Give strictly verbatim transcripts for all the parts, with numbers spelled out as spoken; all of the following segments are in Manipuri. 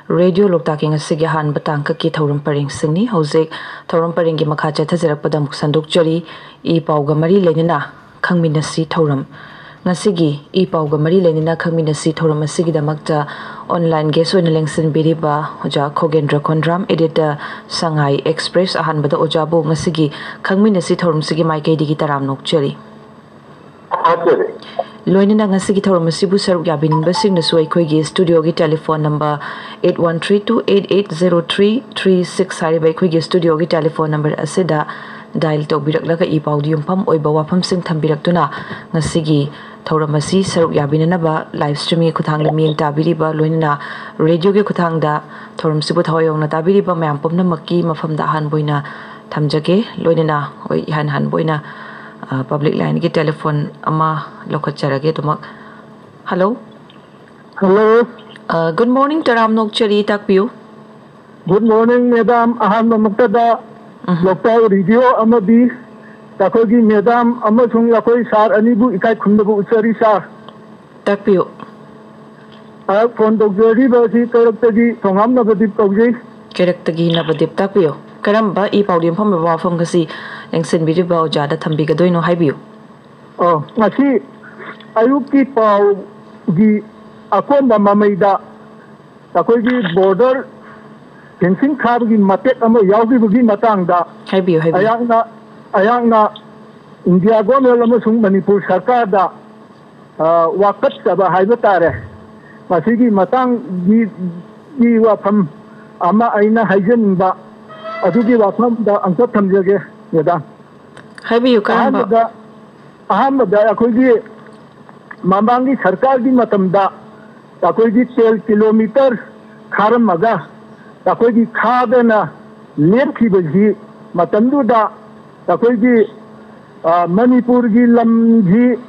ꯔꯦꯗꯤꯑꯣ ꯂꯣꯛꯇꯥꯛꯀꯤ ꯉꯁꯤꯒꯤ ꯑꯍꯥꯟꯕ ꯇꯥꯡꯀꯛꯀꯤ ꯊꯧꯔꯝ ꯄꯔꯦꯡꯁꯤꯡꯅꯤ꯫ ꯍꯧꯖꯤꯛ ꯊꯧꯔꯝ ꯄꯔꯦꯡꯒꯤ ꯃꯈꯥ ꯆꯠꯊꯖꯔꯛꯄꯗ ꯑꯃꯨꯛ ꯁꯟꯗꯣꯛꯆꯔꯤ꯫ ꯏ ꯄꯥꯎꯒ ꯃꯔꯤ ꯂꯩꯅꯅ ꯈꯪꯃꯤꯟꯅꯁꯤ ꯊꯧꯔꯝ꯫ ꯉꯁꯤꯒꯤ ꯏ ꯄꯥꯎꯒ ꯃꯔꯤ ꯂꯩꯅꯅ ꯈꯪꯃꯤꯟꯅꯁꯤ ꯊꯧꯔꯝ ꯑꯁꯤꯒꯤꯗꯃꯛꯇ online guest ꯑꯣꯏꯅ ꯂꯦꯡꯁꯤꯟꯕꯤꯔꯤꯕ ꯑꯣꯖꯥ ꯈꯣꯒꯦꯟꯗ꯭ꯔ ꯈꯣꯟꯗ꯭ꯔꯥꯝ, editor ꯁꯉꯥꯏ Express꯫ ꯑꯍꯥꯟꯕꯗ ꯑꯣꯖꯥꯕꯨ ꯉꯁꯤꯒꯤ ꯈꯪꯃꯤꯟꯅꯁꯤ ꯊꯧꯔꯝꯁꯤꯒꯤ ꯃꯥꯏꯀꯩꯗꯒꯤ ꯇꯔꯥꯝꯅ ꯑꯣꯛꯆꯔꯤ꯫ ꯊꯥꯖꯔꯤ꯫ ꯂꯣꯏꯅꯅ ꯉꯁꯤꯒꯤ ꯊꯧꯔꯝ ꯑꯁꯤꯕꯨ ꯁꯔꯨꯛ ꯌꯥꯕꯤꯅꯤꯡꯕꯁꯤꯡꯅꯁꯨ ꯑꯩꯈꯣꯏꯒꯤ studioꯒꯤ telephone number eight one three two eight eight zero three three six ꯍꯥꯏꯔꯤꯕ ꯑꯩꯈꯣꯏꯒꯤ studioꯒꯤ telephone number ꯑꯁꯤꯗ dial ꯇꯧꯕꯤꯔꯛꯂꯒ ꯏ ꯄꯥꯎꯗ ꯌꯨꯝꯐꯝ ꯑꯣꯏꯕ ꯋꯥꯐꯝꯁꯤꯡ ꯊꯝꯕꯤꯔꯛꯇꯨꯅ ꯉꯁꯤꯒꯤ ꯊꯧꯔꯝ ꯑꯁꯤ ꯁꯔꯨꯛ ꯌꯥꯕꯤꯅꯅꯕ live streamingꯒꯤ ꯈꯨꯠꯊꯥꯡꯗ ꯃꯤꯠꯌꯦꯡ ꯇꯥꯕꯤꯔꯤꯕ, ꯂꯣꯏꯅꯅ radioꯒꯤ ꯈꯨꯠꯊꯥꯡꯗ ꯊꯧꯔꯝꯁꯤꯕꯨ ꯊꯋꯥꯏ ꯌꯥꯎꯅ ꯇꯥꯕꯤꯔꯤꯕ ꯃꯌꯥꯝ ꯄꯨꯝꯅꯃꯛꯀꯤ ꯃꯐꯝꯗ ꯑꯍꯥꯟꯕ ꯑꯣꯏꯅ ꯊꯝꯖꯒꯦ꯫ ꯂꯣꯏꯅꯅ ꯍꯣꯏ, ꯏꯍꯥꯟ ꯍꯥꯟꯕ ꯑꯣꯏꯅ, ꯑ, public lineꯒꯤ telephone ꯑꯃ ꯂꯧꯈꯠꯆꯔꯒꯦ ꯑꯗꯨꯃꯛ꯫ Hello꯫ Hello꯫ ꯑ, good morning, ꯇꯔꯥꯝꯅ ꯑꯣꯛꯆꯔꯤ, ꯇꯥꯛꯄꯤꯌꯨ꯫ Good morning, madam꯫ ꯑꯍꯥꯟꯕꯃꯛꯇꯗ ꯎꯝ꯫ ꯂꯣꯛꯇꯥꯛ radio ꯑꯃꯗꯤ ꯑꯩꯈꯣꯏꯒꯤ madam ꯑꯃꯁꯨꯡ ꯑꯩꯈꯣꯏ sir ꯑꯅꯤꯕꯨ ꯏꯀꯥꯏ ꯈꯨꯝꯅꯕ ꯎꯠꯆꯔꯤ, sir꯫ ꯇꯥꯛꯄꯤꯌꯨ꯫ ꯑ, phone ꯇꯧꯖꯔꯤꯕ ꯑꯁꯤ ꯀꯩꯔꯛꯇꯒꯤ ꯊꯣꯉꯥꯝ ꯅꯕꯗꯤꯞ ꯀꯧꯖꯩ꯫ ꯀꯩꯔꯛꯇꯒꯤ ꯅꯕꯗꯤꯞ, ꯇꯥꯛꯄꯤꯌꯨ꯫ ꯀꯔꯝꯕ ꯏ ꯄꯥꯎꯗ ꯌꯨꯝꯐꯝ ꯑꯣꯏꯕ ꯋꯥꯐꯝ ꯉꯁꯤ ꯂꯦꯡꯁꯤꯟꯕꯤꯔꯤꯕ ꯑꯣꯖꯥꯗ ꯊꯝꯕꯤꯒꯗꯣꯏꯅꯣ? ꯍꯥꯏꯕꯤꯌꯨ꯫ ꯑꯣ, ꯉꯁꯤ ꯑꯌꯨꯛꯀꯤ ꯄꯥꯎꯒꯤ ꯑꯀꯣꯟꯕ ꯃꯃꯩꯗ ꯑꯩꯈꯣꯏꯒꯤ border fencing ꯈꯥꯕꯒꯤ ꯃꯇꯦꯛ ꯑꯃ ꯌꯥꯎꯈꯤꯕꯒꯤ ꯃꯇꯥꯡꯗ ꯍꯥꯏꯕꯤꯌꯨ, ꯍꯥꯏꯕꯤꯌꯨ꯫ ꯑꯩꯍꯥꯛꯅ, ꯑꯩꯍꯥꯛꯅ India government ꯑꯃꯁꯨꯡ ꯃꯅꯤꯄꯨꯔ ꯁꯔꯀꯥꯔꯗ, ꯑ, ꯋꯥꯀꯠꯆꯕ ꯍꯥꯏꯕ ꯇꯥꯔꯦ꯫ ꯃꯁꯤꯒꯤ ꯃꯇꯥꯡꯒꯤ, ꯒꯤ ꯋꯥꯐꯝ ꯑꯃ ꯑꯩꯅ ꯍꯥꯏꯖꯅꯤꯡꯕ, ꯑꯗꯨꯒꯤ ꯋꯥꯐꯝꯗ ꯑꯝꯇ ꯊꯝꯖꯒꯦ, madam꯫ ꯍꯥꯏꯕꯤꯌꯨ, ꯀꯔꯝꯕ? ꯑꯍꯥꯟꯕꯗ, ꯑꯍꯥꯟꯕꯗ ꯑꯩꯈꯣꯏꯒꯤ ꯃꯃꯥꯡꯒꯤ ꯁꯔꯀꯥꯔꯒꯤ ꯃꯇꯝꯗ ꯑꯩꯈꯣꯏꯒꯤ ꯇꯦꯜ kilometre ꯈꯥꯔꯝꯃꯒ ꯑꯩꯈꯣꯏꯒꯤ ꯈꯥꯗꯅ ꯂꯦꯞꯈꯤꯕꯁꯤ ꯃꯇꯝꯗꯨꯗ ꯑꯩꯈꯣꯏꯒꯤ, ꯑ, ꯃꯅꯤꯄꯨꯔꯒꯤ ꯂꯝꯁꯤ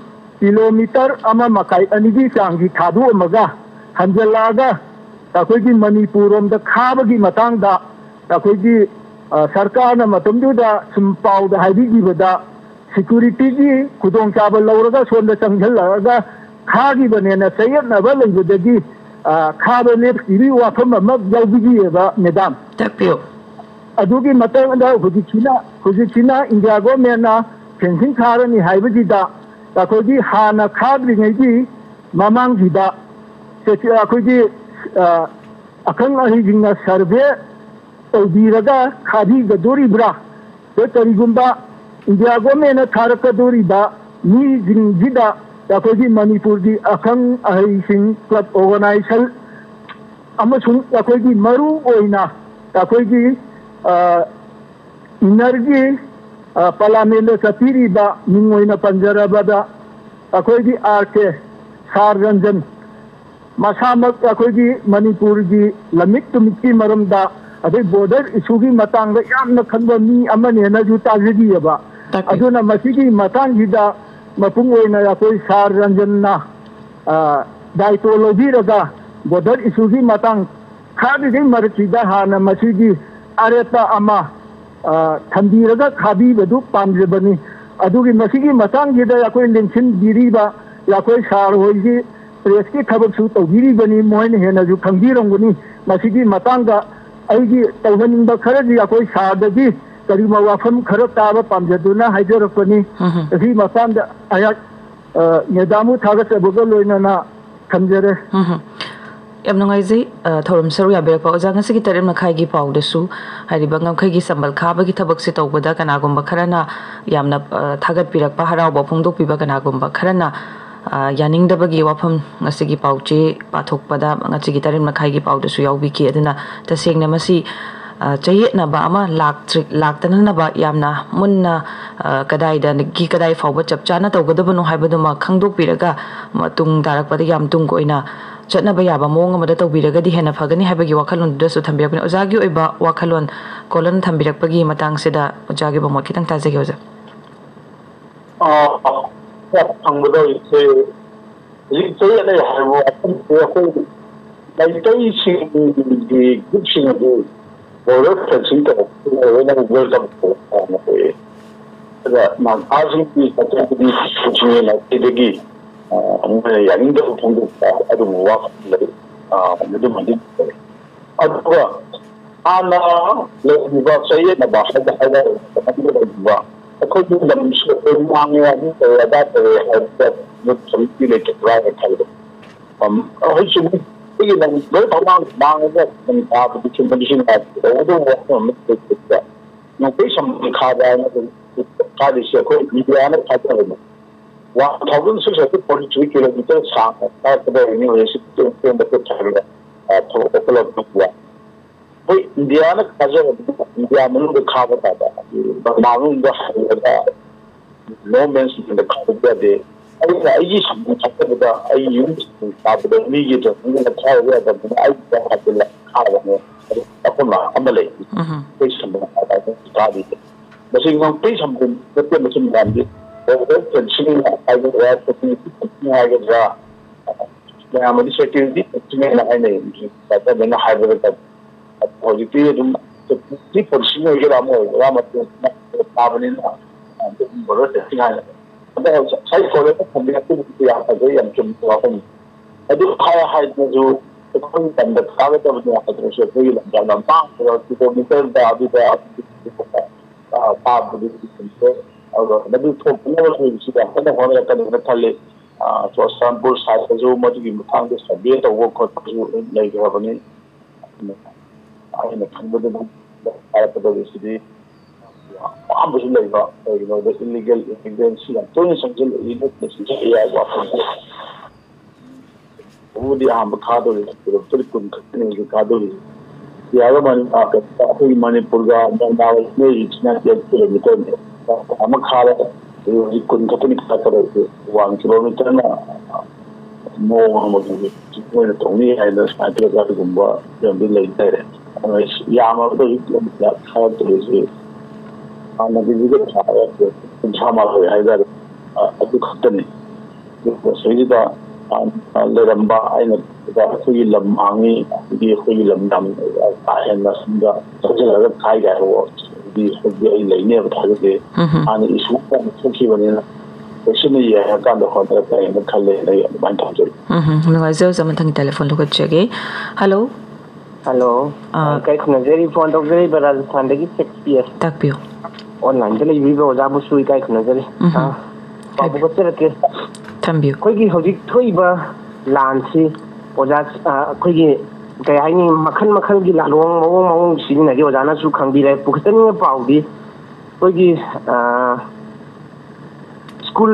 kilometre ꯑꯃ ꯃꯈꯥꯏ, ꯑꯅꯤꯒꯤ ꯆꯥꯡꯁꯤ ꯊꯥꯗꯣꯛꯑꯝꯃꯒ ꯍꯟꯖꯜꯂꯛꯑꯒ ꯑꯩꯈꯣꯏꯒꯤ ꯃꯅꯤꯄꯨꯔ ꯔꯣꯝꯗ ꯈꯥꯕꯒꯤ ꯃꯇꯥꯡꯗ ꯑꯩꯈꯣꯏꯒꯤ, ꯑ, ꯁꯔꯀꯥꯔꯅ ꯃꯇꯝꯗꯨꯗ ꯁꯨꯝ ꯄꯥꯎꯗ ꯍꯥꯏꯕꯤꯈꯤꯕꯗ securityꯒꯤ ꯈꯨꯗꯣꯡꯆꯥꯕ ꯂꯧꯔꯒ ꯁꯣꯝꯗ ꯆꯪꯁꯤꯜꯂꯛꯑꯒ ꯈꯥꯈꯤꯕꯅꯦꯅ ꯆꯌꯦꯠꯅꯕ ꯂꯩꯕꯗꯒꯤ ꯑ, ꯈꯥꯕ ꯂꯦꯞꯈꯤꯕꯒꯤ ꯋꯥꯐꯝ ꯑꯃ ꯌꯥꯎꯕꯤꯈꯤꯑꯕ, ꯃꯦꯗꯥꯝ꯫ ꯇꯥꯛꯄꯤꯌꯨ꯫ ꯑꯗꯨꯒꯤ ꯃꯇꯥꯡꯗ ꯍꯧꯖꯤꯛꯁꯤꯅ, ꯍꯧꯖꯤꯛꯁꯤꯅ ꯏꯟꯗꯤꯌꯥ ꯒꯣꯔꯃꯦꯟꯅ ꯐꯦꯟꯁꯤꯡ ꯊꯥꯔꯅꯤ ꯍꯥꯏꯕꯁꯤꯗ, ꯑꯩꯈꯣꯏꯒꯤ ꯍꯥꯟꯅ ꯈꯥꯗ꯭ꯔꯤꯉꯩꯒꯤ ꯃꯃꯥꯡꯁꯤꯗ ꯑꯩꯈꯣꯏꯒꯤ, ꯑ, ꯑꯈꯪ ꯑꯍꯩꯁꯤꯡꯅ ꯁꯔꯚꯦ ꯇꯧꯕꯤꯔꯒ ꯈꯥꯕꯤꯒꯗꯣꯔꯤꯕ꯭ꯔꯥ? ꯑꯗꯣ ꯀꯔꯤꯒꯨꯝꯕ ꯏꯟꯗꯤꯌꯥ ꯒꯣꯔꯃꯦꯟꯅ ꯊꯥꯔꯛꯀꯗꯣꯔꯤꯕ ꯃꯤꯁꯤꯡꯁꯤꯗ ꯑꯩꯈꯣꯏꯒꯤ ꯃꯅꯤꯄꯨꯔꯒꯤ ꯑꯈꯪ ꯑꯍꯩꯁꯤꯡ, ꯀ꯭ꯂꯕ ꯑꯣꯔꯒꯅꯥꯏꯖꯦꯁꯟ ꯑꯃꯁꯨꯡ ꯑꯩꯈꯣꯏꯒꯤ ꯃꯔꯨ ꯑꯣꯏꯅ ꯑꯩꯈꯣꯏꯒꯤ, ꯑ, ꯏꯟꯅꯔꯒꯤ, ꯑ, ꯄꯥꯔꯂꯥꯃꯦꯟꯗ ꯆꯠꯄꯤꯔꯤꯕ, ꯃꯤꯡ ꯑꯣꯏꯅ ꯄꯟꯖꯔꯕꯗ ꯑꯩꯈꯣꯏꯒꯤ ꯑꯥꯔ ꯀꯦ, ꯁꯥꯔ ꯔꯟꯖꯟ, ꯃꯁꯥꯃꯛ ꯑꯩꯈꯣꯏꯒꯤ ꯃꯅꯤꯄꯨꯔꯒꯤ ꯂꯝꯃꯤꯠ ꯇꯨꯃꯤꯠꯀꯤ ꯃꯔꯝꯗ, ꯑꯗꯩ ꯕꯣꯔꯗꯔ ꯏꯁꯨꯒꯤ ꯃꯇꯥꯡꯗ ꯌꯥꯝꯅ ꯈꯪꯕ ꯃꯤ ꯑꯃꯅꯦꯅꯁꯨ ꯇꯥꯖꯈꯤꯑꯕ꯫ ꯇꯥꯛꯄꯤꯌꯨ꯫ ꯑꯗꯨꯅ ꯃꯁꯤꯒꯤ ꯃꯇꯥꯡꯁꯤꯗ ꯃꯄꯨꯡ ꯑꯣꯏꯅ ꯑꯩꯈꯣꯏ ꯁꯥꯔ ꯔꯟꯖꯟꯅ, ꯑ, ꯗꯥꯏꯇꯣ ꯂꯧꯕꯤꯔꯒ ꯕꯣꯔꯗꯔ ꯏꯁꯨꯒꯤ ꯃꯇꯥꯡ ꯈꯔꯗꯨꯒꯤ ꯃꯔꯛꯁꯤꯗ ꯍꯥꯟꯅ ꯃꯁꯤꯒꯤ ꯑꯔꯦꯞꯄ ꯑꯃ, ꯑ, ꯊꯝꯕꯤꯔꯒ ꯈꯥꯕꯤꯕꯗꯨ ꯄꯥꯝꯖꯕꯅꯤ꯫ ꯑꯗꯨꯒꯤ ꯃꯁꯤꯒꯤ ꯃꯇꯥꯡꯁꯤꯗ ꯑꯩꯈꯣꯏ ꯂꯦꯡꯁꯤꯟꯕꯤꯔꯤꯕ ꯑꯩꯈꯣꯏ ꯁꯥꯔ ꯍꯣꯏꯒꯤ ꯄ꯭ꯔꯦꯁꯀꯤ ꯊꯕꯛꯁꯨ ꯇꯧꯕꯤꯔꯤꯕꯅꯤ, ꯃꯣꯏꯅ ꯍꯦꯟꯅꯁꯨ ꯈꯪꯕꯤꯔꯝꯒꯅꯤ꯫ ꯃꯁꯤꯒꯤ ꯃꯇꯥꯡꯗ ꯑꯩꯒꯤ ꯇꯧꯍꯟꯅꯤꯡꯕ ꯈꯔꯗꯤ ꯑꯩꯈꯣꯏ ꯁꯥꯔꯗꯒꯤ ꯀꯔꯤꯒꯨꯝꯕ ꯋꯥꯐꯝ ꯈꯔ ꯇꯥꯕ ꯄꯥꯝꯖꯗꯨꯅ ꯍꯥꯏꯖꯔꯛꯄꯅꯤ꯫ ꯎꯝ꯫ ꯑꯁꯤꯒꯤ ꯃꯇꯥꯡꯗ ꯑꯩꯍꯥꯛ, ꯑ, ꯃꯦꯗꯥꯝꯕꯨ ꯊꯥꯒꯠꯆꯕꯒ ꯂꯣꯏꯅꯅ ꯊꯝꯖꯔꯦ꯫ ꯎꯝ꯫ ꯌꯥꯝ ꯅꯨꯡꯉꯥꯏꯖꯩ, ꯑ, ꯊꯧꯔꯝ ꯁꯔꯨꯛ ꯌꯥꯕꯤꯔꯛꯄ꯫ ꯑꯣꯖꯥ, ꯉꯁꯤꯒꯤ ꯇꯔꯦꯠ ꯃꯈꯥꯏꯒꯤ ꯄꯥꯎꯗꯁꯨ ꯍꯥꯏꯔꯤꯕ ꯉꯝꯈꯩꯒꯤ ꯆꯝꯕꯜ ꯈꯥꯕꯒꯤ ꯊꯕꯛꯁꯦ ꯇꯧꯕꯗ ꯀꯅꯥꯒꯨꯝꯕ ꯈꯔꯅ ꯌꯥꯝꯅ, ꯑ, ꯊꯥꯒꯠꯄꯤꯔꯛꯄ, ꯍꯔꯥꯎꯕ ꯐꯣꯡꯗꯣꯛꯄꯤꯕ, ꯀꯅꯥꯒꯨꯝꯕ ꯈꯔꯅ, ꯑ, ꯌꯥꯅꯤꯡꯗꯕꯒꯤ ꯋꯥꯐꯝ ꯉꯁꯤꯒꯤ ꯄꯥꯎꯆꯦ ꯄꯥꯊꯣꯛꯄꯗ ꯉꯁꯤꯒꯤ ꯇꯔꯦꯠ ꯃꯈꯥꯏꯒꯤ ꯄꯥꯎꯗꯁꯨ ꯌꯥꯎꯕꯤꯈꯤ꯫ ꯑꯗꯨꯅ ꯇꯁꯦꯡꯅ ꯃꯁꯤ, ꯑ, ꯆꯌꯦꯠꯅꯕ ꯑꯃ ꯂꯥꯛꯇ꯭ꯔꯤ-, ꯂꯥꯛꯇꯅꯅꯕ ꯌꯥꯝꯅ ꯃꯨꯟꯅ, ꯑ, ꯀꯗꯥꯏꯗꯒꯤ ꯀꯗꯥꯏ ꯐꯥꯎꯕ ꯆꯞ ꯆꯥꯅ ꯇꯧꯒꯗꯕꯅꯣ ꯍꯥꯏꯕꯗꯨꯃ ꯈꯪꯗꯣꯛꯄꯤꯔꯒ ꯃꯇꯨꯡ ꯇꯥꯔꯛꯄꯗ ꯌꯥꯝ ꯇꯨꯡ ꯀꯣꯏꯅ ꯆꯠꯅꯕ ꯌꯥꯕ ꯃꯑꯣꯡ ꯑꯃꯗ ꯇꯧꯕꯤꯔꯒꯗꯤ ꯍꯦꯟꯅ ꯐꯒꯅꯤ ꯍꯥꯏꯕꯒꯤ ꯋꯥꯈꯜꯂꯣꯟꯗꯨꯗꯁꯨ ꯊꯝꯕꯤꯔꯛꯄꯅꯤ꯫ ꯑꯣꯖꯥꯒꯤ ꯑꯣꯏꯕ ꯋꯥꯈꯜꯂꯣꯟ ꯀꯣꯂꯟ ꯊꯝꯕꯤꯔꯛꯄꯒꯤ ꯃꯇꯥꯡꯁꯤꯗ ꯑꯣꯖꯥꯒꯤ ꯃꯣꯠ ꯈꯤꯇꯪ ꯇꯥꯖꯒꯦ, ꯑꯣꯖꯥ꯫ ꯑ, ꯐꯪꯕꯗ ꯍꯧꯖꯤꯛꯁꯦ, ꯍꯧꯖꯤꯛ ꯆꯌꯦꯠꯅꯩ ꯍꯥꯏꯕ ꯋꯥꯐꯝꯁꯦ ꯑꯩꯈꯣꯏ ꯃꯩꯇꯩꯁꯤꯡꯒꯤ ꯒ꯭ꯔꯨꯞꯁꯤꯡ ꯑꯗꯨ ꯕꯣꯔꯗꯔ ꯐꯦꯟꯁꯤꯡ ꯇꯧꯔꯛꯄꯗ ꯂꯣꯏꯅ ꯋꯦꯜꯀꯝ ꯇꯧꯔꯛꯄ ꯄꯥꯝꯅ ꯊꯣꯛꯑꯦ꯫ ꯑꯗꯨꯒ ꯅꯥꯒꯥꯁꯤꯡꯒꯤ ꯆꯠꯊꯣꯛꯄꯗꯤ ꯁꯣꯁꯤꯌꯦꯜ ꯃꯥꯏꯀꯩꯗꯒꯤ, ꯑ, ꯃꯣꯏꯅ ꯌꯥꯅꯤꯡꯗꯕ ꯐꯣꯡꯗꯣꯛꯄ ꯑꯗꯨꯒꯨꯝꯕ ꯋꯥꯐꯝ ꯂꯩ꯫ ꯑꯗꯨꯃꯗꯤ ꯇꯧꯋꯦ꯫ ꯑꯗꯨꯒ ꯍꯥꯟꯅ ꯂꯩꯔꯝꯃꯤꯕ ꯆꯌꯦꯠꯅꯕ ꯍꯥꯏꯕ ꯍꯥꯏꯇꯥꯔꯦ, ꯂꯩꯔꯝꯃꯤꯕ ꯑꯩꯈꯣꯏꯒꯤ ꯂꯝꯁꯨ ꯑꯩꯈꯣꯏ ꯃꯥꯡꯉꯦ, ꯑꯗꯨ ꯇꯧꯋꯦ, ꯑꯗꯥ ꯇꯧꯋꯦ ꯍꯥꯏꯕꯗ ꯃꯤꯠ ꯍꯧꯖꯤꯛꯇꯤ ꯂꯩꯇ꯭ꯔꯕ꯭ꯔꯥ ꯍꯥꯏꯅ ꯈꯜꯂꯦ꯫ ꯍꯧꯖꯤꯛꯁꯨ ꯑꯩꯈꯣꯏꯒꯤ ꯂꯝ ꯂꯣꯏ ꯃꯃꯥꯡ ꯃꯥꯡꯉꯒ ꯂꯝ ꯇꯥꯕꯗꯤ ꯆꯨꯝꯕꯗꯤ ꯆꯨꯝꯕ, ꯇꯧꯕꯇꯕꯨ ꯋꯥꯐꯝ ꯑꯃ ꯂꯩꯇꯦ꯫ ꯅꯣꯡꯄꯣꯛ ꯁꯝꯕꯜ ꯈꯥꯕ ꯍꯥꯏꯅ ꯈꯥꯔꯤꯁꯦ ꯑꯩꯈꯣꯏ ꯏꯟꯗꯤꯌꯥꯅ ꯈꯥꯖꯕꯅꯦ꯫ One thousand six hundred forty three kilometer ꯁꯥꯡꯅ ꯀꯥꯔꯛꯀꯗꯧꯔꯤꯅꯤ ꯍꯧꯖꯤꯛ ꯁꯤ ꯇꯦꯟꯕ ꯇꯦꯛꯊꯔꯒ, ꯑ, ꯊꯣꯛꯂꯛꯄ ꯈꯣꯠꯂꯛꯄ꯫ ꯑꯩꯈꯣꯏ ꯏꯟꯗꯤꯌꯥꯅ ꯈꯥꯖꯕꯗꯨ ꯏꯟꯗꯤꯌꯥ ꯃꯅꯨꯡꯗ ꯈꯥꯕ ꯇꯥꯕ, ꯕꯔꯃꯥ ꯃꯅꯨꯡꯗ ꯍꯥꯏꯔꯒ no man's land ꯈꯥꯕ ꯌꯥꯗꯦ꯫ ꯑꯩꯅ ꯑꯩꯒꯤ ꯁꯝꯕꯜ ꯈꯥꯖꯕꯗ, ꯑꯩꯒꯤ ꯌꯨꯝ ꯁꯥꯕꯗ ꯃꯤꯒꯤ ꯖꯃꯤꯟꯗ ꯈꯥꯕ ꯌꯥꯗꯕꯅꯤꯅ ꯑꯩꯒꯤꯗ ꯍꯥꯞꯆꯤꯜꯂ ꯈꯥꯕꯅꯦ꯫ ꯑꯗꯨ ꯑꯩꯈꯣꯏ ꯃꯥ ꯑꯃ ꯂꯩ꯫ ꯎꯝ꯫ ꯑꯩꯈꯣꯏ ꯁꯝꯕꯜ ꯈꯥꯕ ꯀꯥꯔꯤꯁꯦ꯫ ꯃꯁꯤ ꯉꯥꯡꯄꯩ ꯁꯝꯕꯜ ꯅꯠꯇꯦ, ꯃꯁꯤ ꯃꯌꯥꯝꯗꯤ border fencing ꯍꯥꯏꯒꯗ꯭ꯔꯥ, community fencing ꯍꯥꯏꯒꯗ꯭ꯔꯥ, ꯃꯌꯥꯝ ꯑꯗꯨ security fencing ꯍꯥꯏꯅ ꯍꯥꯏꯅꯩ꯫ ꯃꯁꯤ ꯒꯚꯔꯟꯃꯦꯟꯅ ꯍꯥꯏꯕꯗ ꯍꯧꯖꯤꯛꯇꯤ ꯑꯗꯨꯝ security fencing ꯑꯣꯏꯒꯦꯔꯥ ꯑꯃ ꯑꯣꯏꯒꯦꯔꯥ, ꯃꯇꯝ ꯇꯥꯕꯅꯤꯅ ꯑꯗꯨꯝ border fencing ꯍꯥꯏꯅ꯫ ꯑꯗꯣ ꯉꯁꯥꯏ ꯐꯣꯔꯦꯁꯇ ꯊꯝꯕꯤꯔꯛꯄꯗꯨꯁꯨ ꯌꯥꯝ ꯐꯖꯩ, ꯌꯥꯝ ꯆꯨꯝꯕ ꯋꯥꯐꯝꯅꯤ꯫ ꯑꯗꯨ ꯍꯥꯏ ꯍꯥꯏꯗꯅꯁꯨ ꯑꯩꯈꯣꯏꯒꯤ ꯂꯝꯗ ꯊꯥꯒꯗꯕꯅꯤ ꯍꯥꯏꯗꯅꯁꯨ ꯑꯩꯈꯣꯏꯒꯤ ꯂꯝꯗ ꯂꯝꯄꯥꯛꯇ ꯀꯤꯂꯣꯃꯤꯇꯔꯗ ꯑꯗꯨꯗ ꯊꯥꯕꯗꯨ ꯑꯗꯨꯒ ꯃꯗꯨ ꯊꯣꯛꯇꯅꯕ ꯑꯩꯈꯣꯏꯒꯤꯁꯨ ꯌꯥꯝ ꯀꯟꯅ ꯍꯣꯠꯅꯔꯛꯀꯅꯤꯅ ꯈꯜꯂꯤ꯫ ꯑ, ꯆꯨꯔꯆꯥꯟꯄꯨꯔ ꯁꯥꯏꯠꯇꯁꯨ ꯃꯗꯨꯒꯤ ꯃꯇꯥꯡꯗ ꯁꯔꯚꯦ ꯇꯧꯕ ꯈꯣꯠꯄꯁꯨ ꯂꯩꯈ꯭ꯔꯕꯅꯤ꯫ ꯑꯗꯨꯅ ꯑꯩꯅ ꯈꯟꯕꯗ ꯑꯗꯨꯝ ꯍꯥꯏꯔꯛꯀꯗꯧꯔꯤꯁꯤꯗꯤ ꯑꯄꯥꯝꯕꯁꯨ ꯂꯩꯕ, ꯀꯩꯒꯤꯅꯣꯗ ꯏꯂꯤꯒꯦꯜ ꯏꯃꯤꯒ꯭ꯔꯦꯟꯁꯤ ꯌꯥꯝ ꯇꯣꯏꯅ ꯆꯪꯁꯤꯜꯂꯛꯏ, ꯅꯠꯇꯅ ꯆꯪꯁꯤꯜꯂꯛꯏ ꯍꯥꯏꯕ ꯋꯥꯐꯝꯁꯦ꯫ ꯎꯗꯤ ꯑꯍꯥꯟꯕ ꯊꯥꯗꯣꯔꯤ, ꯀꯤꯂꯣꯃꯤꯇꯔ ꯀꯨꯟ ꯈꯛꯇꯅꯤ ꯍꯧꯖꯤꯛ ꯊꯥꯗꯣꯔꯤ꯫ ꯏꯟꯗꯤꯌꯥꯒ ꯃꯅꯤ-, ꯑ, ꯀꯩꯅꯣ, ꯑꯩꯈꯣꯏꯒꯤ ꯃꯅꯤꯄꯨꯔꯒ ꯃꯌꯥꯟꯃꯥꯔꯒ ꯅꯣꯏꯒꯤꯁꯤꯅ eight ꯀꯤꯂꯣꯃꯤꯇꯔꯅꯤ꯫ ꯑꯃ ꯈꯥꯔꯦ, ꯍꯧꯖꯤꯛ ꯀꯨꯟ ꯈꯛꯇꯅꯤ ꯈꯥꯔꯛꯀꯗꯧꯔꯤꯁꯦ꯫ One ꯀꯤꯂꯣꯃꯤꯇꯔꯅ ꯃꯑꯣꯡ ꯑꯃꯒꯤ ꯃꯣꯏꯅ ꯇꯧꯅꯤ ꯍꯥꯏꯅ ꯁꯨꯃꯥꯏꯅ ꯇꯧꯔꯒ ꯑꯗꯨꯒꯨꯝꯕ ꯐꯤꯕꯝꯗꯤ ꯂꯩ ꯂꯩꯔꯦ꯫ ꯑꯗꯨꯅ ꯌꯥꯝꯃꯕꯗ ꯍꯧꯖꯤꯛ ꯀꯤꯂꯣꯃꯤꯇꯔ ꯈꯥꯔꯛꯇꯧꯔꯤꯁꯦ ꯍꯥꯟꯅꯒꯤꯗꯨꯒ ꯊꯥꯔꯒ ꯀꯨꯟꯊ꯭ꯔꯥ ꯃꯥꯊꯣꯏ ꯍꯥꯏꯇꯥꯔꯦ꯫ ꯑ, ꯑꯗꯨ ꯈꯛꯇꯅꯤ꯫ ꯑꯗꯨꯒ ꯃꯁꯤꯗꯩꯁꯤꯗ, ꯑ, ꯂꯩꯔꯝꯕ ꯑꯩꯅ ꯑꯩꯈꯣꯏꯒꯤ ꯂꯝ ꯃꯥꯡꯉꯤ, ꯑꯗꯒꯤ ꯑꯩꯈꯣꯏꯒꯤ ꯂꯝ ꯌꯥꯝ ꯀꯥ ꯍꯦꯟꯅ ꯁꯣꯝꯗ ꯆꯪꯁꯤꯜꯂꯒ ꯈꯥꯏꯒꯦ ꯍꯥꯏꯕ ꯋꯥꯐꯝꯗꯤ ꯍꯧꯖꯤꯛ ꯑꯩ ꯂꯩꯅꯦꯕ ꯊꯥꯖꯗꯦ꯫ ꯎꯝꯍꯨꯝ꯫ ꯍꯥꯟꯅ ꯏꯁꯨ ꯌꯥꯝ ꯊꯣꯛꯈꯤꯕꯅꯤꯅ ꯁꯤꯅ ꯌꯦꯡꯉꯀꯥꯟꯗ ꯍꯣꯠꯅꯔꯛꯄꯅꯦꯅ ꯈꯜꯂꯦ꯫ ꯑꯩ ꯑꯗꯨꯃꯥꯏꯅ ꯊꯝꯖꯒꯦ꯫ ꯎꯝ ꯍꯝ, ꯅꯨꯡꯉꯥꯏꯖꯩ ꯑꯣꯖꯥ꯫ ꯃꯊꯪꯒꯤ ꯇꯦꯂꯤꯐꯣꯟ ꯂꯧꯈꯠꯆꯒꯦ꯫ ꯍꯜꯂꯣ꯫ ꯍꯜꯂꯣ꯫ ꯑꯥ꯫ ꯑꯩ ꯏꯀꯥꯏ ꯈꯨꯝꯅꯖꯔꯤ, ꯐꯣꯟ ꯇꯧꯖꯔꯛꯏꯕ ꯔꯥꯖꯁꯊꯥꯟꯗꯒꯤ ꯁꯦꯛꯁꯄꯤꯌꯔ꯫ ꯇꯥꯛꯄꯤꯌꯨ꯫ ꯑꯣꯟꯂꯥꯏꯟꯗ ꯂꯩꯕꯤꯔꯤꯕ ꯑꯣꯖꯥꯕꯨꯁꯨ ꯏꯀꯥꯏ ꯈꯨꯝꯅꯖꯔꯤ꯫ ꯎꯝ ꯍꯝ꯫ ꯑꯥ, ꯄꯥꯎ ꯍꯥꯏꯕꯤꯌꯨ꯫ ꯄꯨꯈꯠꯆꯔꯛꯀꯦ꯫ ꯊꯝꯕꯤꯌꯨ꯫ ꯑꯩꯈꯣꯏꯒꯤ ꯍꯧꯖꯤꯛ ꯊꯣꯛꯏꯕ ꯂꯥꯟꯁꯤ ꯑꯣꯖꯥ, ꯑꯥ, ꯑꯩꯈꯣꯏꯒꯤ ꯀꯩ ꯍꯥꯏꯅꯤ, ꯃꯈꯜ ꯃꯈꯜꯒꯤ ꯂꯥꯂꯣꯡ ꯃꯑꯣꯡ ꯃꯑꯣꯡ ꯁꯤꯖꯤꯟꯅꯔꯤ꯫ ꯑꯣꯖꯥꯅꯁꯨ ꯈꯪꯕꯤꯔꯦ꯫ ꯄꯨꯈꯠꯆꯅꯤꯡꯕ ꯄꯥꯎꯗꯤ ꯑꯩꯈꯣꯏꯒꯤ, ꯑꯥ, ꯁ꯭ꯀꯨꯜ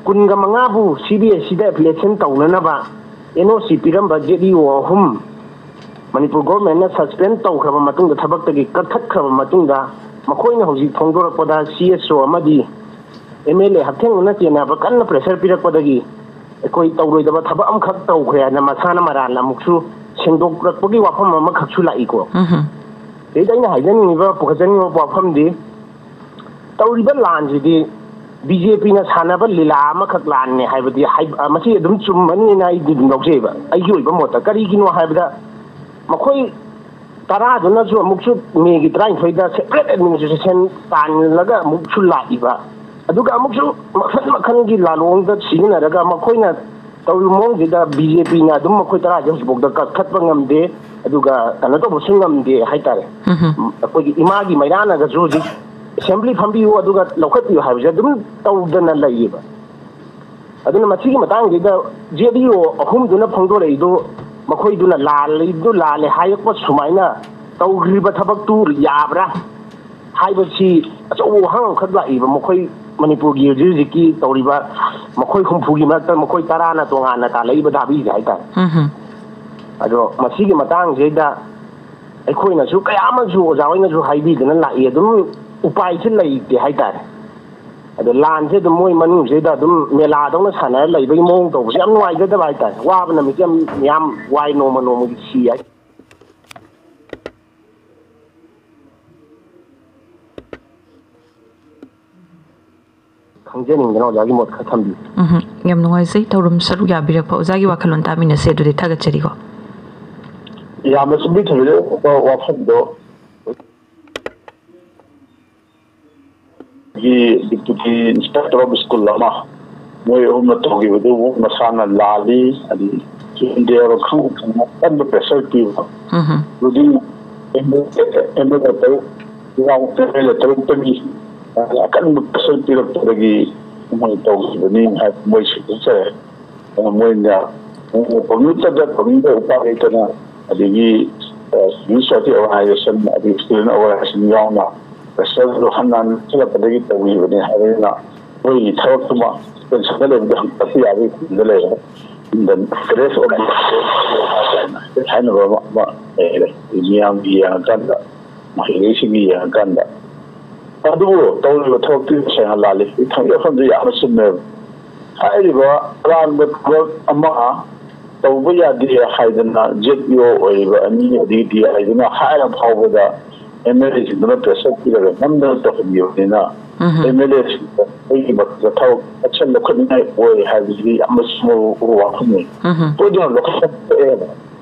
ꯀꯨꯟꯒ ꯃꯉꯥꯕꯨ ꯁꯤ ꯕꯤ ꯑꯦꯁ ꯏꯗ ꯑꯦꯐꯤꯂꯤꯌꯦꯁꯟ ꯇꯧꯅꯅꯕ ꯑꯦꯟ ꯑꯣ ꯁꯤ ꯄꯤꯔꯝꯕ ꯖꯦꯠ ꯏ ꯑꯣ ꯑꯍꯨꯝ ꯃꯅꯤꯄꯨꯔ ꯒꯣꯔꯃꯦꯟꯅ ꯁꯁꯄꯦꯟ ꯇꯧꯈ꯭ꯔꯕ ꯃꯇꯨꯡꯗ, ꯊꯕꯛꯇꯒꯤ ꯀꯛꯊꯠꯈ꯭ꯔꯕ ꯃꯇꯨꯡꯗ, ꯃꯈꯣꯏꯅ ꯍꯧꯖꯤꯛ ꯐꯣꯡꯗꯣꯔꯛꯄꯗ ꯁꯤ ꯑꯦꯁ ꯑꯣ ꯑꯃꯗꯤ ꯑꯦꯝ ꯑꯦꯜ ꯑꯦ ꯍꯛꯊꯦꯡꯅꯅ ꯆꯦꯟꯅꯕ ꯀꯟꯅ ꯄ꯭ꯔꯦꯁꯔ ꯄꯤꯔꯛꯄꯗꯒꯤ ꯑꯩꯈꯣꯏ ꯇꯧꯔꯣꯏꯗꯕ ꯊꯕꯛ ꯑꯃꯈꯛ ꯇꯧꯈ꯭ꯔꯦ ꯍꯥꯏꯅ ꯃꯁꯥꯅ ꯃꯔꯥꯜ ꯑꯃꯨꯛꯁꯨ ꯁꯦꯡꯗꯣꯛꯂꯛꯄꯒꯤ ꯋꯥꯐꯝ ꯑꯃꯈꯛꯁꯨ ꯂꯥꯛꯏꯀꯣ꯫ ꯎꯝ ꯍꯝ꯫ ꯁꯤꯗꯩꯗ ꯑꯩꯅ ꯍꯥꯏꯖꯅꯤꯡꯉꯤꯕ, ꯄꯨꯈꯠꯆꯅꯤꯡꯉꯤꯕ ꯋꯥꯐꯝꯗꯤ, ꯇꯧꯔꯤꯕ ꯂꯥꯟꯁꯤꯗꯤ ꯕꯤ ꯖꯦ ꯄꯤꯅ ꯁꯥꯟꯅꯕ ꯂꯤꯂꯥ ꯑꯃꯈꯛ ꯂꯥꯟꯅꯦ ꯍꯥꯏꯕꯗꯤ ꯍꯥꯏ-, ꯑ, ꯃꯁꯤ ꯑꯗꯨꯝ ꯆꯨꯝꯃꯅꯤꯅ ꯑꯩꯗꯤ ꯑꯗꯨꯝ ꯂꯧꯖꯩꯕ, ꯑꯩꯒꯤ ꯑꯣꯏꯕ ꯃꯣꯠꯇ꯫ ꯀꯔꯤꯒꯤꯅꯣ ꯍꯥꯏꯕꯗ, ꯃꯈꯣꯏ ꯇꯔꯥꯗꯨꯅꯁꯨ ꯑꯃꯨꯛꯁꯨ ꯃꯦꯒꯤ ꯇꯔꯥꯅꯤꯊꯣꯏꯗ ꯁꯦꯄꯔꯦꯠ ꯑꯦꯗꯃꯤꯅꯤꯁꯇ꯭ꯔꯦꯁꯟ ꯇꯥꯟꯂꯒ ꯑꯃꯨꯛꯁꯨ ꯂꯥꯛꯏꯕ, ꯑꯗꯨꯒ ꯑꯃꯨꯛꯁꯨ ꯃꯈꯜ ꯃꯈꯜꯒꯤ ꯂꯥꯂꯣꯡꯗ ꯁꯤꯖꯤꯟꯅꯔꯒ ꯃꯈꯣꯏꯅ ꯇꯧꯔꯤꯕ ꯃꯑꯣꯡꯁꯤꯗ ꯕꯤ ꯖꯦ ꯄꯤꯅ ꯑꯗꯨꯝ ꯃꯈꯣꯏ ꯇꯔꯥꯁꯦ ꯍꯧꯖꯤꯛꯐꯥꯎꯗ ꯀꯛꯊꯠꯄ ꯉꯝꯗꯦ, ꯑꯗꯨꯒ ꯀꯩꯅꯣ ꯇꯧꯕꯁꯨ ꯉꯝꯗꯦ ꯍꯥꯏꯇꯥꯔꯦ꯫ ꯎꯝ ꯍꯝ꯫ ꯎꯝ, ꯑꯩꯈꯣꯏꯒꯤ ꯏꯃꯥꯒꯤ ꯃꯩꯔꯥꯅꯒꯁꯨ ꯍꯧꯖꯤꯛ ꯑꯦꯁꯦꯝꯕ꯭ꯂꯤ ꯐꯝꯕꯤꯌꯨ ꯑꯗꯨꯒ ꯂꯧꯈꯠꯄꯤꯌꯨ ꯍꯥꯏꯕꯁꯦ ꯑꯗꯨꯝ ꯇꯧꯗꯅ ꯂꯩꯌꯦꯕ꯫ ꯑꯗꯨꯅ ꯃꯁꯤꯒꯤ ꯃꯇꯥꯡꯁꯤꯗ ꯖꯦꯠ ꯏ ꯑꯣ ꯑꯍꯨꯝꯗꯨꯅ ꯐꯣꯡꯗꯣꯔꯛꯏꯗꯨ, ꯃꯈꯣꯏꯗꯨꯅ ꯂꯥꯜꯂꯤꯗꯨ ꯂꯥꯜꯂꯦ ꯍꯥꯏꯔꯛꯄ ꯁꯨꯃꯥꯏꯅ ꯇꯧꯈ꯭ꯔꯤꯕ ꯊꯕꯛꯇꯨ ꯌꯥꯕ꯭ꯔꯥ ꯍꯥꯏꯕꯁꯤ ꯑꯆꯧꯕ ꯋꯥꯍꯪ ꯑꯃꯈꯛ ꯂꯥꯛꯏꯕ꯫ ꯃꯈꯣꯏ ꯃꯅꯤꯄꯨꯔꯒꯤ ꯍꯧꯖꯤꯛ ꯍꯧꯖꯤꯛꯀꯤ ꯇꯧꯔꯤꯕ ꯃꯈꯣꯏ ꯍꯨꯝꯐꯨꯒꯤ ꯃꯔꯛꯇ ꯃꯈꯣꯏ ꯇꯔꯥꯅ ꯇꯣꯉꯥꯟꯅ ꯇꯥꯜꯂꯛꯏꯕ ꯗꯥꯕꯤꯁꯦ ꯍꯥꯏꯇꯥꯔꯦ꯫ ꯎꯝ ꯍꯝ꯫ ꯑꯗꯣ ꯃꯁꯤꯒꯤ ꯃꯇꯥꯡꯁꯤꯗ ꯑꯩꯈꯣꯏꯅꯁꯨ ꯀꯌꯥ ꯑꯃꯁꯨ ꯑꯣꯖꯥ ꯍꯣꯏꯅꯁꯨ ꯍꯥꯏꯕꯤꯗꯅ ꯂꯥꯛꯏ, ꯑꯗꯨꯝ ꯎꯄꯥꯏꯁꯨ ꯂꯩꯇꯦ ꯍꯥꯏꯇꯥꯔꯦ꯫ ꯑꯗꯣ ꯂꯥꯟꯁꯦ ꯑꯗꯨꯝ ꯃꯣꯏ ꯃꯅꯨꯡꯁꯤꯗ ꯑꯗꯨꯝ ꯃꯦꯂꯥꯗꯧꯅ ꯁꯥꯟꯅꯔ ꯂꯩꯕꯒꯤ ꯃꯑꯣꯡ ꯇꯧꯕꯁꯦ ꯌꯥꯝ ꯅꯨꯡꯉꯥꯏꯖꯗꯕ ꯍꯥꯏꯇꯥꯔꯦ꯫ ꯋꯥꯕꯅ ꯃꯤꯁꯦ ꯌꯥꯝ, ꯌꯥꯝ ꯋꯥꯏ, ꯅꯣꯡꯃ ꯅꯣꯡꯃꯒꯤ ꯁꯤ ꯍꯥꯏ꯫ ꯈꯪꯖꯅꯤꯡꯗꯅ ꯑꯣꯖꯥꯒꯤ ꯃꯣꯠ ꯈꯔ ꯊꯝꯕꯤꯌꯨ꯫ ꯎꯝ ꯍꯝ꯫ ꯌꯥꯝ ꯅꯨꯡꯉꯥꯏꯖꯩ ꯊꯧꯔꯝ ꯁꯔꯨꯛ ꯌꯥꯕꯤꯔꯛꯄ꯫ ꯑꯣꯖꯥꯒꯤ ꯋꯥꯈꯜꯂꯣꯟ ꯇꯥꯃꯤꯟꯅꯁꯦ ꯑꯗꯨꯗꯤ꯫ ꯊꯥꯒꯠꯆꯔꯤꯀꯣ꯫ ꯌꯥꯝꯅ ꯆꯨꯝꯃꯤ ꯊꯝꯕꯤꯔꯦ ꯋꯥꯐꯝꯗꯣ꯫ ꯒꯤ ꯗꯤꯄꯨꯇꯤ ꯏꯟꯁꯄꯦꯛꯇꯔ ꯑꯣꯐ ꯁ꯭ꯀꯨꯜ ꯑꯃ ꯃꯣꯏ ꯑꯍꯨꯝꯅ ꯇꯧꯈꯤꯕꯗꯨ ꯃꯁꯥꯅ ꯂꯥꯜꯂꯤ, ꯑꯗꯩ ꯆꯨꯝꯗꯦ ꯍꯥꯏꯕ ꯈꯪꯅ ꯈꯪꯅ ꯑꯀꯟꯕ pressure ꯄꯤꯕ꯫ ꯎꯝ꯫ ꯑꯗꯨꯗꯤ MLA ꯇꯔꯨꯛ ꯌꯥꯎ-, MLA ꯇꯔꯨꯛꯇꯒꯤ ꯑꯀꯟꯕ pressure ꯄꯤꯔꯛꯄꯗꯒꯤ ꯃꯣꯏ ꯇꯧꯈꯤꯕꯅꯤ ꯍꯥꯏꯕ ꯃꯣꯏ ꯁꯤꯟꯗꯣꯛꯆꯔꯦ꯫ ꯑꯗꯨꯅ ꯃꯣꯏꯅ ꯐꯪꯅꯤꯡꯗꯕ ꯐꯪꯅꯤꯡꯗꯕ ꯎꯄꯥꯏ ꯂꯩꯇꯅ, ꯑꯗꯒꯤ, ꯑ, Youth Society Organization, ꯑꯗꯒꯤ Student Organization ꯌꯥꯎꯅ pressure ꯗꯣ ꯍꯟꯅ ꯍꯟꯅ ꯄꯤꯁꯤꯜꯂꯛꯄꯗꯒꯤ ꯇꯧꯈꯤꯕꯅꯤ ꯍꯥꯏꯕꯅꯤꯅ, ꯃꯣꯏꯒꯤ ꯊꯕꯛꯇꯨꯃ suspension ꯗ ꯂꯩꯕꯗꯤ ꯍꯟꯗꯛꯇꯤ ꯌꯥꯕꯒꯤ ꯐꯤꯕꯝꯗ ꯂꯩꯔꯦ꯫ In the interest of the state ꯍꯥꯏꯅꯕ ꯑꯃ, ꯑꯃ ꯂꯩꯔꯦ꯫ ꯃꯤꯌꯥꯝꯒꯤ ꯌꯦꯡꯉꯀꯥꯟꯗ, ꯃꯍꯩꯔꯣꯏꯁꯤꯡꯒꯤ ꯌꯦꯡꯉꯀꯥꯟꯗ꯫ ꯑꯗꯨꯕꯨ ꯇꯧꯔꯤꯕ ꯊꯕꯛꯇꯨ ꯇꯁꯦꯡꯅ ꯂꯥꯜꯂꯤ꯫ ꯏꯊꯪꯒꯤ ꯋꯥꯐꯝꯗꯨ ꯌꯥꯝꯅ ꯆꯨꯝꯃꯦꯕ꯫ ꯍꯥꯏꯔꯤꯕ ꯑꯔꯥꯟꯕ ꯊꯕꯛ ꯑꯃ ꯇꯧꯕ ꯌꯥꯗꯦ ꯍꯥꯏꯗꯅ Z E O ꯑꯣꯏꯔꯤꯕ ꯑꯅꯤ ꯑꯗꯒꯤ D I ꯗꯨꯅ ꯍꯥꯏꯔ ꯐꯥꯎꯕꯗ MLA ꯁꯤꯡꯗꯨꯅ pressure ꯄꯤꯔꯒ ꯅꯝꯗꯅ ꯇꯧꯍꯟꯈꯤꯕꯅꯤꯅ, ꯎꯝ꯫ MLA ꯁꯤꯡꯗ ꯑꯩꯒꯤ ꯃꯊꯛꯇ ꯊꯕꯛ action ꯂꯧꯈꯠꯅꯤꯡꯉꯥꯏ ꯑꯣꯏ ꯍꯥꯏꯕꯁꯤꯗꯤ ꯌꯥꯝꯅ ꯆꯨꯝꯕ ꯋꯥꯐꯝꯅꯤ꯫ ꯎꯝ꯫ ꯁꯣꯏꯗꯅ ꯂꯧꯈꯠꯄ ꯊꯣꯛꯑꯦꯕ꯫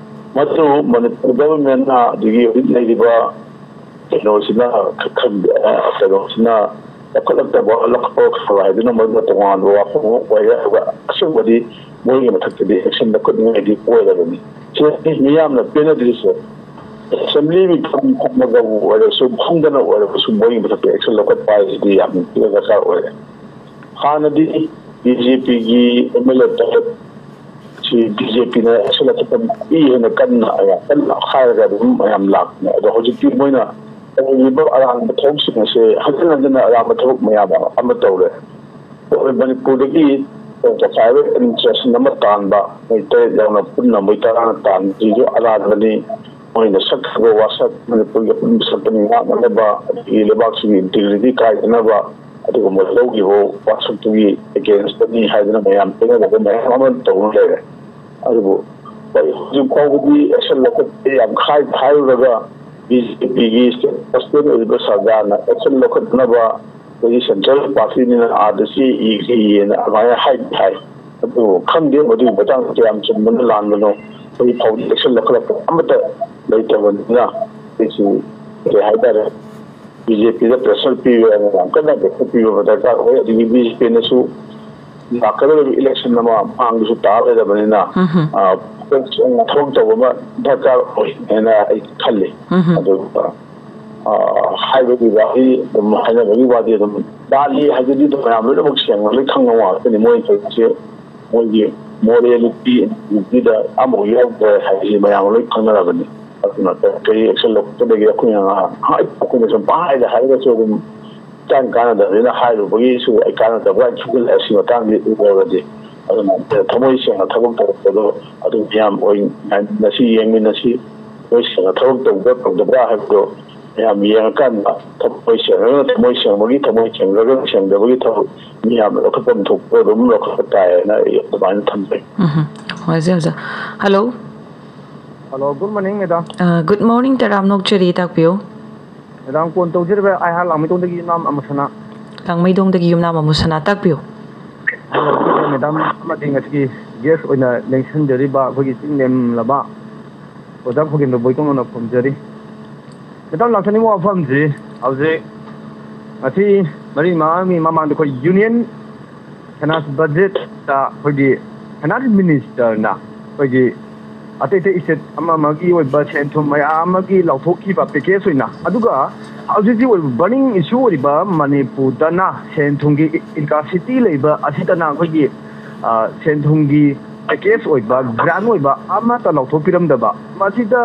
ꯃꯗꯨ ꯃꯅꯤꯄꯨꯔ government ꯅ ꯑꯗꯒꯤ ꯍꯧꯖꯤꯛ ꯂꯩꯔꯤꯕ ꯀꯩꯅꯣꯁꯤꯅ ꯈ-, ꯈ-, ꯑ, ꯀꯩꯅꯣꯁꯤꯅ ꯂꯧꯈꯠꯂꯛꯇꯕ, ꯂꯧꯈꯠꯄ ꯍꯥꯏꯗꯨꯅ ꯃꯗꯨꯅ ꯇꯣꯉꯥꯟꯕ ꯋꯥꯐꯝ ꯑꯃ ꯑꯣꯏꯔꯦ꯫ ꯑꯗꯨꯒ ꯑꯁꯦꯡꯕꯗꯤ ꯃꯣꯏꯒꯤ ꯃꯊꯛꯇꯗꯤ action ꯂꯧꯈꯠꯅꯤꯡꯉꯥꯏꯗꯤ ꯑꯣꯏꯔꯕꯅꯤ꯫ ꯁꯤꯗꯤ ꯃꯤꯌꯥꯝꯅ ꯄꯦꯟꯅꯗ꯭ꯔꯤꯁꯦ, assembly ꯃꯤꯐꯝ ꯐꯝꯃꯒꯕꯨ ꯑꯣꯏꯔꯁꯨ, ꯐꯝꯗꯅ ꯑꯣꯏꯔꯕꯁꯨ ꯃꯣꯏꯒꯤ ꯃꯊꯛꯇ action ꯂꯧꯈꯠꯄ ꯍꯥꯏꯁꯤꯗꯤ ꯌꯥꯝꯅ ꯊꯤꯅ ꯗꯔꯀꯥꯔ ꯑꯣꯏꯔꯦ꯫ ꯍꯥꯟꯅꯗꯤ BJP ꯒꯤ MLA ꯇꯔꯦꯠ ꯁꯤ BJP ꯅ action ꯂꯧꯈꯠꯄ ꯃꯤ ꯍꯦꯟꯅ ꯀꯟꯅ, ꯌꯥꯝ ꯀꯟꯅ ꯍꯥꯏꯔꯒ ꯑꯗꯨꯝ ꯃꯌꯥꯝ ꯂꯥꯛꯄꯅꯦ꯫ ꯑꯗꯣ ꯍꯧꯖꯤꯛꯇꯤ ꯃꯣꯏꯅ ꯇꯧꯔꯤꯕ ꯑꯔꯥꯟꯕ ꯊꯕꯛꯁꯤꯡ ꯑꯁꯦ ꯍꯟꯖꯤꯟ ꯍꯟꯖꯤꯟꯅ ꯑꯔꯥꯟꯕ ꯊꯕꯛ ꯃꯌꯥꯝ ꯑꯃ ꯇꯧꯔꯦ꯫ ꯑꯩꯈꯣꯏ ꯃꯅꯤꯄꯨꯔꯗꯒꯤ private interest ꯑꯃ ꯇꯥꯟꯕ, ꯃꯣꯏ ꯇꯔꯦꯠ ꯌꯥꯎꯅ ꯄꯨꯟꯅ ꯃꯣꯏ ꯇꯔꯥꯅ ꯇꯥꯟꯕꯁꯤꯁꯨ ꯑꯔꯥꯟꯕꯅꯤ꯫ ꯃꯣꯏꯅ ꯁꯛꯈꯤꯕ ꯋꯥꯁꯛ, ꯃꯅꯤꯄꯨꯔꯒꯤ ꯑꯄꯨꯟꯕ ꯁꯛꯇꯝ ꯉꯥꯛꯅꯅꯕ, ꯑꯗꯒꯤ ꯂꯩꯕꯥꯛꯁꯤꯒꯤ integrity ꯀꯥꯏꯗꯅꯕ ꯑꯗꯨꯒꯨꯝꯕ ꯂꯧꯈꯤꯕ ꯋꯥꯁꯛꯇꯨꯒꯤ against ꯅꯤ ꯍꯥꯏꯗꯅ ꯃꯌꯥꯝ ꯄꯦꯟꯅꯗꯕ ꯃꯌꯥꯝ ꯑꯃ ꯇꯧꯗꯨꯅ ꯂꯩꯔꯦ꯫ ꯑꯗꯨꯕꯨ ꯍꯣꯏ, ꯍꯧꯖꯤꯛ ꯐꯥꯎꯕꯗꯤ action ꯂꯧꯈꯠꯇꯦ ꯌꯥꯝ ꯍꯥꯏ-, ꯍꯥꯏꯔꯨꯔꯒ BJP ꯒꯤ state president ꯑꯣꯏꯔꯤꯕ ꯁꯔꯀꯥꯔꯅ action ꯂꯧꯈꯠꯅꯕ ꯑꯩꯈꯣꯏꯒꯤ central party ꯅꯤꯅ ꯑꯥꯗ ꯆꯦ ꯏꯈ꯭ꯔꯦꯅ ꯑꯗꯨꯃꯥꯏꯅ ꯍꯥꯏꯗꯤ ꯍꯥꯏ꯫ ꯑꯗꯨ ꯈꯪꯗꯦ ꯃꯗꯨꯒꯤ ꯃꯇꯥꯡꯗ ꯀꯌꯥꯝ ꯆꯨꯝꯕꯅꯣ ꯂꯥꯟꯕꯅꯣ꯫ ꯍꯧꯖꯤꯛ ꯐꯥꯎꯗꯤ action ꯂꯧꯈꯠꯂꯛꯄ ꯑꯃꯠꯇ ꯂꯩꯇꯕꯅꯤꯅ ꯑꯩꯁꯨ ꯀꯩ ꯍꯥꯏꯇꯥꯔꯦ, BJP ꯗ pressure ꯄꯤꯕ ꯌꯥꯝ ꯀꯟꯅ pressure ꯄꯤꯕ ꯑꯃ ꯗꯔꯀꯥꯔ ꯑꯣꯏ꯫ ꯑꯗꯒꯤ BJP ꯅꯁꯨ ꯂꯥꯛꯀꯗꯧꯔꯤꯕ ꯏꯂꯦꯛꯁꯟ ꯑꯃ ꯃꯥꯡꯗꯁꯨ ꯇꯥꯔꯣꯏꯗꯕꯅꯤꯅ, ꯎꯝ꯫ ꯑ, ꯐꯣꯀꯁ ꯑꯣꯏꯅ ꯊꯕꯛ ꯇꯧꯕ ꯑꯃ ꯗꯔꯀꯥꯔ ꯑꯣꯏ ꯍꯥꯏꯅ ꯑꯩ ꯈꯜꯂꯤ꯫ ꯎꯝ꯫ ꯑꯗꯨꯒ, ꯑ, ꯍꯥꯏꯕꯒꯤ ꯋꯥꯍꯩ ꯑꯗꯨꯝ ꯍꯥꯏꯅꯕꯒꯤ ꯋꯥꯗꯤ ꯑꯗꯨꯝ ꯂꯥꯜꯂꯤ ꯍꯥꯏꯕꯗꯤ ꯑꯗꯨꯝ ꯃꯌꯥꯝ ꯂꯣꯏꯅꯃꯛ ꯁꯦꯡꯅ ꯂꯣꯏ ꯈꯪꯕ ꯉꯥꯛꯇꯅꯤ꯫ ꯃꯣꯏ ꯊꯕꯛꯁꯦ ꯃꯣꯏꯒꯤ ꯃꯣꯔꯦꯂꯤꯇꯤꯗ ꯑꯃꯐꯥꯎ ꯌꯥꯎꯗ꯭ꯔꯦ ꯍꯥꯏꯕꯁꯤ ꯃꯌꯥꯝ ꯂꯣꯏ ꯈꯪꯅꯔꯕꯅꯤ꯫ ꯑꯗꯨꯅ ꯀꯔꯤ ꯑꯦꯛꯁꯟ ꯂꯧꯈꯠꯀꯗꯒꯦ? ꯑꯩꯈꯣꯏꯅ ꯉꯥꯏꯍꯥꯛ ꯑꯩꯈꯣꯏꯅ ꯁꯨꯝ ꯄꯪꯍꯥꯏꯗ ꯍꯥꯏꯔꯒꯁꯨ ꯑꯗꯨꯝ ꯏꯀꯥꯟ ꯀꯥꯟꯅꯗꯕꯅꯤꯅ ꯍꯥꯏꯔꯨꯕꯒꯤꯁꯨ ꯑꯩ ꯀꯥꯟꯅꯗꯕ ꯈꯟꯖꯤꯜꯂꯛꯑꯦ꯫ ꯁꯤ ꯃꯇꯥꯡꯗꯤ ꯎꯔꯒꯗꯤ ꯑꯗꯨꯅ ꯊꯃꯣꯏ ꯁꯦꯡꯅ ꯊꯕꯛ ꯇꯧꯔꯛꯄꯗꯣ ꯑꯗꯨ ꯃꯌꯥꯝ ꯑꯣꯏ ꯉꯁꯤ ꯌꯦꯡꯃꯤꯟꯅꯁꯤ꯫ ꯊꯃꯣꯏ ꯁꯦꯡꯅ ꯊꯕꯛ ꯇꯧꯕ꯭ꯔꯥ ꯇꯧꯗꯕ꯭ꯔꯥ ꯍꯥꯏꯕꯗꯣ ꯃꯌꯥꯝ ꯌꯦꯡꯉꯀꯥꯟꯗ ꯊꯃꯣꯏ ꯁꯦꯡꯉꯒꯅ ꯊꯃꯣꯏ ꯁꯦꯡꯕꯒꯤ, ꯊꯃꯣꯏ ꯁꯦꯡꯗ꯭ꯔꯒꯅ ꯁꯦꯡꯗꯕꯒꯤ ꯊꯕꯛ ꯃꯤ ꯌꯥꯝꯅ ꯂꯧꯈꯠꯐꯝ ꯊꯣꯛꯄ ꯑꯗꯨꯝ ꯂꯧꯈꯠꯄ ꯇꯥꯏ ꯍꯥꯏꯅ ꯑꯩ ꯑꯗꯨꯃꯥꯏꯅ ꯊꯝꯖꯩ꯫ ꯎꯝ꯫ ꯍꯣꯏ, ꯍꯧꯖꯤꯛ, ꯍꯧꯖꯤꯛ꯫ Hello. Hello, good morning madam. ꯑ, ꯒꯨꯗ ꯃꯣꯔꯅꯤꯡ, ꯇꯔꯥꯝꯅ ꯑꯣꯛꯆꯔꯤ, ꯇꯥꯛꯄꯤꯌꯨ꯫ ꯃꯦꯗꯥꯝ, ꯀꯣꯟ ꯇꯧꯖꯔꯤꯕ ꯑꯩꯍꯥꯛ ꯂꯥꯡꯃꯩꯗꯣꯡꯗꯒꯤ ꯌꯨꯝꯅꯥꯝ ꯑꯃꯨꯁꯅꯥ꯫ ꯂꯥꯡꯃꯩꯗꯣꯡꯗꯒꯤ ꯌꯨꯝꯅꯥꯝ ꯑꯃꯨꯁꯅꯥ, ꯇꯥꯛꯄꯤꯌꯨ꯫ ꯃꯦꯗꯥꯝ ꯑꯃꯗꯤ ꯉꯁꯤꯒꯤ ꯒꯦꯁ ꯑꯣꯏꯅ ꯂꯦꯡꯁꯤꯟꯖꯔꯤꯕ ꯑꯩꯈꯣꯏꯒꯤ ꯆꯤꯡ ꯂꯦꯝꯂꯕ ꯑꯣꯖꯥ ꯈꯣꯒꯦꯟꯗ꯭ꯔ ꯕꯣꯏꯇꯣꯡꯅ ꯈꯨꯔꯨꯝꯖꯔꯤ꯫ ꯃꯦꯗꯥꯝ, ꯂꯥꯛꯆꯅꯤꯡꯕ ꯋꯥꯐꯝꯁꯤ ꯍꯧꯖꯤꯛ ꯉꯁꯤ ꯃꯔꯤ ꯃꯉꯥꯒꯤ ꯃꯃꯥꯡꯗ ꯑꯩꯈꯣꯏ ꯌꯨꯅꯤꯌꯟ ꯐꯥꯏꯅꯥꯟꯁ ꯕꯖꯦꯠꯇ ꯑꯩꯈꯣꯏꯒꯤ ꯐꯥꯏꯅꯥꯟꯁ ꯃꯤꯅꯤꯁꯇꯔꯅ ꯑꯩꯈꯣꯏꯒꯤ ꯑꯇꯩ ꯑꯇꯩ ꯏꯁꯇꯦꯠ ꯑꯃ ꯑꯃꯒꯤ ꯑꯣꯏꯕ ꯁꯦꯟ ꯊꯨꯝ ꯃꯌꯥꯝ ꯑꯃꯒꯤ ꯂꯥꯎꯊꯣꯛꯈꯤꯕ ꯄꯦꯀꯦꯖ ꯑꯣꯏꯅ, ꯑꯗꯨꯒ ꯍꯧꯖꯤꯛ ꯍꯧꯖꯤꯛ ꯑꯣꯏꯕ ꯕꯔꯅꯤꯡ ꯏꯁꯨ ꯑꯣꯏꯔꯤꯕ ꯃꯅꯤꯄꯨꯔꯗꯅ ꯁꯦꯟ ꯊꯨꯝꯒꯤ ꯏꯟꯀꯥꯁꯤꯇꯤ ꯂꯩꯕ ꯑꯁꯤꯗꯅ ꯑꯩꯈꯣꯏꯒꯤ, ꯑ, ꯁꯦꯟ ꯊꯨꯝꯒꯤ ꯄꯦꯀꯦꯖ ꯑꯣꯏꯕ, ꯒ꯭ꯔꯥꯟ ꯑꯣꯏꯕ ꯑꯃꯠꯇ ꯂꯥꯎꯊꯣꯛꯄꯤꯔꯝꯗꯕ, ꯃꯁꯤꯗ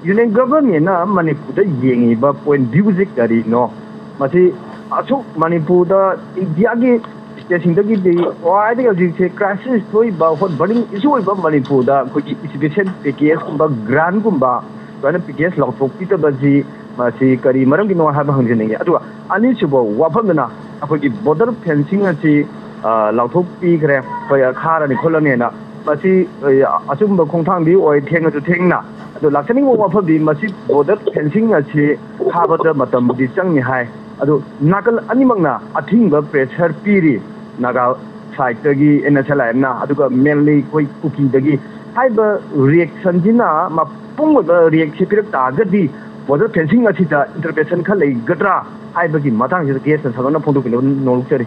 ꯌꯨꯅꯤꯌꯟ ꯒꯚꯔꯟꯃꯦꯟꯅ ꯃꯅꯤꯄꯨꯔꯗ ꯌꯦꯡꯉꯤꯕ ꯄꯣꯏꯟ ꯚ꯭ꯌꯨꯁꯦ ꯀꯔꯤꯅꯣ? ꯃꯁꯤ ꯑꯁꯨꯛ ꯃꯅꯤꯄꯨꯔꯗ ꯏꯟꯗꯤꯌꯥꯒꯤ ꯁ꯭ꯇꯦꯠꯁꯤꯡꯗꯒꯤꯗꯤ ꯈ꯭ꯋꯥꯏꯗꯒꯤ ꯍꯧꯖꯤꯛꯁꯦ ꯀ꯭ꯔꯥꯏꯁꯤꯁ ꯊꯣꯛꯏꯕ, ꯍꯣꯠ ꯕꯔꯅꯤꯡ ꯏꯁꯨ ꯑꯣꯏꯕ ꯃꯅꯤꯄꯨꯔꯗ ꯑꯩꯈꯣꯏꯒꯤ ꯏꯁꯄꯤꯁꯦꯜ ꯄꯦꯀꯦꯖꯀꯨꯝꯕ, ꯒ꯭ꯔꯥꯟꯒꯨꯝꯕ ꯁꯨꯃꯥꯏꯅ ꯄꯦꯀꯦꯖ ꯂꯥꯎꯊꯣꯛꯄꯤꯗꯕꯁꯤ ꯃꯁꯤ ꯀꯔꯤ ꯃꯔꯝꯒꯤꯅꯣ ꯍꯥꯏꯕ ꯍꯪꯖꯅꯤꯡꯉꯤ꯫ ꯑꯗꯨꯒ ꯑꯅꯤꯁꯨꯕ ꯋꯥꯐꯝꯗꯨꯅ ꯑꯩꯈꯣꯏꯒꯤ ꯕꯣꯔꯗꯔ ꯐꯦꯟꯁꯤꯡ ꯑꯁꯤ, ꯑ, ꯂꯥꯎꯊꯣꯛꯄꯤꯈ꯭ꯔꯦ, ꯑꯩꯈꯣꯏ ꯈꯥꯔꯅꯤ ꯈꯣꯠꯂꯅꯤꯅ꯫ ꯃꯁꯤ, ꯑ, ꯑꯆꯨꯝꯕ ꯈꯣꯡꯊꯥꯡꯗꯤ ꯑꯣꯏ, ꯊꯦꯡꯉꯁꯨ ꯊꯦꯡꯅ꯫ ꯑꯗꯣ ꯂꯥꯛꯆꯅꯤꯡꯕ ꯋꯥꯐꯝꯗꯤ ꯃꯁꯤ ꯕꯣꯔꯗꯔ ꯐꯦꯟꯁꯤꯡ ꯑꯁꯤ ꯈꯥꯕꯗ ꯃꯇꯝꯕꯨꯗꯤ ꯆꯪꯅꯤ ꯍꯥꯏ, ꯑꯗꯣ ꯅꯥꯀꯜ ꯑꯅꯤꯃꯛꯅ ꯑꯊꯤꯡꯕ ꯄ꯭ꯔꯦꯁꯔ ꯄꯤꯔꯤ꯫ ꯅꯥꯒꯥ ꯁꯥꯏꯠꯇꯒꯤ ꯑꯦꯟ ꯑꯦꯁ ꯑꯦꯜ ꯑꯥꯏ ꯑꯦꯝꯅ, ꯑꯗꯨꯒ ꯃꯦꯟꯂꯤ ꯑꯩꯈꯣꯏ ꯀꯨꯀꯤꯗꯒꯤ꯫ ꯍꯥꯏꯔꯤꯕ ꯔꯤꯌꯦꯛꯁꯟꯁꯤꯅ ꯃꯄꯨꯡ ꯑꯣꯏꯕ ꯔꯤꯌꯦꯛꯁꯟ ꯄꯤꯔꯛ ꯇꯥꯔꯒꯗꯤ ꯕꯣꯔꯗꯔ ꯐꯦꯟꯁꯤꯡ ꯑꯁꯤꯗ ꯏꯟꯇꯔꯚꯦꯟꯁꯟ ꯈꯔ ꯂꯩꯒꯗ꯭ꯔꯥ ꯍꯥꯏꯕꯒꯤ ꯃꯇꯥꯡꯁꯤꯗ ꯒꯦꯁꯅ ꯁꯟꯗꯣꯛꯅ ꯐꯣꯡꯗꯣꯛꯄꯤꯅꯕ ꯅꯣꯂꯨꯛꯆꯔꯤ꯫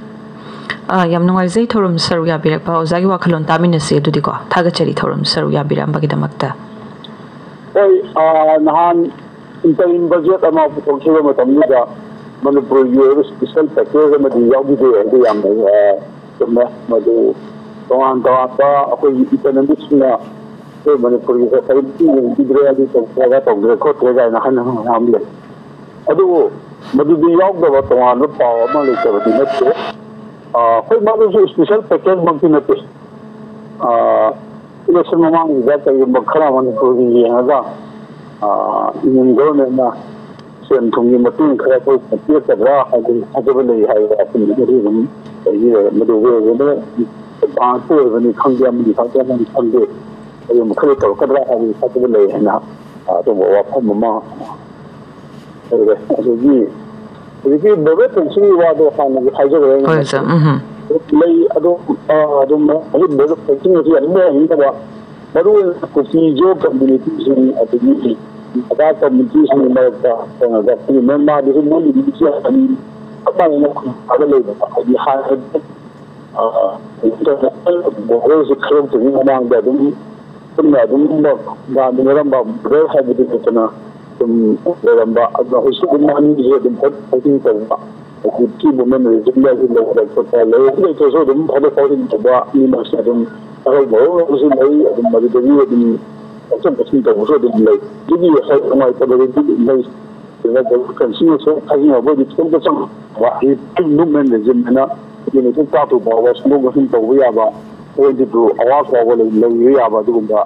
ꯑꯥ, ꯌꯥꯝ ꯅꯨꯡꯉꯥꯏꯖꯩ ꯊꯧꯔꯝ ꯁꯔꯨꯛ ꯌꯥꯕꯤꯔꯛꯄ꯫ ꯑꯣꯖꯥꯒꯤ ꯋꯥꯈꯜꯂꯣꯟ ꯇꯥꯃꯤꯟꯅꯁꯤ ꯑꯗꯨꯗꯤꯀꯣ꯫ ꯊꯥꯒꯠꯆꯔꯤ ꯊꯧꯔꯝ ꯁꯔꯨꯛ ꯌꯥꯕꯤꯔꯛꯑꯝꯕꯒꯤꯗꯃꯛꯇ꯫ ꯍꯣꯏ, ꯑ, ꯅꯍꯥꯟ interim budget ꯑꯃ ꯄꯨꯊꯣꯛꯈꯤꯕ ꯃꯇꯝꯗꯨꯗ ꯃꯅꯤꯄꯨꯔꯒꯤ ꯑꯣꯏꯕ special package ꯑꯃꯗꯤ ꯌꯥꯎꯈꯤꯗꯦ ꯍꯥꯏꯕꯗꯤ ꯌꯥꯝꯅ, ꯑ, ꯆꯨꯝꯃꯦ꯫ ꯃꯗꯨ ꯇꯣꯉꯥꯟ ꯇꯣꯉꯥꯟꯕ ꯑꯩꯈꯣꯏꯒꯤ economistꯁꯤꯡꯅ ꯑꯩꯈꯣꯏ ꯃꯅꯤꯄꯨꯔꯒꯤ facility ꯌꯦꯡꯕꯤꯗ꯭ꯔꯦ, ꯑꯗꯨ ꯇꯧꯗ꯭ꯔꯦ, ꯑꯗꯥ ꯇꯧꯗ꯭ꯔꯦ ꯈꯣꯠꯇ꯭ꯔꯦ ꯀꯥꯏꯅ ꯍꯥꯏꯅꯕ ꯃꯌꯥꯝ ꯂꯩ꯫ ꯑꯗꯨꯕꯨ ꯃꯗꯨꯗꯤ ꯌꯥꯎꯗꯕ ꯇꯣꯉꯥꯟꯕ ꯄꯥꯎ ꯑꯃ ꯂꯩꯇꯕꯗꯤ ꯅꯠꯇꯦ꯫ ꯑ, ꯍꯣꯏ, ꯃꯗꯨꯁꯨ special package ꯃꯛꯇꯤ ꯅꯠꯇꯦ꯫ ꯑ, election ꯃꯃꯥꯡꯒꯤꯗ ꯀꯔꯤꯒꯨꯝꯕ ꯈꯔ ꯃꯅꯤꯄꯨꯔꯒꯤ ꯌꯦꯡꯉꯒ, ꯑ, Union governmentꯅ ꯁꯦꯟ ꯊꯨꯝꯒꯤ ꯃꯇꯦꯡ ꯈꯔ ꯑꯩꯈꯣꯏ ꯄꯤꯔꯛꯀꯗ꯭ꯔꯥ ꯍꯥꯏꯕꯒꯤ ꯊꯥꯖꯕ ꯂꯩ ꯍꯥꯏꯕ ꯋꯥꯐꯝꯗꯨꯃꯗꯤ ꯑꯗꯨꯝ ꯂꯩꯕꯤꯔꯦ꯫ ꯃꯗꯨꯒꯤ ꯑꯣꯏꯕꯅ advance ꯑꯣꯏꯕꯅꯤ ꯈꯪꯗꯦ, ꯑꯃꯗꯤ ꯈꯪꯗꯦ, ꯑꯃꯗꯤ ꯈꯪꯗꯦ, ꯑꯗꯨꯒꯨꯝꯕ ꯈꯔ ꯇꯧꯔꯛꯀꯗ꯭ꯔꯥ ꯍꯥꯏꯕꯒꯤ ꯊꯥꯖꯕ ꯂꯩ ꯍꯥꯏꯅ, ꯑ, ꯑꯗꯨꯝꯕ ꯋꯥꯐꯝ ꯑꯃ ꯂꯩꯔꯦ꯫ ꯑꯗꯒꯤ ꯍꯧꯖꯤꯛꯀꯤ border fencingꯒꯤ ꯋꯥꯗꯣ ꯍꯥꯟꯅꯗꯤ ꯍꯥꯏꯖꯈ꯭ꯔꯦ ꯑꯩꯅ꯫ ꯍꯣꯏ, ꯑꯣꯖꯥ꯫ ꯎꯝ꯫ ꯂꯩ꯫ ꯑꯗꯣ, ꯑ, ꯑꯗꯨꯝ ꯍꯧꯖꯤꯛ border fencing ꯑꯁꯤ ꯌꯥꯝ ꯌꯥꯅꯤꯡꯗꯕ, ꯃꯔꯨꯑꯣꯏꯅ ꯀꯨꯀꯤ ꯖꯣ communityꯁꯤꯡ ꯑꯗꯒꯤ ꯃꯗꯥ communityꯁꯤꯡꯒꯤ ꯃꯔꯛꯇ ꯀꯩꯅꯣꯗ ꯑꯩꯈꯣꯏꯒꯤ ꯃ꯭ꯌꯥꯟꯃꯥꯔꯗꯁꯨ ꯃꯣꯏꯒꯤ ꯃꯤꯁꯦ ꯆꯞ ꯃꯥꯟꯅꯅ ꯈꯨꯟꯗꯥꯔꯒ ꯂꯩꯕ꯫ ꯍꯥꯏꯗꯤ ꯍꯥꯟꯅ, ꯑ, borderꯁꯤ ꯈꯥꯏꯗꯣꯛꯇ꯭ꯔꯤꯉꯩ ꯃꯃꯥꯡꯗ ꯑꯗꯨꯝ ꯄꯨꯟꯅ ꯑꯗꯨꯝ ꯂꯥꯟꯃꯤꯟꯅꯔꯝꯕ border ꯍꯥꯏꯕꯗꯨ ꯅꯠꯇꯅ ꯑꯗꯨꯝ ꯂꯩꯔꯝꯕ꯫ ꯑꯗꯨꯅ ꯍꯧꯖꯤꯛꯁꯨ ꯑꯗꯨꯝ ꯑꯅꯤꯁꯦ ꯑꯗꯨꯝ ꯐꯣꯔ ꯐꯥꯏꯇꯤꯡ ꯇꯧꯕ, ꯑꯗꯒꯤ ꯀꯤ ꯃꯨꯞꯃꯦꯟ ꯔꯦꯖꯤꯝꯗ ꯂꯩꯕ ꯈꯣꯠꯄ ꯂꯩꯔꯁꯨ ꯂꯩꯇ꯭ꯔꯁꯨ ꯑꯗꯨꯝ ꯐꯥꯎꯗꯣꯛ ꯐꯥꯎꯖꯤꯟ ꯇꯧꯕ ꯑꯅꯤꯃꯛꯁꯦ ꯑꯗꯨꯝ ꯍꯔꯥꯎ ꯍꯔꯥꯎꯅꯕꯁꯨ ꯂꯩ꯫ ꯑꯗꯨꯝ ꯃꯗꯨꯗꯒꯤ ꯑꯗꯨꯝ ꯂꯧꯊꯣꯛ ꯂꯧꯁꯤꯟ ꯇꯧꯕꯁꯨ ꯑꯗꯨꯝ ꯂꯩ꯫ ꯑꯗꯨꯒꯤ ꯉꯁꯥꯏ ꯅꯨꯡꯉꯥꯏꯇꯕꯗꯨꯗꯤ ꯂꯩ꯫ ꯑꯗꯨꯅ ꯀꯟꯁꯤꯡꯅꯁꯨ ꯊꯥꯖꯤꯟꯅꯕ ꯑꯣꯏꯗꯤ ꯊꯣꯛꯄ ꯆꯪꯕ ꯍꯥꯏꯗꯤ ꯃꯨꯞꯃꯦꯟ ꯔꯦꯖꯤꯝ ꯍꯥꯏꯅ ꯍꯧꯖꯤꯛ ꯅꯨꯃꯤꯠ ꯇꯔꯥ ꯇꯔꯨꯛ ꯐꯥꯎꯕ ꯁꯦꯝꯗꯣꯛ ꯁꯦꯝꯖꯤꯟ ꯇꯧꯕ ꯌꯥꯕ, ꯇ꯭ꯋꯦꯟꯇꯤ ꯇꯨ ꯑꯋꯥꯔ ꯐꯥꯎꯕ ꯂꯩ-, ꯂꯩꯕ ꯌꯥꯕ ꯑꯗꯨꯒꯨꯝꯕ꯫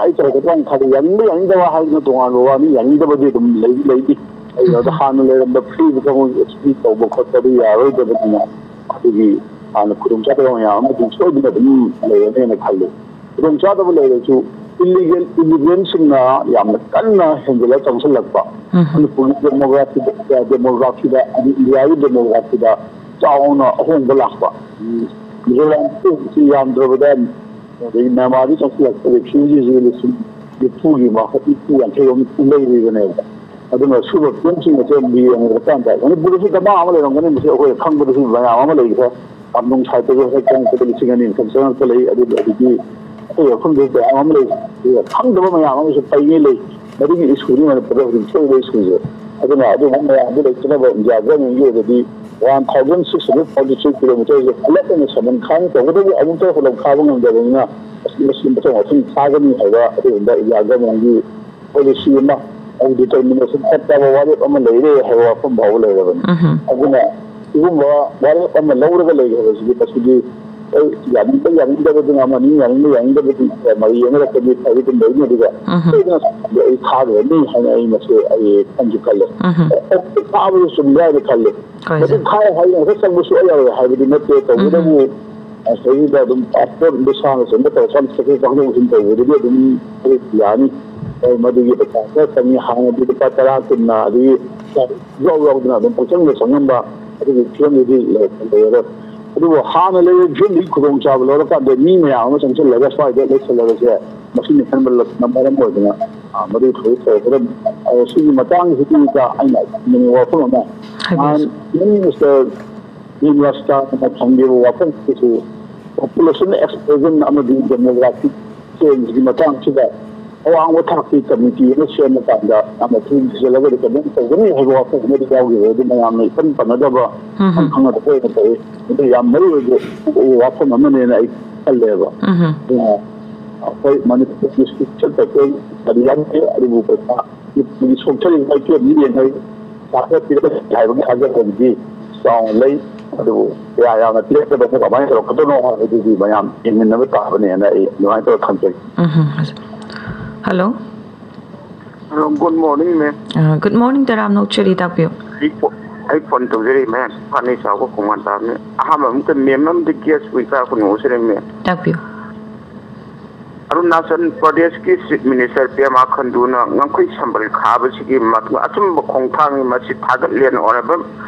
ꯑꯩ ꯇꯧꯔꯛꯀꯗ꯭ꯔꯥ ꯍꯥꯏꯅ ꯈꯜꯂꯤ꯫ ꯌꯥꯅꯤꯡꯕ ꯌꯥꯅꯤꯡꯗꯕ ꯍꯥꯏꯗꯅ ꯇꯣꯉꯥꯟꯕ ꯋꯥꯅꯤ꯫ ꯌꯥꯅꯤꯡꯗꯕꯗꯤ ꯑꯗꯨꯝ ꯂꯩꯗꯤ ꯂꯩꯔꯤ꯫ ꯑꯩꯅ ꯑꯗꯣ ꯍꯥꯟꯅ ꯂꯩꯔꯝꯕ ꯐ꯭ꯔꯤꯗ ꯊꯕꯛ ꯑꯦꯛꯁꯄꯤꯔꯤꯌꯦꯟꯁ ꯇꯧꯕ ꯈꯣꯠꯄꯗꯤ ꯌꯥꯔꯣꯏꯗꯕꯅꯤꯅ ꯑꯗꯨꯒꯤ ꯍꯥꯟꯅ ꯈꯨꯗꯣꯡꯆꯥꯗꯕ ꯃꯌꯥꯝ ꯑꯃꯗꯤ ꯁꯣꯏꯗꯅ ꯑꯗꯨꯝ ꯂꯩꯔꯅꯦꯅ ꯈꯜꯂꯤ꯫ ꯈꯨꯗꯣꯡꯆꯥꯗꯕ ꯂꯩꯔꯁꯨ ꯏꯂꯤꯒꯦꯜ ꯏꯃꯤꯒ꯭ꯔꯦꯟꯁꯤꯡꯅ ꯌꯥꯝꯅ ꯀꯟꯅ ꯍꯦꯟꯖꯤꯜꯂ ꯆꯪꯁꯤꯜꯂꯛꯄ, ꯃꯅꯤꯄꯨꯔꯒꯤ ꯗꯦꯃꯣꯒ꯭ꯔꯥꯐꯤꯗ, ꯗꯦꯃꯣꯒ꯭ꯔꯥꯐꯤꯗ ꯍꯥꯏꯗꯤ ꯏꯟꯗꯤꯌꯥꯒꯤ ꯗꯦꯃꯣꯒ꯭ꯔꯥꯐꯤꯗ ꯆꯥꯎꯅ ꯑꯍꯣꯡꯕ ꯂꯥꯛꯄ꯫ ꯃꯤꯖꯣꯔꯥꯝꯁꯤ ꯌꯥꯝꯗ꯭ꯔꯕꯗ ꯑꯗꯒꯤ ꯃ꯭ꯌꯥꯟꯃꯥꯔꯗꯒꯤ ꯆꯪꯁꯤꯜꯂꯛꯄ ꯔꯤꯐ꯭ꯌꯨꯖꯤꯁꯤ ꯂꯤꯁꯤꯡ ꯅꯤꯐꯨꯒꯤ ꯃꯊꯛ, ꯅꯤꯐꯨ ꯌꯥꯡꯈꯩ ꯔꯣꯝ ꯂꯩꯔꯤꯕꯅꯦꯕ꯫ ꯑꯗꯨꯅ ꯁꯨꯕ ꯐꯤꯕꯝꯁꯤꯡ ꯑꯁꯦ ꯌꯦꯡꯉꯨꯕ ꯀꯥꯟꯗ ꯃꯅꯤꯄꯨꯔꯗꯁꯨ ꯗꯃꯥ ꯑꯃ ꯂꯩꯔꯝꯒꯅꯤ, ꯃꯁꯤ ꯑꯩꯈꯣꯏꯅ ꯈꯪꯕꯗꯁꯨ ꯃꯌꯥꯝ ꯑꯃ ꯂꯩꯈ꯭ꯔꯦ꯫ ꯀꯥꯝꯅꯨꯡ ꯁꯥꯏꯠꯇꯁꯨ ꯍꯦꯛ ꯆꯪꯉꯛꯄꯗ ꯂꯤꯁꯤꯡ ꯑꯅꯤ ꯃꯊꯛ ꯆꯪꯉꯛꯄ ꯂꯩ꯫ ꯑꯗꯨꯒ ꯑꯗꯒꯤ ꯑꯇꯩ ꯃꯐꯝꯗꯁꯨ ꯃꯌꯥꯝ ꯑꯃ ꯂꯩ꯫ ꯑꯗꯨꯒ ꯈꯪꯗꯕ ꯃꯌꯥꯝ ꯑꯃꯁꯨ ꯄꯩꯉꯩ ꯂꯩ꯫ ꯃꯗꯨꯒꯤ ꯏꯁꯨꯅꯤ ꯃꯅꯤꯄꯨꯔꯗ ꯍꯧꯖꯤꯛ ꯊꯣꯛꯏꯕ ꯏꯁꯨꯁꯦ꯫ ꯑꯗꯨꯅ ꯑꯗꯨꯒꯨꯝꯕ ꯃꯌꯥꯝꯗꯨ ꯂꯩꯇꯅꯕ ꯏꯟꯗꯤꯌꯥ ꯒꯚꯔꯟꯃꯦꯟꯒꯤ ꯑꯣꯏꯅꯗꯤ one thousand six hundred forty three ꯀꯤꯂꯣꯃꯤꯇꯔꯁꯦ ꯄꯨꯂꯞ ꯑꯣꯏꯅ ꯁꯃꯟ ꯈꯥꯟ ꯇꯧꯒꯗꯕ ꯑꯃꯨꯛꯇ ꯍꯨꯜꯂꯝ ꯈꯥꯕ ꯉꯝꯗꯕꯅꯤꯅ, ꯃꯁꯤ ꯃꯁꯤ ꯃꯊꯪ ꯃꯊꯪ ꯊꯥꯒꯅꯤ ꯍꯥꯏꯕ ꯑꯗꯨꯒꯨꯝꯕ ꯏꯟꯗꯤꯌꯥ ꯒꯚꯔꯟꯃꯦꯟꯒꯤ ꯄꯣꯂꯤꯁꯤ ꯑꯃ, ꯑꯃꯗꯤ ꯗꯤꯇꯔꯃꯤꯅꯦꯁꯟ ꯆꯞ ꯆꯥꯕ ꯋꯥꯔꯦꯞ ꯑꯃ ꯂꯩꯔꯦ ꯍꯥꯏꯕ ꯋꯥꯐꯝ ꯐꯥꯎꯕ ꯂꯩꯔꯕꯅꯤ꯫ ꯎꯝꯍꯨꯝ꯫ ꯑꯗꯨꯅ ꯁꯤꯒꯨꯝꯕ ꯋꯥꯔꯦꯞ ꯑꯃ ꯂꯧꯔꯒ ꯂꯩꯔꯦ ꯍꯥꯏꯕꯁꯤꯗꯤ ꯃꯁꯤꯗꯤ ꯍꯣꯏ, ꯌꯥꯅꯤꯡꯕ ꯌꯥꯅꯤꯡꯗꯕꯗꯨꯅ ꯑꯃꯅꯤ, ꯌꯥꯅꯤꯡꯕ ꯌꯥꯅꯤꯡꯗꯕꯗꯤ ꯃꯔꯤ ꯌꯦꯡꯅꯔꯛꯄꯗꯤ ꯐꯩ ꯑꯗꯨꯝ ꯂꯩꯅꯤ꯫ ꯑꯗꯨꯒ ꯎꯝꯍꯨꯝ꯫ ꯑꯩꯅ ꯑꯩ ꯊꯥꯈ꯭ꯔꯅꯤ ꯍꯥꯏꯅ ꯑꯩ ꯃꯁꯤ ꯑꯩ ꯈꯟꯁꯨ ꯈꯜꯂꯦ꯫ ꯎꯝꯍꯨꯝ꯫ ꯑꯦ, ꯊꯥꯕꯗꯨ ꯆꯨꯝꯕ꯭ꯔꯥ ꯍꯥꯏꯅ ꯈꯜꯂꯦ꯫ ꯍꯣꯏ, ꯃꯗꯨ ꯁꯥꯔ꯫ ꯊꯥꯏ ꯍꯥꯏꯅ ꯍꯦꯛꯇ ꯆꯪꯕꯁꯨ ꯌꯥꯔꯣꯏ ꯍꯥꯏꯕꯗꯤ ꯅꯠꯇꯦ꯫ ꯇꯧꯕꯇꯕꯨ ꯎꯝꯍꯨꯝ꯫ ꯃꯁꯤꯗꯩꯁꯤꯗ ꯑꯗꯨꯝ ꯄꯥꯁꯄꯣꯔꯠ ꯚꯤꯁꯥꯅꯆꯤꯡꯕ ꯇꯧꯔꯀꯥꯟꯗ ꯆꯠꯊꯣꯛ ꯆꯪꯊꯣꯛ ꯆꯠꯁꯤꯟ ꯇꯧꯕꯗꯨꯗꯤ ꯑꯗꯨꯝ ꯌꯥꯅꯤ꯫ ꯍꯣꯏ, ꯃꯗꯨꯒꯤ ꯄꯩꯁꯥ ꯈꯔ ꯆꯪꯉꯤ꯫ ꯍꯥꯟꯅꯗꯤ ꯂꯨꯄꯥ ꯇꯔꯥ, ꯀꯨꯟꯅ ꯑꯗꯒꯤ ꯌꯥꯎ ꯌꯥꯎꯗꯅ ꯑꯗꯨꯝ ꯄꯪꯆꯪꯗ ꯆꯪꯉꯝꯕ ꯑꯗꯨꯒꯤ ꯐꯤꯕꯝꯗꯨꯗꯤ ꯂꯩꯔꯔꯣꯏ꯫ ꯑꯗꯨꯕꯨ ꯍꯥꯟꯅ ꯂꯩꯔꯤꯕ ꯐꯤꯕꯝꯗꯨꯒꯤ ꯈꯨꯗꯣꯡꯆꯥꯕ ꯂꯧꯔꯀꯥꯟꯗ ꯃꯤ ꯃꯌꯥꯝ ꯑꯃ ꯆꯪꯁꯤꯜꯂꯒ ꯁ꯭ꯋꯥꯏꯗ ꯂꯩꯁꯜꯂꯒꯁꯦ ꯃꯁꯤꯅ ꯍꯦꯟꯕ ꯃꯔꯝ ꯑꯣꯏꯗꯅ, ꯑ, ꯃꯗꯨ ꯊꯕꯛ ꯇꯧꯔꯛꯀꯗꯕꯅꯤ꯫ ꯑꯗꯣ ꯁꯤꯒꯤ ꯃꯇꯥꯡꯁꯤꯗ ꯑꯩꯅ ꯍꯥꯏꯅꯤꯡꯕ ꯋꯥꯐꯝ ꯑꯃ, ꯍꯥꯏꯕꯤꯌꯨ꯫ ꯅꯍꯥꯟ ꯃꯤꯅꯤꯁꯇꯔ ꯅꯤꯔꯃꯂꯥ ꯁꯤꯇꯥꯔꯥꯃꯟꯅ ꯊꯝꯈꯤꯕ ꯋꯥꯐꯝꯁꯤꯁꯨ ꯄꯣꯄꯨꯂꯦꯁꯟ ꯑꯦꯛꯁꯄ꯭ꯂꯣꯖꯟ ꯑꯃꯗꯤ ꯗꯦꯃꯣꯒ꯭ꯔꯥꯐꯤꯛ ꯆꯦꯟꯖꯀꯤ ꯃꯇꯥꯡꯁꯤꯗ ꯑꯋꯥꯡꯕ ꯊꯥꯛꯀꯤ ꯀꯃꯤꯇꯤ ꯑꯃ ꯁꯦꯝꯕ ꯀꯥꯟꯗ ꯌꯥꯝꯅ ꯊꯨꯅ ꯊꯤꯖꯤꯜꯂꯒ ꯔꯤꯀꯃꯦꯟ ꯇꯧꯒꯅꯤ ꯍꯥꯏꯕ ꯋꯥꯐꯝ ꯑꯃꯗꯤ ꯌꯥꯎꯈꯤꯕ꯫ ꯑꯗꯨ ꯃꯌꯥꯝꯅ ꯏꯄꯟ ꯄꯟꯅꯗꯕ, ꯎꯝꯍꯨꯝ꯫ ꯈꯪꯅꯗꯕ ꯑꯣꯏꯅ ꯇꯧꯏ꯫ ꯃꯗꯨ ꯌꯥꯝ ꯃꯔꯨ ꯑꯣꯏꯕ ꯋꯥꯐꯝ ꯑꯃꯅꯦꯅ ꯑꯩ ꯈꯜꯂꯦꯕ꯫ ꯎꯝꯍꯨꯝ꯫ ꯑꯗꯨꯅ ꯑꯩꯈꯣꯏ ꯃꯅꯤꯄꯨꯔ ꯗꯤꯁꯇ꯭ꯔꯤꯛ ꯁꯦꯜ ꯄꯔꯁꯟ ꯀꯔꯤ ꯌꯥꯎꯗꯦ, ꯑꯗꯨꯕꯨ ꯄꯩꯁꯥ ꯁꯣꯛꯊꯔꯤꯕ ꯃꯥꯏꯀꯩ ꯑꯃ ꯌꯦꯡꯉꯩ ꯄꯩꯁꯥ ꯈꯔ ꯄꯤꯔꯛꯀꯅꯤ ꯍꯥꯏꯕꯒꯤ ꯊꯥꯖꯕꯗꯤ ꯆꯥꯎꯅ ꯂꯩ꯫ ꯑꯗꯨꯕꯨ ꯀꯌꯥ ꯌꯥꯝꯅ ꯄꯤꯔꯛꯀꯗꯕ, ꯀꯃꯥꯏꯅ ꯇꯧꯔꯛꯀꯗꯣꯏꯅꯣ ꯍꯥꯏꯕꯗꯨꯗꯤ ꯃꯌꯥꯝ ꯌꯦꯡꯃꯤꯟꯅꯕ ꯇꯥꯕꯅꯦꯅ ꯑꯩ ꯑꯗꯨꯃꯥꯏꯅ ꯇꯧꯔ ꯊꯝꯖꯒꯦ꯫ ꯎꯝꯍꯨꯝ꯫ ꯍꯜꯂꯣ꯫ ꯍꯜꯂꯣ, ꯒꯨꯗ ꯃꯣꯔꯅꯤꯡ, ꯃꯦꯝ꯫ ꯑ, ꯒꯨꯗ ꯃꯣꯔꯅꯤꯡ, ꯇꯔꯥꯝꯅ ꯑꯣꯛꯆꯔꯤ, ꯇꯥꯛꯄꯤꯌꯨ꯫ ꯑꯩ ꯐꯣ-, ꯑꯩ ꯐꯣꯟ ꯇꯧꯖꯔꯛꯏ, ꯃꯦꯝ꯫ ꯐꯥꯅꯩ ꯆꯥꯎꯕ ꯈꯣꯡꯕꯥꯟ ꯇꯥꯕꯅꯤ꯫ ꯑꯍꯥꯟꯕ ꯑꯃꯇ ꯃꯦꯝ ꯑꯃꯗ ꯒ꯭ꯌꯥꯁ ꯎꯏ ꯀꯥ ꯀꯨꯟ ꯎꯁꯤꯔꯦ, ꯃꯦꯝ꯫ ꯇꯥꯛꯄꯤꯌꯨ꯫ ꯑꯔꯨꯅꯥꯆꯜ ꯄ꯭ꯔꯗꯦꯁꯀꯤ ꯆꯤꯐ ꯃꯤꯅꯤꯁꯇꯔ ꯄꯦꯃꯥ ꯈꯟꯗꯨꯅ ꯉꯝꯈꯩ ꯁꯝꯕꯜ ꯈꯥꯕꯁꯤꯒꯤ ꯃꯇꯨꯡ ꯑꯆꯨꯝꯕ ꯈꯣꯡꯊꯥꯡꯅꯤ, ꯃꯁꯤ ꯊꯥꯒꯠꯂꯦꯅ honourable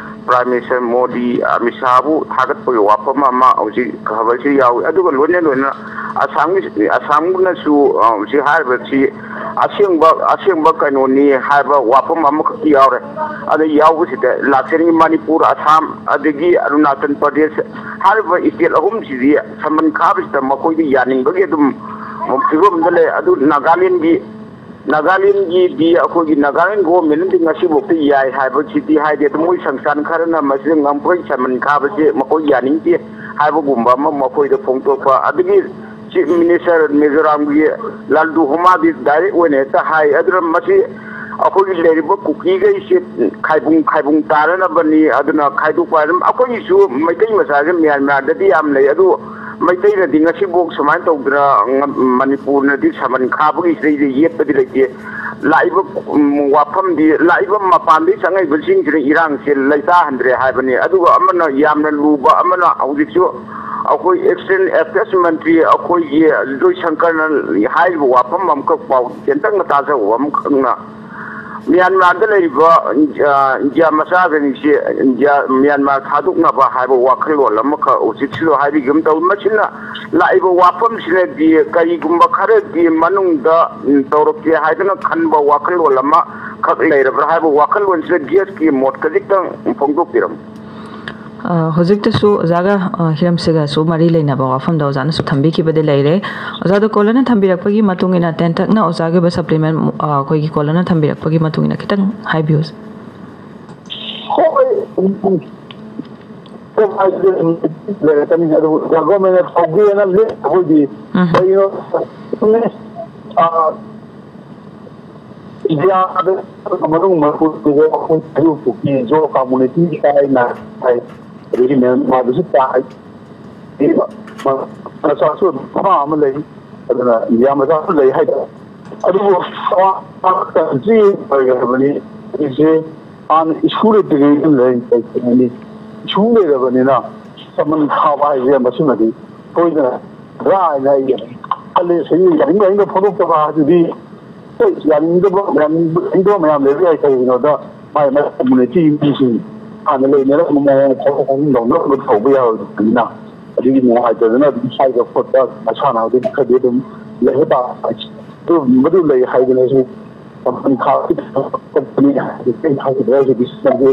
prime minister Modi Amit ꯁꯥꯍꯕꯨ ꯊꯥꯒꯠꯄꯒꯤ ꯋꯥꯐꯝ ꯑꯃ ꯍꯧꯖꯤꯛ ꯈꯕꯔꯁꯤ ꯌꯥꯎꯏ꯫ ꯑꯗꯨꯒ ꯂꯣꯏꯅ ꯂꯣꯏꯅꯅ ꯑꯁꯥꯝꯒꯤ, ꯑꯁꯥꯝꯅꯁꯨ, ꯑ, ꯍꯧꯖꯤꯛ ꯍꯥꯏꯔꯤꯕꯁꯤ ꯑꯁꯦꯡꯕ, ꯑꯁꯦꯡꯕ ꯀꯩꯅꯣꯅꯤ ꯍꯥꯏꯕ ꯋꯥꯐꯝ ꯑꯃꯈꯛꯇꯤ ꯌꯥꯎꯔꯦ꯫ ꯑꯗ ꯌꯥꯎꯕꯁꯤꯗ ꯂꯥꯛꯆꯔꯤꯕ ꯃꯅꯤꯄꯨꯔ, ꯑꯁꯥꯝ, ꯑꯗꯒꯤ ꯑꯔꯨꯅꯥꯆꯜ ꯄ꯭ꯔꯗꯦꯁ ꯍꯥꯏꯔꯤꯕ ꯏꯁꯇꯦꯠ ꯑꯍꯨꯝꯁꯤꯗꯤ ꯁꯃꯟ ꯈꯥꯕꯁꯤꯗ ꯃꯈꯣꯏꯗꯤ ꯌꯥꯅꯤꯡꯕꯒꯤ ꯑꯗꯨꯝ ꯐꯤꯕꯝꯗ ꯂꯩ꯫ ꯑꯗꯨ ꯅꯥꯒꯥꯂꯦꯟꯒꯤ, ꯅꯥꯒꯥꯂꯦꯟꯒꯤꯗꯤ ꯑꯩꯈꯣꯏꯒꯤ ꯅꯥꯒꯥꯂꯦꯟ ꯒꯣꯔꯃꯦꯟꯅꯗꯤ ꯉꯁꯤꯐꯥꯎꯗ ꯌꯥꯏ ꯍꯥꯏꯕꯁꯤꯗꯤ ꯍꯥꯏꯗꯦ꯫ ꯑꯗꯨ ꯃꯣꯏ ꯁꯪꯁꯊꯥꯟ ꯈꯔꯅ ꯃꯁꯤꯗ ꯉꯝꯈꯩ ꯁꯃꯟ ꯈꯥꯕꯁꯦ ꯃꯈꯣꯏ ꯌꯥꯅꯤꯡꯗꯦ ꯍꯥꯏꯕꯒꯨꯝꯕ ꯑꯃ ꯃꯈꯣꯏꯗ ꯐꯣꯡꯗꯣꯛꯄ꯫ ꯑꯗꯒꯤ ꯆꯤꯐ ꯃꯤꯅꯤꯁꯇꯔ ꯃꯤꯖꯣꯔꯥꯝꯒꯤ ꯂꯥꯜꯗꯨ ꯍꯣꯃꯥꯗꯤ ꯗꯥꯏꯔꯦꯛ ꯑꯣꯏꯅ ꯍꯦꯛꯇ ꯍꯥꯏ꯫ ꯑꯗꯨꯅ ꯃꯁꯤ ꯑꯩꯈꯣꯏꯒꯤ ꯂꯩꯔꯤꯕ ꯀꯨꯀꯤꯈꯩꯁꯦ ꯈꯥꯏꯕꯨꯡ ꯈꯥꯏꯕꯨꯡ ꯇꯥꯔꯅꯕꯅꯤ꯫ ꯑꯗꯨꯅ ꯈꯥꯏꯗꯣꯛꯄ ꯍꯥꯏꯗꯅ ꯑꯩꯈꯣꯏꯒꯤꯁꯨ ꯃꯩꯇꯩ ꯃꯆꯥꯁꯦ ꯃ꯭ꯌꯥꯟꯃꯥꯔꯗꯗꯤ ꯌꯥꯝ ꯂꯩ꯫ ꯑꯗꯨ ꯃꯩꯇꯩꯅꯗꯤ ꯉꯁꯤꯐꯥꯎ ꯁꯨꯃꯥꯏꯅ ꯇꯧꯗꯅ ꯉ-, ꯃꯅꯤꯄꯨꯔꯅꯗꯤ ꯁꯃꯟ ꯈꯥꯕꯒꯤ ꯁꯤꯗꯩꯗ ꯌꯦꯠꯄꯗꯤ ꯂꯩꯇꯦ꯫ ꯂꯥꯛꯏꯕ, ꯎꯝ, ꯋꯥꯐꯝꯗꯤ ꯂꯥꯛꯏꯕ ꯃꯄꯥꯟꯗꯒꯤ ꯆꯪꯉꯛꯏꯕꯁꯤꯡꯁꯤꯅ ꯏꯔꯥꯡꯁꯦ ꯂꯩꯇꯥꯍꯟꯗ꯭ꯔꯦ ꯍꯥꯏꯕꯅꯤ꯫ ꯑꯗꯨꯒ ꯑꯃꯅ ꯌꯥꯝꯅ ꯂꯨꯕ ꯑꯃꯅ ꯍꯧꯖꯤꯛꯁꯨ ꯑꯩꯈꯣꯏ ꯑꯦꯛꯁꯇꯦꯟ ꯑꯦꯐꯤꯌꯔꯁ ꯃꯟꯇ꯭ꯔꯤ ꯑꯩꯈꯣꯏꯒꯤ ꯖꯣꯏꯁꯪꯀꯔꯅ ꯍꯥꯏꯔꯤꯕ ꯋꯥꯐꯝ ꯑꯃꯈꯛ ꯄꯥꯎ ꯇꯦꯟꯇꯛꯅ ꯇꯥꯖꯕ ꯑꯃꯈꯛꯅ ꯃ꯭ꯌꯥꯟꯃꯥꯔꯗ ꯂꯩꯔꯤꯕ, ꯑ, ꯏꯟꯗꯤꯌꯥ ꯃꯆꯥꯁꯤꯡꯁꯤ ꯏꯟꯗꯤꯌꯥ, ꯃ꯭ꯌꯥꯟꯃꯥꯔ ꯊꯥꯗꯣꯛꯅꯕ ꯍꯥꯏꯕ ꯋꯥꯈꯜꯂꯣꯟ ꯑꯃꯈꯛ ꯍꯧꯖꯤꯛꯁꯤꯁꯨ ꯍꯥꯏꯕꯤꯒꯨꯝ ꯇꯧꯏ꯫ ꯃꯁꯤꯅ ꯂꯥꯛꯏꯕ ꯋꯥꯐꯝꯁꯤꯅꯗꯤ ꯀꯔꯤꯒꯨꯝꯕ ꯈꯔꯗꯤ ꯃꯅꯨꯡꯗ, ꯎꯝ, ꯇꯧꯔꯛꯀꯦ ꯍꯥꯏꯗꯅ ꯈꯟꯕ ꯋꯥꯈꯜꯂꯣꯟ ꯑꯃꯈꯛ ꯂꯩꯔꯕ꯭ꯔꯥ ꯍꯥꯏꯕ ꯋꯥꯈꯜꯂꯣꯟꯁꯤꯗ ꯒꯦꯁꯀꯤ ꯃꯣꯠ ꯈꯖꯤꯛꯇꯪ ꯐꯣꯡꯗꯣꯛꯄꯤꯔꯝꯃꯨ꯫ ꯑ, ꯍꯧꯖꯤꯛꯇꯁꯨ ꯑꯣꯖꯥꯒ, ꯑ, ꯍꯤꯔꯝꯁꯤꯒꯁꯨ ꯃꯔꯤ ꯂꯩꯅꯕ ꯋꯥꯐꯝꯗ ꯑꯣꯖꯥꯅꯁꯨ ꯊꯝꯕꯤꯈꯤꯕꯗꯤ ꯂꯩꯔꯦ꯫ ꯑꯣꯖꯥꯗ ꯀꯣꯂꯔꯅ ꯊꯝꯕꯤꯔꯛꯄꯒꯤ ꯃꯇꯨꯡ ꯏꯟꯅ ꯇꯦꯟꯇꯛꯅ ꯑꯣꯖꯥꯒꯤ ꯑꯣꯏꯕ ꯁꯄ꯭ꯂꯤꯃꯦꯟ, ꯑ, ꯑꯩꯈꯣꯏꯒꯤ ꯀꯣꯂꯔꯅ ꯊꯝꯕꯤꯔꯛꯄꯒꯤ ꯃꯇꯨꯡ ꯏꯟꯅ ꯈꯤꯇꯪ ꯍꯥꯏꯕꯤꯌꯨ꯫ ꯍꯣꯏ, ꯎꯝ, ꯎꯝ꯫ ꯂꯩꯔꯛꯀꯅꯤ꯫ ꯑꯗꯨꯕꯨ ꯒꯣꯔꯃꯦꯟꯅ ꯇꯧꯒꯦꯅ ꯂꯦꯞꯄꯕꯨꯗꯤ ꯎꯝ꯫ ꯀꯩꯅꯣ, ꯑ, ꯏꯟꯗꯤꯌꯥꯗ ꯃꯅꯨꯡ ꯃꯅꯤꯄꯨꯔꯗ ꯑꯩꯈꯣꯏ ꯀꯩꯔꯣꯜ ꯄꯨꯈ꯭ꯔꯤ ꯖꯣ ꯀꯝꯃꯨꯅꯤꯇꯤ ꯀꯥꯏꯅ ꯍꯥꯏ, ꯑꯗꯒꯤ ꯃ꯭ꯌꯥꯟꯃꯥꯔꯗꯁꯨ ꯇꯥꯏ, ꯃꯆꯥꯁꯨ ꯑꯗꯨꯝ ꯑꯃ ꯑꯃ ꯂꯩ, ꯑꯗꯨꯅ ꯏꯟꯗꯤꯌꯥ ꯃꯆꯥꯁꯨ ꯂꯩ ꯍꯥꯏꯇꯥꯔꯦ꯫ ꯑꯗꯨꯕꯨ ꯀꯟꯇ꯭ꯔꯤ ꯑꯣꯏꯈ꯭ꯔꯕꯅꯤ꯫ ꯍꯧꯖꯤꯛꯁꯦ ꯍꯥꯟꯅ ꯏꯁꯨ ꯂꯩꯇ꯭ꯔꯤꯉꯩꯗ ꯂꯩ, ꯂꯩꯇ꯭ꯔꯤꯉꯩꯗꯤ ꯏꯁꯨ ꯂꯩꯔꯕꯅꯤꯅ ꯁꯃꯟ ꯊꯥꯕ ꯍꯥꯏꯁꯦ ꯃꯁꯤꯃꯗꯤ ꯁꯣꯏꯗꯅ ꯕꯦꯔꯥ ꯍꯥꯏꯅ ꯑꯩ ꯈꯜꯂꯤ꯫ ꯁꯤ ꯌꯥꯅꯤꯡ ꯌꯥꯅꯤꯡꯕ ꯐꯣꯡꯗꯣꯛꯇꯕ ꯍꯥꯏꯗꯨꯗꯤ ꯍꯣꯏ, ꯌꯥꯅꯤꯡꯗꯕ, ꯌꯥꯅꯤꯡꯗꯕ ꯃꯌꯥꯝ ꯂꯩꯕ ꯌꯥꯏ꯫ ꯀꯩꯒꯤꯅꯣꯗ ꯃꯥꯏ ꯃꯥꯏ ꯀꯝꯃꯨꯅꯤꯇꯤ ꯃꯤꯁꯤꯡ ꯍꯥꯟꯅ ꯂꯩꯅꯔꯝꯕ ꯃꯑꯣꯡ ꯊꯕꯛ ꯊꯧꯁꯤꯟ ꯇꯧꯅꯕ ꯇꯧꯕ ꯌꯥꯔꯣꯏꯗꯕꯅꯤꯅ, ꯑꯗꯨꯒꯤ ꯅꯨꯡꯉꯥꯏꯇꯗꯅ ꯑꯗꯨꯝ ꯁ꯭ꯋꯥꯏꯗ ꯈꯣꯠꯄ ꯃꯁꯥꯟꯅ ꯑꯗꯨꯝ ꯈꯔꯗꯤ ꯑꯗꯨꯝ ꯂꯩ ꯍꯥꯏꯇꯥꯔꯦ꯫ ꯑꯗꯨ ꯃꯗꯨ ꯂꯩ ꯍꯥꯏꯗꯅꯁꯨ ꯀꯝꯄꯅꯤ ꯊꯥ ꯀꯝꯄꯅꯤ ꯍꯥꯏꯗꯤ ꯀꯩ ꯊꯥꯈꯤꯗ꯭ꯔꯦ ꯍꯧꯖꯤꯛꯇꯤ ꯁꯤꯖꯟꯁꯦ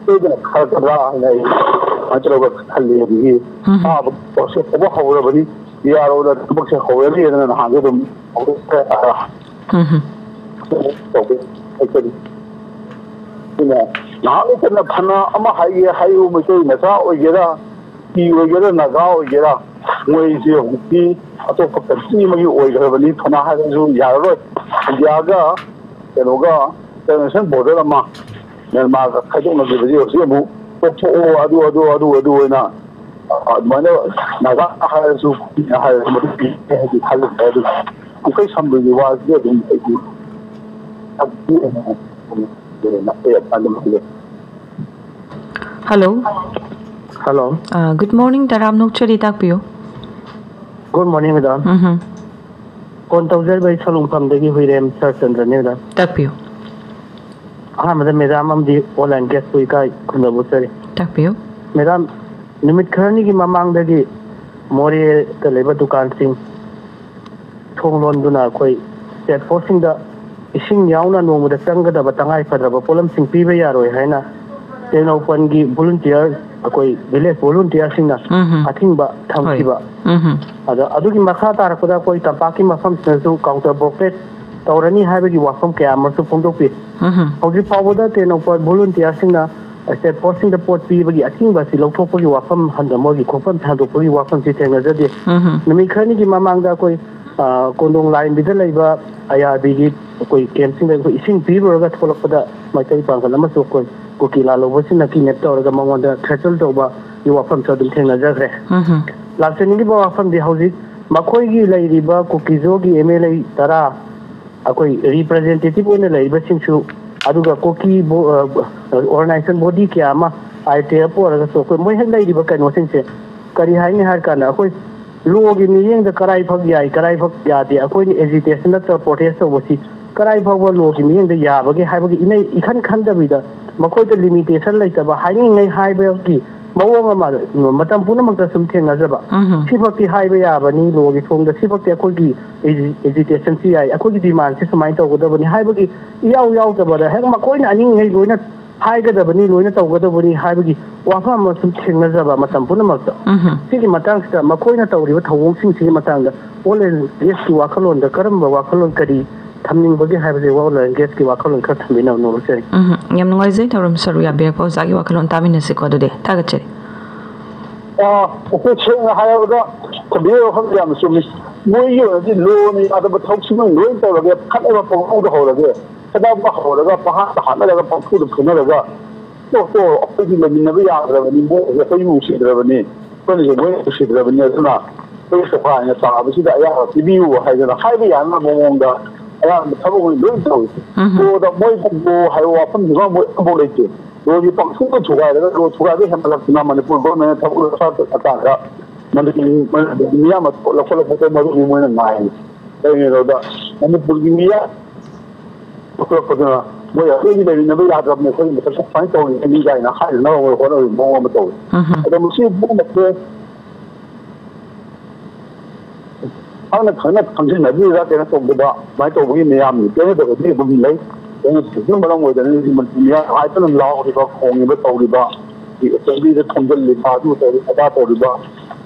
ꯁꯣꯏꯗꯅ ꯊꯥꯔꯛꯀꯗ꯭ꯔꯥ ꯍꯥꯏꯅ ꯑꯩ ꯑꯗꯨꯃꯥꯏꯅ ꯇꯧꯔꯒ ꯈꯜꯂꯤ꯫ ꯑꯗꯒꯤ ꯎꯝ꯫ ꯊꯥꯕ ꯄ꯭ꯔꯣꯁꯦꯁ ꯇꯧꯕ ꯍꯧꯔꯕꯅꯤ, ꯌꯥꯔꯣꯏꯗ ꯊꯕꯛꯁꯦ ꯍꯧꯔꯅꯤ ꯍꯥꯏꯗꯅ ꯅꯍꯥꯟꯁꯦ ꯑꯗꯨꯝ ꯍꯧꯔꯛꯈ꯭ꯔꯦ꯫ ꯎꯝ꯫ ꯇꯧꯕ ꯍꯥꯏꯖꯔꯤ꯫ ꯑꯗꯨꯅ ꯅꯍꯥꯛ ꯅꯠꯇꯅ ꯐꯅ ꯑꯃ ꯍꯥꯏꯒꯦ ꯍꯥꯏꯌꯨ, ꯃꯩꯇꯩ ꯃꯆꯥ ꯑꯣꯏꯒꯦꯔꯥ, ꯀꯨꯀꯤ ꯑꯣꯏꯒꯦꯔꯥ, ꯅꯥꯒꯥ ꯑꯣꯏꯒꯦꯔꯥ, ꯃꯣꯏꯁꯦ ꯍꯧꯖꯤꯛꯇꯤ ꯑꯇꯣꯞꯄ ꯀꯟꯇ꯭ꯔꯤ ꯑꯃꯒꯤ ꯑꯣꯏꯈ꯭ꯔꯕꯅꯤ꯫ ꯐꯅ ꯍꯥꯏꯔꯁꯨ ꯌꯥꯔꯔꯣꯏ꯫ ꯏꯟꯗꯤꯌꯥꯒ ꯀꯩꯅꯣꯒ ꯏꯟꯇꯔꯅꯦꯁꯅꯦꯜ ꯕꯣꯔꯗꯔ ꯑꯃ ꯃ꯭ꯌꯥꯟꯃꯥꯔꯒ ꯈꯥꯏꯗꯣꯛꯅꯈꯤꯕꯁꯦ ꯍꯧꯖꯤꯛ ꯑꯃꯨꯛ ꯇꯣꯛꯊꯣꯛꯑꯣ, ꯑꯗꯨ, ꯑꯗꯨ, ꯑꯗꯨ, ꯑꯗꯨ ꯑꯣꯏꯅ ꯑꯗꯨꯃꯥꯏꯅ ꯅꯥꯒꯥ ꯍꯥꯏꯔꯁꯨ, ꯀꯨꯀꯤ ꯍꯥꯏꯔꯁꯨ ꯃꯗꯨ ꯄꯤꯔꯦ ꯍꯥꯏꯗꯤ ꯈꯜꯂꯨꯗ꯭ꯔꯦ꯫ ꯑꯗꯨ ꯄꯨꯡꯀꯩ ꯁꯝꯕꯒꯤ ꯋꯥꯁꯤꯗꯤ ꯑꯗꯨꯝ ꯑꯩꯗꯤ ꯑꯩ ꯑꯗꯨꯃꯥꯏꯅ ꯈꯜꯂꯦ꯫ Hello. Hello. Uh, good morning, ꯇꯔꯥꯝꯅ ꯑꯣꯛꯆꯔꯤ, ꯇꯥꯛꯄꯤꯌꯨ꯫ Good morning, madam. Um. Phone ꯇꯧꯖꯔꯤꯕ ꯑꯩ ꯁꯂꯨꯡꯐꯝꯗꯒꯤ ꯍꯨꯏꯔꯦꯝ ꯁꯔꯆꯟꯗ꯭ꯔꯅꯤ, ꯃꯦꯗꯥꯝ꯫ ꯇꯥꯛꯄꯤꯌꯨ꯫ ꯑꯍꯥꯟꯕꯗ ꯃꯦꯗꯥꯝ ꯑꯃꯗꯤ ꯑꯣꯟꯂꯥꯏꯟ ꯒꯦꯁꯄꯨ ꯏꯀꯥꯏ ꯈꯨꯝꯅꯕ ꯎꯠꯆꯔꯤ꯫ ꯇꯥꯛꯄꯤꯌꯨ꯫ ꯃꯦꯗꯥꯝ, ꯅꯨꯃꯤꯠ ꯈꯔꯅꯤꯒꯤ ꯃꯃꯥꯡꯗꯒꯤ ꯃꯣꯔꯦꯗ ꯂꯩꯕ ꯗꯨꯀꯥꯟꯁꯤꯡ ꯊꯣꯡ ꯂꯣꯟꯗꯨꯅ ꯑꯩꯈꯣꯏ ꯆꯦꯛ ꯄꯣꯁꯁꯤꯡꯗ ꯏꯁꯤꯡ ꯌꯥꯎꯅ ꯅꯣꯡꯃꯗ ꯆꯪꯒꯗꯕ ꯇꯉꯥꯏ ꯐꯗ꯭ꯔꯕ ꯄꯣꯠꯂꯝꯁꯤꯡ ꯄꯤꯕ ꯌꯥꯔꯣꯏ ꯍꯥꯏꯅ ꯇꯦꯡꯅꯧꯄꯜꯒꯤ ꯚꯣꯂꯨꯟꯇꯤꯌꯔ, ꯑꯩꯈꯣꯏ ꯚꯤꯂꯦꯖ ꯚꯣꯂꯨꯟꯇꯤꯌꯔꯁꯤꯡꯅ ꯎꯝ꯫ ꯑꯊꯤꯡꯕ ꯊꯝꯈꯤꯕ꯫ ꯎꯝ꯫ ꯑꯗ ꯑꯗꯨꯒꯤ ꯃꯈꯥ ꯇꯥꯔꯛꯄꯗ ꯑꯩꯈꯣꯏ ꯇꯝꯄꯥꯛꯀꯤ ꯃꯐꯝꯁꯤꯗꯁꯨ ꯀꯥꯎꯟꯇꯔ ꯕ꯭ꯂꯣꯀꯦꯠ ꯇꯧꯔꯅꯤ ꯍꯥꯏꯕꯒꯤ ꯋꯥꯐꯝ ꯀꯌꯥ ꯑꯃꯁꯨ ꯐꯣꯡꯗꯣꯛꯄꯤ꯫ ꯎꯝ꯫ ꯍꯧꯖꯤꯛ ꯐꯥꯎꯕꯗ ꯇꯦꯡꯅꯧꯄꯜ ꯚꯣꯂꯨꯟꯇꯤꯌꯔꯁꯤꯡꯅ ꯆꯦꯛ ꯄꯣꯁꯁꯤꯡꯗ ꯄꯣꯠ ꯄꯤꯕꯒꯤ ꯑꯊꯤꯡꯕ ꯑꯁꯤ ꯂꯧꯊꯣꯛꯄꯒꯤ ꯋꯥꯐꯝ ꯍꯟꯗ ꯃꯣꯏꯒꯤ ꯈꯣꯡꯐꯝ ꯊꯥꯗꯣꯛꯄꯒꯤ ꯋꯥꯐꯝꯁꯤ ꯊꯦꯡꯅꯖꯗꯦ꯫ ꯎꯝ꯫ ꯅꯨꯃꯤꯠ ꯈꯔꯅꯤꯒꯤ ꯃꯃꯥꯡꯗ ꯑꯩꯈꯣꯏ, ꯑ, ꯀꯣꯟꯗꯣꯡ ꯂꯥꯏꯔꯦꯝꯕꯤꯗ ꯂꯩꯕ ꯑꯥꯏ ꯑꯥꯔ ꯕꯤꯒꯤ ꯑꯩꯈꯣꯏ ꯀꯦꯝꯞꯁꯤꯡꯗ ꯑꯩꯈꯣꯏ ꯏꯁꯤꯡ ꯄꯤꯔꯨꯔꯒ ꯊꯣꯛꯂꯛꯄꯗ ꯃꯩꯇꯩ ꯄꯥꯡꯒꯜ ꯑꯃꯁꯨ ꯑꯩꯈꯣꯏ ꯀꯨꯀꯤ ꯂꯥꯜꯍꯧꯕꯁꯤꯡꯅ ꯀꯤꯗꯅꯦꯞ ꯇꯧꯔꯒ ꯃꯉꯣꯟꯗ ꯊ꯭ꯔꯦꯇꯜ ꯇꯧꯕꯒꯤ ꯋꯥꯐꯝꯁꯨ ꯑꯗꯨꯝ ꯊꯦꯡꯅꯖꯈ꯭ꯔꯦ꯫ ꯎꯝ꯫ ꯂꯥꯛꯆꯅꯤꯡꯉꯤꯕ ꯋꯥꯐꯝꯗꯤ ꯍꯧꯖꯤꯛ ꯃꯈꯣꯏꯒꯤ ꯂꯩꯔꯤꯕ ꯀꯨꯀꯤꯖꯣꯒꯤ ꯑꯦꯝ ꯑꯦꯜ ꯑꯦ ꯇꯔꯥ ꯑꯩꯈꯣꯏ ꯔꯤꯄ꯭ꯔꯖꯦꯟꯇꯦꯇꯤꯚ ꯑꯣꯏꯅ ꯂꯩꯔꯤꯕꯁꯤꯡꯁꯨ, ꯑꯗꯨꯒ ꯀꯨꯀꯤ ꯕꯣ-, ꯑ, ꯑꯣꯔꯒꯅꯥꯏꯖꯦꯁꯟ ꯕꯣꯗꯤ ꯀꯌꯥ ꯑꯃ, ꯑꯥꯏ ꯇꯤ ꯑꯦꯐ ꯑꯣꯏꯔꯒꯁꯨ, ꯑꯩꯈꯣꯏ ꯃꯣꯏ ꯍꯦꯛ ꯂꯩꯔꯤꯕ ꯀꯩꯅꯣꯁꯤꯡꯁꯦ ꯀꯔꯤ ꯍꯥꯏꯅꯤ ꯍꯥꯏꯔ ꯀꯥꯟꯗ, ꯑꯩꯈꯣꯏ ꯂꯣꯒꯤ ꯃꯤꯠꯌꯦꯡꯗ ꯀꯔꯥꯏ ꯐꯛ ꯌꯥꯏ, ꯀꯔꯥꯏ ꯐꯛ ꯌꯥꯗꯦ, ꯑꯩꯈꯣꯏꯅ ꯑꯦꯖꯤꯇꯦꯁꯟ ꯅꯠꯇ꯭ꯔꯒ ꯄ꯭ꯔꯣꯇꯦꯁ ꯇꯧꯕꯁꯤ ꯀꯗꯥꯏ ꯐꯥꯎꯕ ꯂꯣꯒꯤ ꯃꯤꯠꯌꯦꯡꯗ ꯌꯥꯕꯒꯦ ꯍꯥꯏꯕꯒꯤ ꯏꯅꯩ ꯏꯈꯟ ꯈꯟꯗꯕꯤꯗ, ꯃꯈꯣꯏꯗ ꯂꯤꯃꯤꯇꯦꯁꯟ ꯂꯩꯇꯕ, ꯍꯥꯏꯅꯤꯡꯉꯩ ꯍꯥꯏꯕꯒꯤ ꯃꯑꯣꯡ ꯑꯃ ꯃꯇꯝ ꯄꯨꯝꯅꯃꯛꯇ ꯁꯨꯝ ꯊꯦꯡꯅꯖꯕ꯫ ꯎꯝ꯫ ꯁꯤꯐꯛꯇꯤ ꯍꯥꯏꯕ ꯌꯥꯕꯅꯤ, ꯂꯣꯒꯤ ꯊꯣꯡꯗ ꯁꯤꯐꯛꯇꯤ ꯑꯩꯈꯣꯏꯒꯤ ꯑꯦꯖꯤꯇꯦꯁꯟꯁꯤ ꯌꯥꯏ, ꯑꯩꯈꯣꯏꯒꯤ ꯗꯤꯃꯥꯟꯁꯤ ꯁꯨꯃꯥꯏꯅ ꯇꯧꯒꯗꯕꯅꯤ ꯍꯥꯏꯕꯒꯤ ꯏꯌꯥꯎ ꯌꯥꯎꯗꯕꯗ, ꯍꯦꯛ ꯃꯈꯣꯏꯅ ꯑꯅꯤꯡꯉꯩ ꯂꯣꯏꯅ ꯍꯥꯏꯒꯗꯕꯅꯤ, ꯂꯣꯏꯅ ꯇꯧꯒꯗꯕꯅꯤ ꯍꯥꯏꯕꯒꯤ ꯋꯥꯐꯝ ꯑꯃ ꯁꯨꯝ ꯊꯦꯡꯅꯖꯕ ꯃꯇꯝ ꯄꯨꯝꯅꯃꯛꯇ꯫ ꯎꯝ꯫ ꯁꯤꯒꯤ ꯃꯇꯥꯡꯁꯤꯗ ꯃꯈꯣꯏꯅ ꯇꯧꯔꯤꯕ ꯊꯧꯑꯣꯡꯁꯤꯡꯁꯤꯒꯤ ꯃꯇꯥꯡꯗ ꯑꯣꯜ ꯏꯟꯗꯤꯌꯥꯒꯤ ꯋꯥꯈꯜꯂꯣꯟꯗ ꯀꯔꯝꯕ ꯋꯥꯈꯜꯂꯣꯟ, ꯀꯔꯤ ꯊꯝꯅꯤꯡꯕꯒꯦ ꯍꯥꯏꯕꯁꯦ ꯋꯥꯔꯜ ꯂꯦꯡꯒ꯭ꯋꯦꯖꯀꯤ ꯋꯥꯈꯜꯂꯣꯟ ꯈꯔ ꯊꯝꯕꯤꯅꯕ ꯅꯣꯂꯨꯛꯆꯔꯤ꯫ ꯎꯝ, ꯌꯥꯝ ꯅꯨꯡꯉꯥꯏꯖꯩ ꯊꯧꯔꯝ ꯁꯔꯨꯛ ꯌꯥꯕꯤꯔꯛꯄ ꯑꯣꯖꯥꯒꯤ ꯋꯥꯈꯜꯂꯣꯟ ꯇꯥꯃꯤꯟꯅꯁꯤꯀꯣ꯫ ꯑꯗꯨꯗꯤ ꯊꯥꯒꯠꯆꯔꯤ꯫ ꯑꯩꯈꯣꯏ ꯁꯦꯡꯅ ꯍꯥꯏꯔꯕꯗ ꯊꯝꯕꯤꯔꯤꯕ ꯋꯥꯐꯝꯁꯦ ꯌꯥꯝꯅ ꯆꯨꯝꯃꯤ꯫ ꯃꯣꯏꯒꯤ ꯑꯣꯏꯅꯗꯤ ꯂꯣꯅ ꯌꯥꯗꯕ ꯊꯕꯛꯁꯤꯃ ꯂꯣꯏ ꯇꯧꯔꯒꯦ, ꯈꯠꯅꯕ ꯄꯪꯍꯧꯗ ꯍꯧꯔꯒꯦ, ꯈꯠꯅꯕ ꯍꯧꯔꯒ ꯄꯪꯍꯥꯠꯇ ꯍꯥꯠꯅꯔꯒ ꯄꯪꯐꯨꯗ ꯐꯨꯅꯔꯒ ꯇꯣꯛ ꯇꯣꯛ ꯑꯩꯈꯣꯏꯗꯤ ꯂꯩꯃꯤꯟꯅꯕ ꯌꯥꯗ꯭ꯔꯕꯅꯤ, ꯃꯣꯏ ꯑꯩꯈꯣꯏ ꯅꯨꯡꯁꯤꯗ꯭ꯔꯕꯅꯤ, ꯑꯩꯈꯣꯏꯅꯁꯨ ꯃꯣꯏ ꯅꯨꯡꯁꯤꯗ꯭ꯔꯕꯅꯤ, ꯑꯗꯨꯅ ꯑꯩꯈꯣꯏ ꯇꯣꯈꯥꯏꯅ ꯇꯥꯕꯁꯤꯗ ꯑꯌꯥꯕ ꯄꯤꯕꯤꯌꯨ ꯍꯥꯏꯗꯅ ꯍꯥꯏꯕ ꯌꯥꯅꯕ ꯃꯑꯣꯡꯗ ꯑꯌꯥꯝꯕ ꯊꯕꯛ ꯑꯣꯏꯅ ꯂꯣꯏ ꯇꯧꯏ꯫ ꯎꯝ꯫ ꯂꯣꯗ ꯃꯣꯏ ꯂꯣ ꯍꯥꯏꯕ ꯋꯥꯐꯝꯁꯤꯃ ꯃꯣꯏ ꯑꯝꯐꯥꯎ ꯂꯩꯇꯦ꯫ ꯂꯣꯁꯤ ꯄꯪꯊꯨꯗ ꯊꯨꯒꯥꯏꯔꯒ ꯂꯣ ꯊꯨꯒꯥꯏꯕ ꯍꯦꯟꯃꯜꯂꯛꯇꯅ ꯃꯅꯤꯄꯨꯔ ꯒꯣꯔꯃꯦꯟꯅ ꯊꯕꯛ ꯂꯣꯏ ꯁꯥ ꯆꯠꯂꯀꯥꯟꯗ ꯃꯅꯤꯄꯨꯔ ꯃꯤꯌꯥꯝ ꯑꯃ ꯂꯧꯈꯠꯂꯛꯄꯗ ꯃꯔꯨꯞꯅꯤ ꯃꯣꯏꯅ ꯉꯥꯏꯔꯤ꯫ ꯀꯩꯒꯤꯅꯣꯗ ꯃꯅꯤꯄꯨꯔꯒꯤ ꯃꯤꯌꯥꯝ ꯂꯧꯈꯠꯂꯛꯄꯗꯨꯅ ꯃꯣꯏ ꯑꯩꯈꯣꯏꯒꯤ ꯂꯩꯃꯤꯟꯅꯕ ꯌꯥꯗ꯭ꯔꯕꯅꯤ, ꯑꯩꯈꯣꯏꯒꯤ ꯃꯊꯛꯇ ꯁꯨꯃꯥꯏꯅ ꯇꯧꯔꯤꯕꯅꯤ ꯀꯥꯏꯅ ꯍꯥꯏꯅꯅꯕ ꯍꯣꯠꯅꯕꯒꯤ ꯃꯑꯣꯡ ꯑꯃ ꯇꯧꯏ꯫ ꯎꯝ꯫ ꯑꯗꯣ ꯃꯁꯤ ꯄꯨꯝꯅꯃꯛꯁꯦ ꯈꯪꯅ ꯈꯪꯅ ꯈꯪꯖꯤꯟꯅꯕꯤꯔ ꯀꯩꯅꯣ ꯇꯧꯗꯕ, ꯁꯨꯃꯥꯏꯅ ꯇꯧꯕꯒꯤ ꯃꯌꯥꯝꯒꯤ ꯄꯦꯟꯅꯗꯕꯗꯤ ꯑꯗꯨꯝ ꯂꯩ꯫ ꯄꯦꯟꯅꯗꯕꯁꯤꯅ ꯃꯔꯝ ꯑꯣꯏꯗꯅ ꯍꯧꯖꯤꯛ ꯃꯅꯤꯄꯨꯔ ꯃꯤꯌꯥꯝ ꯍꯥꯏꯗꯅ ꯂꯥꯎꯔꯤꯕ, ꯈꯣꯡꯉꯤꯕ, ꯇꯧꯔꯤꯕ, ꯑꯦꯁꯦꯝꯕ꯭ꯂꯤꯗ ꯊꯣꯝꯖꯤꯜꯂꯤꯕ, ꯑꯗꯨ ꯇꯧꯔꯤꯕ, ꯑꯗꯥ ꯇꯧꯔꯤꯕ,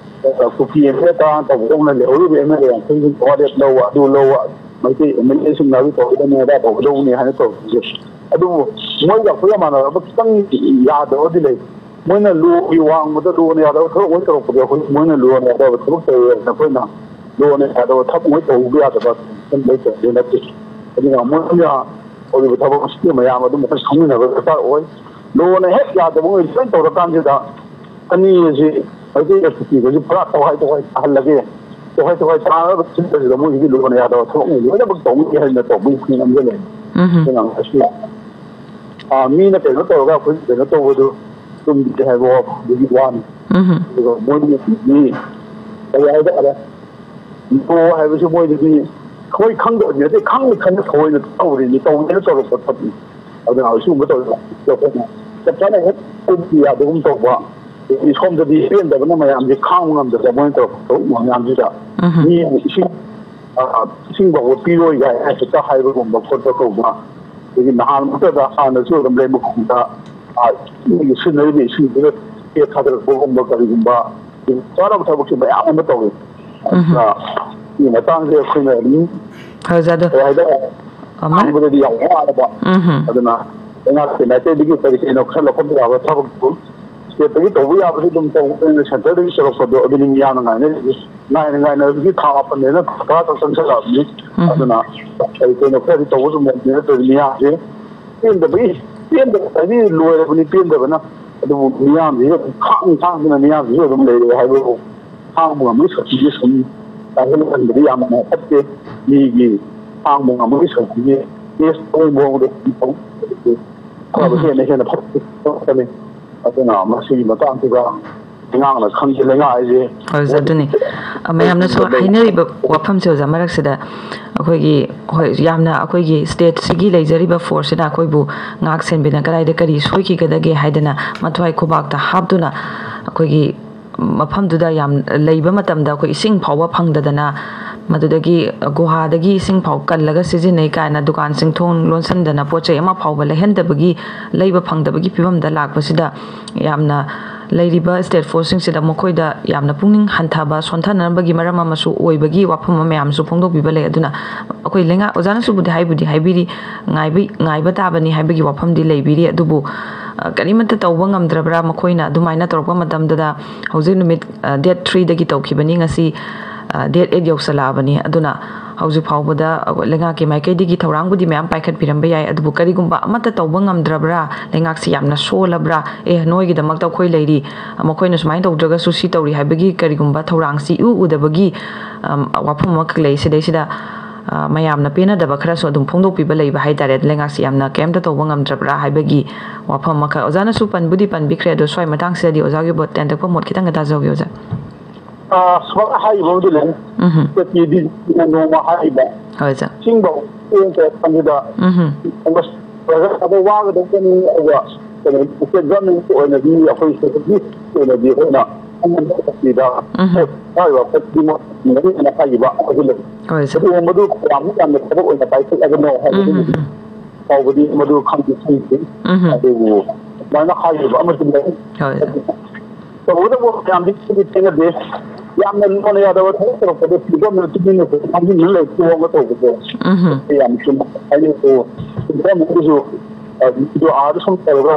ꯀꯨꯀꯤ ꯑꯦꯝ ꯑꯦꯜ ꯑꯦ ꯇꯔꯥ ꯇꯧꯕꯗꯧꯅ ꯂꯩꯍꯧꯔꯤꯕ ꯑꯦꯝ ꯑꯦꯜ ꯑꯦ ꯌꯥꯡꯈꯩꯁꯤꯡ ꯋꯥꯔꯦꯞ ꯂꯧꯕ, ꯑꯗꯨ ꯂꯧꯕ, ꯃꯩꯇꯩ ꯑꯦꯝ ꯑꯦꯜ ꯑꯦꯁꯤꯡꯅ ꯑꯗꯨ ꯇꯧꯒꯗꯕꯅꯤ, ꯑꯗꯥ ꯇꯧꯒꯗꯧꯕꯅꯤ ꯍꯥꯏꯅ ꯇꯧꯔꯤꯁꯦ꯫ ꯑꯗꯨꯕꯨ ꯃꯣꯏꯒ ꯑꯩꯈꯣꯏꯒ ꯃꯥꯟꯅꯔꯕ ꯈꯤꯇꯪ ꯌꯥꯗꯕꯗꯤ ꯂꯩ꯫ ꯃꯣꯏꯅ ꯂꯣꯒꯤ ꯋꯥꯡꯃꯗ ꯂꯣꯅ ꯌꯥꯗꯕ ꯊꯕꯛ ꯃꯣꯏ ꯇꯧꯔꯛꯄꯗ ꯑꯩꯈꯣꯏ ꯃꯣꯏꯅ ꯂꯣꯅ ꯌꯥꯗꯕ ꯊꯕꯛ ꯇꯧꯋꯦ ꯍꯥꯏꯅ ꯑꯩꯈꯣꯏꯅ ꯂꯣꯅ ꯌꯥꯗꯕ ꯊꯕꯛ ꯃꯣꯏ ꯇꯧꯕ ꯌꯥꯗꯕ ꯂꯩꯇꯕꯗꯤ ꯅꯠꯇꯦ꯫ ꯑꯗꯨꯅ ꯃꯣꯏꯅ ꯇꯧꯔꯤꯕ ꯊꯕꯛ ꯑꯁꯤꯒꯤ ꯃꯌꯥꯝ ꯑꯗꯨ ꯃꯈꯣꯏ ꯈꯪꯃꯤꯟꯅꯕ ꯗꯔꯀꯥꯔ ꯑꯣꯏ꯫ ꯂꯣꯅ ꯍꯦꯛ ꯌꯥꯗꯕ ꯃꯣꯏ ꯂꯣꯏ ꯇꯧꯔꯀꯥꯟꯁꯤꯗ ꯑꯅꯤ ꯑꯁꯤ ꯃꯩꯇꯩ ꯀꯨꯀꯤꯒꯁꯨ ꯄꯨꯔꯥ ꯇꯣꯈꯥꯏ ꯇꯣꯈꯥꯏ ꯇꯥꯍꯜꯂꯒꯦ, ꯇꯣꯈꯥꯏ ꯇꯣꯈꯥꯏ ꯇꯥꯅꯕ ꯁꯤꯟꯕꯁꯤꯗ ꯃꯣꯏꯒꯤꯗꯤ ꯂꯣꯟꯅ ꯌꯥꯗꯕ ꯊꯕꯛꯅꯤ, ꯂꯣꯏꯅꯃꯛ ꯇꯧꯅꯤ ꯍꯥꯏꯅ ꯇꯧꯕꯒꯤ ꯐꯤꯕꯝ ꯑꯃ ꯂꯩ꯫ ꯎꯝ꯫ ꯑꯗꯨꯅ ꯃꯁꯤ, ꯑꯥ, ꯃꯤꯅ ꯀꯩꯅꯣ ꯇꯧꯔꯒ ꯑꯩꯈꯣꯏ ꯀꯩꯅꯣ ꯇꯧꯕꯗꯨ ꯆꯨꯝꯗꯦ ꯍꯥꯏꯕ ꯋꯥꯐꯝꯗꯨꯒꯤ ꯋꯥꯅꯤ꯫ ꯎꯝ꯫ ꯑꯗꯨꯒ ꯃꯣꯏꯒꯤ ꯃꯤ ꯀꯔꯤ ꯍꯥꯏꯇꯥꯔꯦ, ꯂꯣ ꯍꯥꯏꯕꯁꯤ ꯃꯣꯏꯗꯗꯤ ꯊꯑꯣꯏ ꯈꯪꯗꯕꯗꯤ ꯅꯠꯇꯦ, ꯈꯪꯅ ꯈꯪꯅ ꯊꯑꯣꯏꯅ ꯇꯧꯔꯤꯅꯤ, ꯇꯧꯒꯦꯅ ꯇꯧꯔꯛꯄ ꯊꯕꯛꯅꯤ꯫ ꯑꯗꯨꯅ ꯁꯤꯒꯨꯝꯕ ꯇꯧꯔꯤꯕ ꯑꯩꯈꯣꯏꯅ ꯆꯞ ꯆꯥꯅ ꯍꯦꯛ ꯀꯨꯞꯄ ꯌꯥꯗꯒꯨꯝ ꯇꯧꯕ, ꯑꯗꯒꯤ ꯁꯣꯝꯗꯗꯤ ꯄꯦꯟꯗꯕꯅ ꯃꯌꯥꯝꯁꯦ ꯈꯥꯡꯕ ꯉꯝꯗꯕ, ꯃꯣꯏꯅ ꯇꯧꯔꯛꯄ ꯊꯕꯛ ꯃꯌꯥꯝꯁꯤꯗ ꯎꯝ꯫ ꯃꯤ ꯏꯁꯤꯡ, ꯑ, ꯏꯁꯤꯡ ꯐꯥꯎꯕ ꯄꯤꯔꯣꯏ ꯀꯥꯏꯅ ꯍꯦꯛꯇ ꯍꯥꯏꯕꯒꯨꯝꯕ ꯈꯣꯠꯄ ꯇꯧꯕ꯫ ꯑꯗꯒꯤ ꯅꯍꯥꯟꯃꯛꯇꯗ ꯍꯥꯟꯅꯁꯨ ꯑꯗꯨꯝ ꯂꯩꯃꯈꯣꯡꯗ, ꯑ, ꯃꯤꯒꯤ ꯁꯤꯖꯤꯟꯅꯔꯤꯕ ꯏꯁꯤꯡꯗꯨꯗ ꯇꯦꯞ ꯊꯥꯗꯔꯛꯄꯒꯨꯝꯕ ꯀꯔꯤꯒꯨꯝꯕ, ꯆꯥꯅꯕ ꯊꯕꯛꯁꯦ ꯃꯌꯥꯝ ꯑꯃ ꯇꯧꯏ꯫ ꯎꯝ꯫ ꯑꯗꯨꯅ ꯁꯤꯒꯤ ꯃꯇꯥꯡꯁꯦ ꯑꯩꯈꯣꯏꯅ ꯑꯗꯨꯝ ꯍꯧꯖꯤꯛ ꯑꯗꯣ ꯀꯩ ꯍꯥꯏꯇꯥꯔꯦ, ꯑꯃ ꯈꯥꯡꯕꯗꯗꯤ ꯌꯥꯝ ꯋꯥꯔꯕ꯫ ꯎꯝ꯫ ꯑꯗꯨꯅ ꯂꯩꯉꯥꯛꯀꯤ ꯃꯥꯏꯀꯩꯗꯒꯤ ꯀꯔꯤ ꯀꯔꯤꯅꯣ ꯈꯔ ꯂꯧꯈꯠꯄ ꯌꯥꯕ ꯊꯕꯛꯇꯨ ꯁ꯭ꯇꯦꯠꯇꯒꯤ ꯇꯧꯕ ꯌꯥꯕꯁꯨ ꯑꯗꯨꯝ ꯇꯧꯕꯅꯤꯅ, ꯁꯦꯟꯇꯔꯗꯒꯤ ꯆꯠꯂꯛꯄꯗꯣ ꯑꯗꯨꯅꯤ ꯃꯤꯌꯥꯝꯅ ꯉꯥꯏꯅꯔꯤꯁꯦ꯫ ꯉꯥꯏꯅ ꯉꯥꯏꯅꯕꯒꯤ ꯊꯥ ꯃꯥꯄꯟꯗꯩꯅ ꯊꯥ ꯇꯔꯥ ꯆꯪꯁꯜꯂꯛꯑꯕꯅꯤ꯫ ꯎꯝ꯫ ꯑꯗꯨꯅ ꯀꯔꯤ ꯀꯔꯤꯅꯣ ꯈꯔꯗꯤ ꯇꯧꯕ ꯑꯗꯨꯝ ꯂꯩꯕꯅꯤ, ꯅꯠꯇ꯭ꯔꯗꯤ ꯃꯤꯌꯥꯝꯁꯦ ꯄꯦꯟꯗꯕꯒꯤ, ꯄꯦꯟꯗꯕ ꯍꯥꯏꯗꯤ ꯂꯣꯏꯔꯕꯅꯤ ꯄꯦꯟꯗꯕꯅ꯫ ꯑꯗꯨꯕꯨ ꯃꯤꯌꯥꯝꯁꯤꯁꯨ ꯑꯗꯨꯝ ꯈꯥꯡ ꯈꯥꯡꯗꯅ ꯃꯤꯌꯥꯝꯁꯤꯁꯨ ꯑꯗꯨꯝ ꯂꯩꯔꯦ ꯍꯥꯏꯕꯕꯨ, ꯈꯥꯡꯕ ꯉꯝꯕꯒꯤ ꯁꯛꯇꯤꯁꯦ ꯁꯨꯝ ꯀꯥꯏꯍꯜꯍꯟꯕꯗꯤ ꯌꯥꯝꯅ ꯐꯠꯇꯦ꯫ ꯃꯤꯒꯤ ꯈꯥꯡꯕ ꯉꯝꯕꯒꯤ ꯁꯛꯇꯤꯁꯦ ꯇꯦꯁ ꯇꯧꯕꯒꯤ ꯃꯑꯣꯡꯗ ꯁꯨꯝ ꯇꯧ-, ꯐꯕ ꯎꯝ꯫ ꯍꯦꯟꯅ ꯍꯦꯟꯅ ꯐꯠꯇꯦ꯫ ꯑꯗꯨꯅ ꯃꯁꯤꯒꯤ ꯃꯇꯥꯡꯁꯤꯗ ꯂꯩꯉꯥꯛꯅ ꯈꯪꯗꯦ, ꯂꯩꯉꯥꯛ ꯍꯥꯏꯁꯦ ꯑꯣꯖꯥ, ꯑꯗꯨꯅꯤ꯫ ꯑ, ꯃꯌꯥꯝꯅꯁꯨ ꯍꯥꯏꯅꯔꯤꯕ ꯋꯥꯐꯝꯁꯦ, ꯑꯣꯖꯥ, ꯃꯔꯛꯁꯤꯗ ꯑꯩꯈꯣꯏꯒꯤ, ꯍꯣꯏ, ꯌꯥꯝꯅ ꯑꯩꯈꯣꯏꯒꯤ ꯁ꯭ꯇꯦꯠꯁꯤꯒꯤ ꯂꯩꯖꯔꯤꯕ ꯐꯣꯔꯁꯁꯤꯅ ꯑꯩꯈꯣꯏꯕꯨ ꯉꯥꯛ ꯁꯦꯟꯕꯤꯅ ꯀꯗꯥꯏꯗ ꯀꯔꯤ ꯁꯣꯏꯈꯤꯒꯗꯒꯦ ꯍꯥꯏꯗꯅ ꯃꯊ꯭ꯋꯥꯏ ꯈꯨꯕꯥꯛꯇ ꯍꯥꯞꯇꯨꯅ ꯑꯩꯈꯣꯏꯒꯤ ꯃꯐꯝꯗꯨꯗ ꯌꯥꯝ ꯂꯩꯕ ꯃꯇꯝꯗ ꯑꯩꯈꯣꯏ ꯏꯁꯤꯡ ꯐꯥꯎꯕ ꯐꯪꯗꯗꯅ, ꯃꯗꯨꯗꯒꯤ ꯒꯨꯍꯥꯗꯒꯤ ꯏꯁꯤꯡ ꯐꯥꯎ ꯀꯜꯂꯒ ꯁꯤꯖꯤꯟꯅꯩ ꯀꯥꯏꯅ ꯗꯨꯀꯥꯟꯁꯤꯡ ꯊꯣꯡ ꯂꯣꯟꯁꯤꯟꯗꯅ ꯄꯣꯠ ꯆꯩ ꯑꯃ ꯐꯥꯎꯕ ꯂꯩꯍꯟꯗꯕꯒꯤ, ꯂꯩꯕ ꯐꯪꯗꯕꯒꯤ ꯐꯤꯕꯝꯗ ꯂꯥꯛꯄꯁꯤꯗ ꯌꯥꯝꯅ ꯂꯩꯔꯤꯕ ꯁ꯭ꯇꯦꯠ ꯐꯣꯔꯁꯁꯤꯡꯁꯤꯗ ꯃꯈꯣꯏꯗ ꯌꯥꯝꯅ ꯄꯨꯛꯅꯤꯡ ꯍꯟꯊꯕ, ꯁꯣꯟꯊꯅꯕꯒꯤ ꯃꯔꯝ ꯑꯃꯁꯨ ꯑꯣꯏꯕꯒꯤ ꯋꯥꯐꯝ ꯑꯃ ꯃꯌꯥꯝꯁꯨ ꯐꯣꯡꯗꯣꯛꯄꯤꯕ ꯂꯩ꯫ ꯑꯗꯨꯅ ꯑꯩꯈꯣꯏ ꯂꯩꯉꯥꯛ, ꯑꯣꯖꯥꯅꯁꯨꯕꯨꯗꯤ ꯍꯥꯏꯕꯨꯗꯤ ꯍꯥꯏꯕꯤꯔꯤ, ꯉꯥꯏꯕ, ꯉꯥꯏꯕ ꯇꯥꯕꯅꯤ ꯍꯥꯏꯕꯒꯤ ꯋꯥꯐꯝꯗꯤ ꯂꯩꯕꯤꯔꯤ꯫ ꯑꯗꯨꯕꯨ, ꯑ, ꯀꯔꯤꯃꯠꯇ ꯇꯧꯕ ꯉꯝꯗ꯭ꯔꯕ꯭ꯔꯥ? ꯃꯈꯣꯏꯅ ꯑꯗꯨꯃꯥꯏꯅ ꯇꯧꯔꯛꯄ ꯃꯇꯝꯗꯨꯗ ꯍꯧꯖꯤꯛ ꯅꯨꯃꯤꯠ, ꯑ, date three ꯗꯒꯤ ꯇꯧꯈꯤꯕꯅꯤ, ꯉꯁꯤ, ꯑ, date eight ꯌꯧꯁꯜꯂꯛꯑꯕꯅꯤ꯫ ꯑꯗꯨꯅ ꯍꯧꯖꯤꯛ ꯐꯥꯎꯕꯗ ꯑꯩꯈꯣꯏ ꯂꯩꯉꯥꯛꯀꯤ ꯃꯥꯏꯀꯩꯗꯒꯤ ꯊꯧꯔꯥꯡꯕꯨꯗꯤ ꯃꯌꯥꯝ ꯄꯥꯏꯈꯠꯄꯤꯔꯝꯕ ꯌꯥꯏ, ꯑꯗꯨꯕꯨ ꯀꯔꯤꯒꯨꯝꯕ ꯑꯃꯠꯇ ꯇꯧꯕ ꯉꯝꯗ꯭ꯔꯕ꯭ꯔꯥ? ꯂꯩꯉꯥꯛꯁꯤ ꯌꯥꯝꯅ ꯁꯣꯜꯂꯕ꯭ꯔꯥ? ꯑꯦ, ꯅꯣꯏꯒꯤꯗꯃꯛꯇ ꯑꯩꯈꯣꯏ ꯂꯩꯔꯤ, ꯃꯈꯣꯏꯅ ꯁꯨꯃꯥꯏꯅ ꯇꯧꯗ꯭ꯔꯒꯁꯨ ꯁꯤ ꯇꯧꯔꯤ ꯍꯥꯏꯕꯒꯤ ꯀꯔꯤꯒꯨꯝꯕ ꯊꯧꯔꯥꯡꯁꯤ ꯏꯎ ꯎꯗꯕꯒꯤ, ꯑꯝ, ꯋꯥꯐꯝ ꯑꯃꯈꯛ ꯂꯩ꯫ ꯁꯤꯗꯩꯁꯤꯗ, ꯑ, ꯃꯌꯥꯝꯅ ꯄꯦꯟꯅꯗꯕ ꯈꯔꯁꯨ ꯑꯗꯨꯝ ꯐꯣꯡꯗꯣꯛꯄꯤꯕ ꯂꯩꯕ ꯍꯥꯏꯇꯥꯔꯦ꯫ ꯂꯩꯉꯥꯛꯁꯤ ꯌꯥꯝꯅ ꯀꯩꯝꯇ ꯇꯧꯕ ꯉꯝꯗ꯭ꯔꯕ꯭ꯔꯥ ꯍꯥꯏꯕꯒꯤ ꯋꯥꯐꯝ ꯑꯃꯈꯛ ꯑꯣꯖꯥꯅꯁꯨ ꯄꯟꯕꯨꯗꯤ ꯄꯟꯕꯤꯈ꯭ꯔꯦ, ꯑꯗꯣ ꯁ꯭ꯋꯥꯏ ꯃꯇꯥꯡꯁꯤꯗꯗꯤ ꯑꯣꯖꯥꯒꯤ ꯇꯦꯟꯇꯛꯄ ꯃꯣꯠ ꯈꯤꯇꯪꯒ ꯇꯥꯖꯍꯧꯒꯦ, ꯑꯣꯖꯥ꯫ ꯑ, ꯁꯨꯃꯥꯏꯅ ꯍꯥꯏꯈꯤꯕ ꯑꯃꯗꯤ ꯂꯩ꯫ ꯎꯝ꯫ ꯁꯦꯇꯤꯗꯤ ꯅꯣꯡꯃ ꯍꯥꯏꯔꯤꯕ꯫ ꯍꯣꯏ, ꯁꯥꯔ꯫ ꯁꯤꯡꯕ ꯀꯥꯟꯁꯤꯗ ꯎꯝ꯫ ꯋꯥꯒꯗꯧꯕꯅꯤ, ꯑꯗꯨꯒ ꯀꯩꯅꯣ, ꯁ꯭ꯇꯦꯠ ꯒꯚꯔꯟꯃꯦꯟꯠꯀꯤ ꯑꯣꯏꯅꯗꯤ, ꯑꯩꯈꯣꯏ ꯁꯦꯀ꯭ꯔꯦꯇꯔꯤꯒꯤ ꯑꯣꯏꯅꯗꯤ ꯑꯩꯈꯣꯏꯅ ꯎꯝ꯫ ꯍꯥꯏꯔꯤꯕ ꯄꯣꯠ ꯈꯨꯗꯤꯡꯃꯛ ꯃꯔꯨ ꯑꯣꯏꯅ ꯍꯥꯏꯈꯤꯕ ꯑꯃꯗꯤ ꯂꯩ꯫ ꯍꯣꯏ, ꯁꯥꯔ꯫ ꯑꯗꯨꯒꯨꯝꯕꯗꯨ ꯌꯥꯝ ꯌꯥꯝꯅ ꯊꯕꯛ ꯑꯣꯏꯅ ꯄꯥꯏꯈꯠꯂꯒꯅꯣ ꯍꯥꯏꯕꯗꯨ ꯎꯝ, ꯎꯝ, ꯎꯝ꯫ ꯐꯥꯎꯕꯗꯤ ꯃꯗꯨ ꯈꯪꯗꯤ ꯈꯪꯗꯦ꯫ ꯎꯝ꯫ ꯑꯗꯨꯕꯨ ꯑꯗꯨꯃꯥꯏꯅ ꯍꯥꯏꯈꯤꯕ ꯑꯃꯗꯤ ꯂꯩ꯫ ꯍꯣꯏ꯫ ꯇꯧꯕꯇꯕꯨ ꯃꯌꯥꯝꯗꯤ ꯈꯪꯗꯤ ꯊꯦꯡꯅꯗꯦ꯫ ꯌꯥꯝꯅ ꯂꯣꯟꯅ ꯌꯥꯗꯕ ꯊꯕꯛ ꯇꯧꯔꯛꯄꯗ ꯐꯤꯕꯝꯗ ꯇꯨꯃꯤꯟꯅ ꯐꯝꯖꯤꯟꯗꯨꯅ ꯂꯩ, ꯊꯣꯛꯑꯒ ꯇꯧꯕꯗꯣ꯫ ꯎꯝ꯫ ꯌꯥꯝ ꯆꯨꯝꯅ ꯍꯥꯏꯅꯩꯀꯣ꯫ ꯐꯤꯕꯝ ꯑꯗꯨꯁꯨ, ꯑ, ꯑꯥꯗ ꯁꯨꯝ ꯇꯧꯔꯒ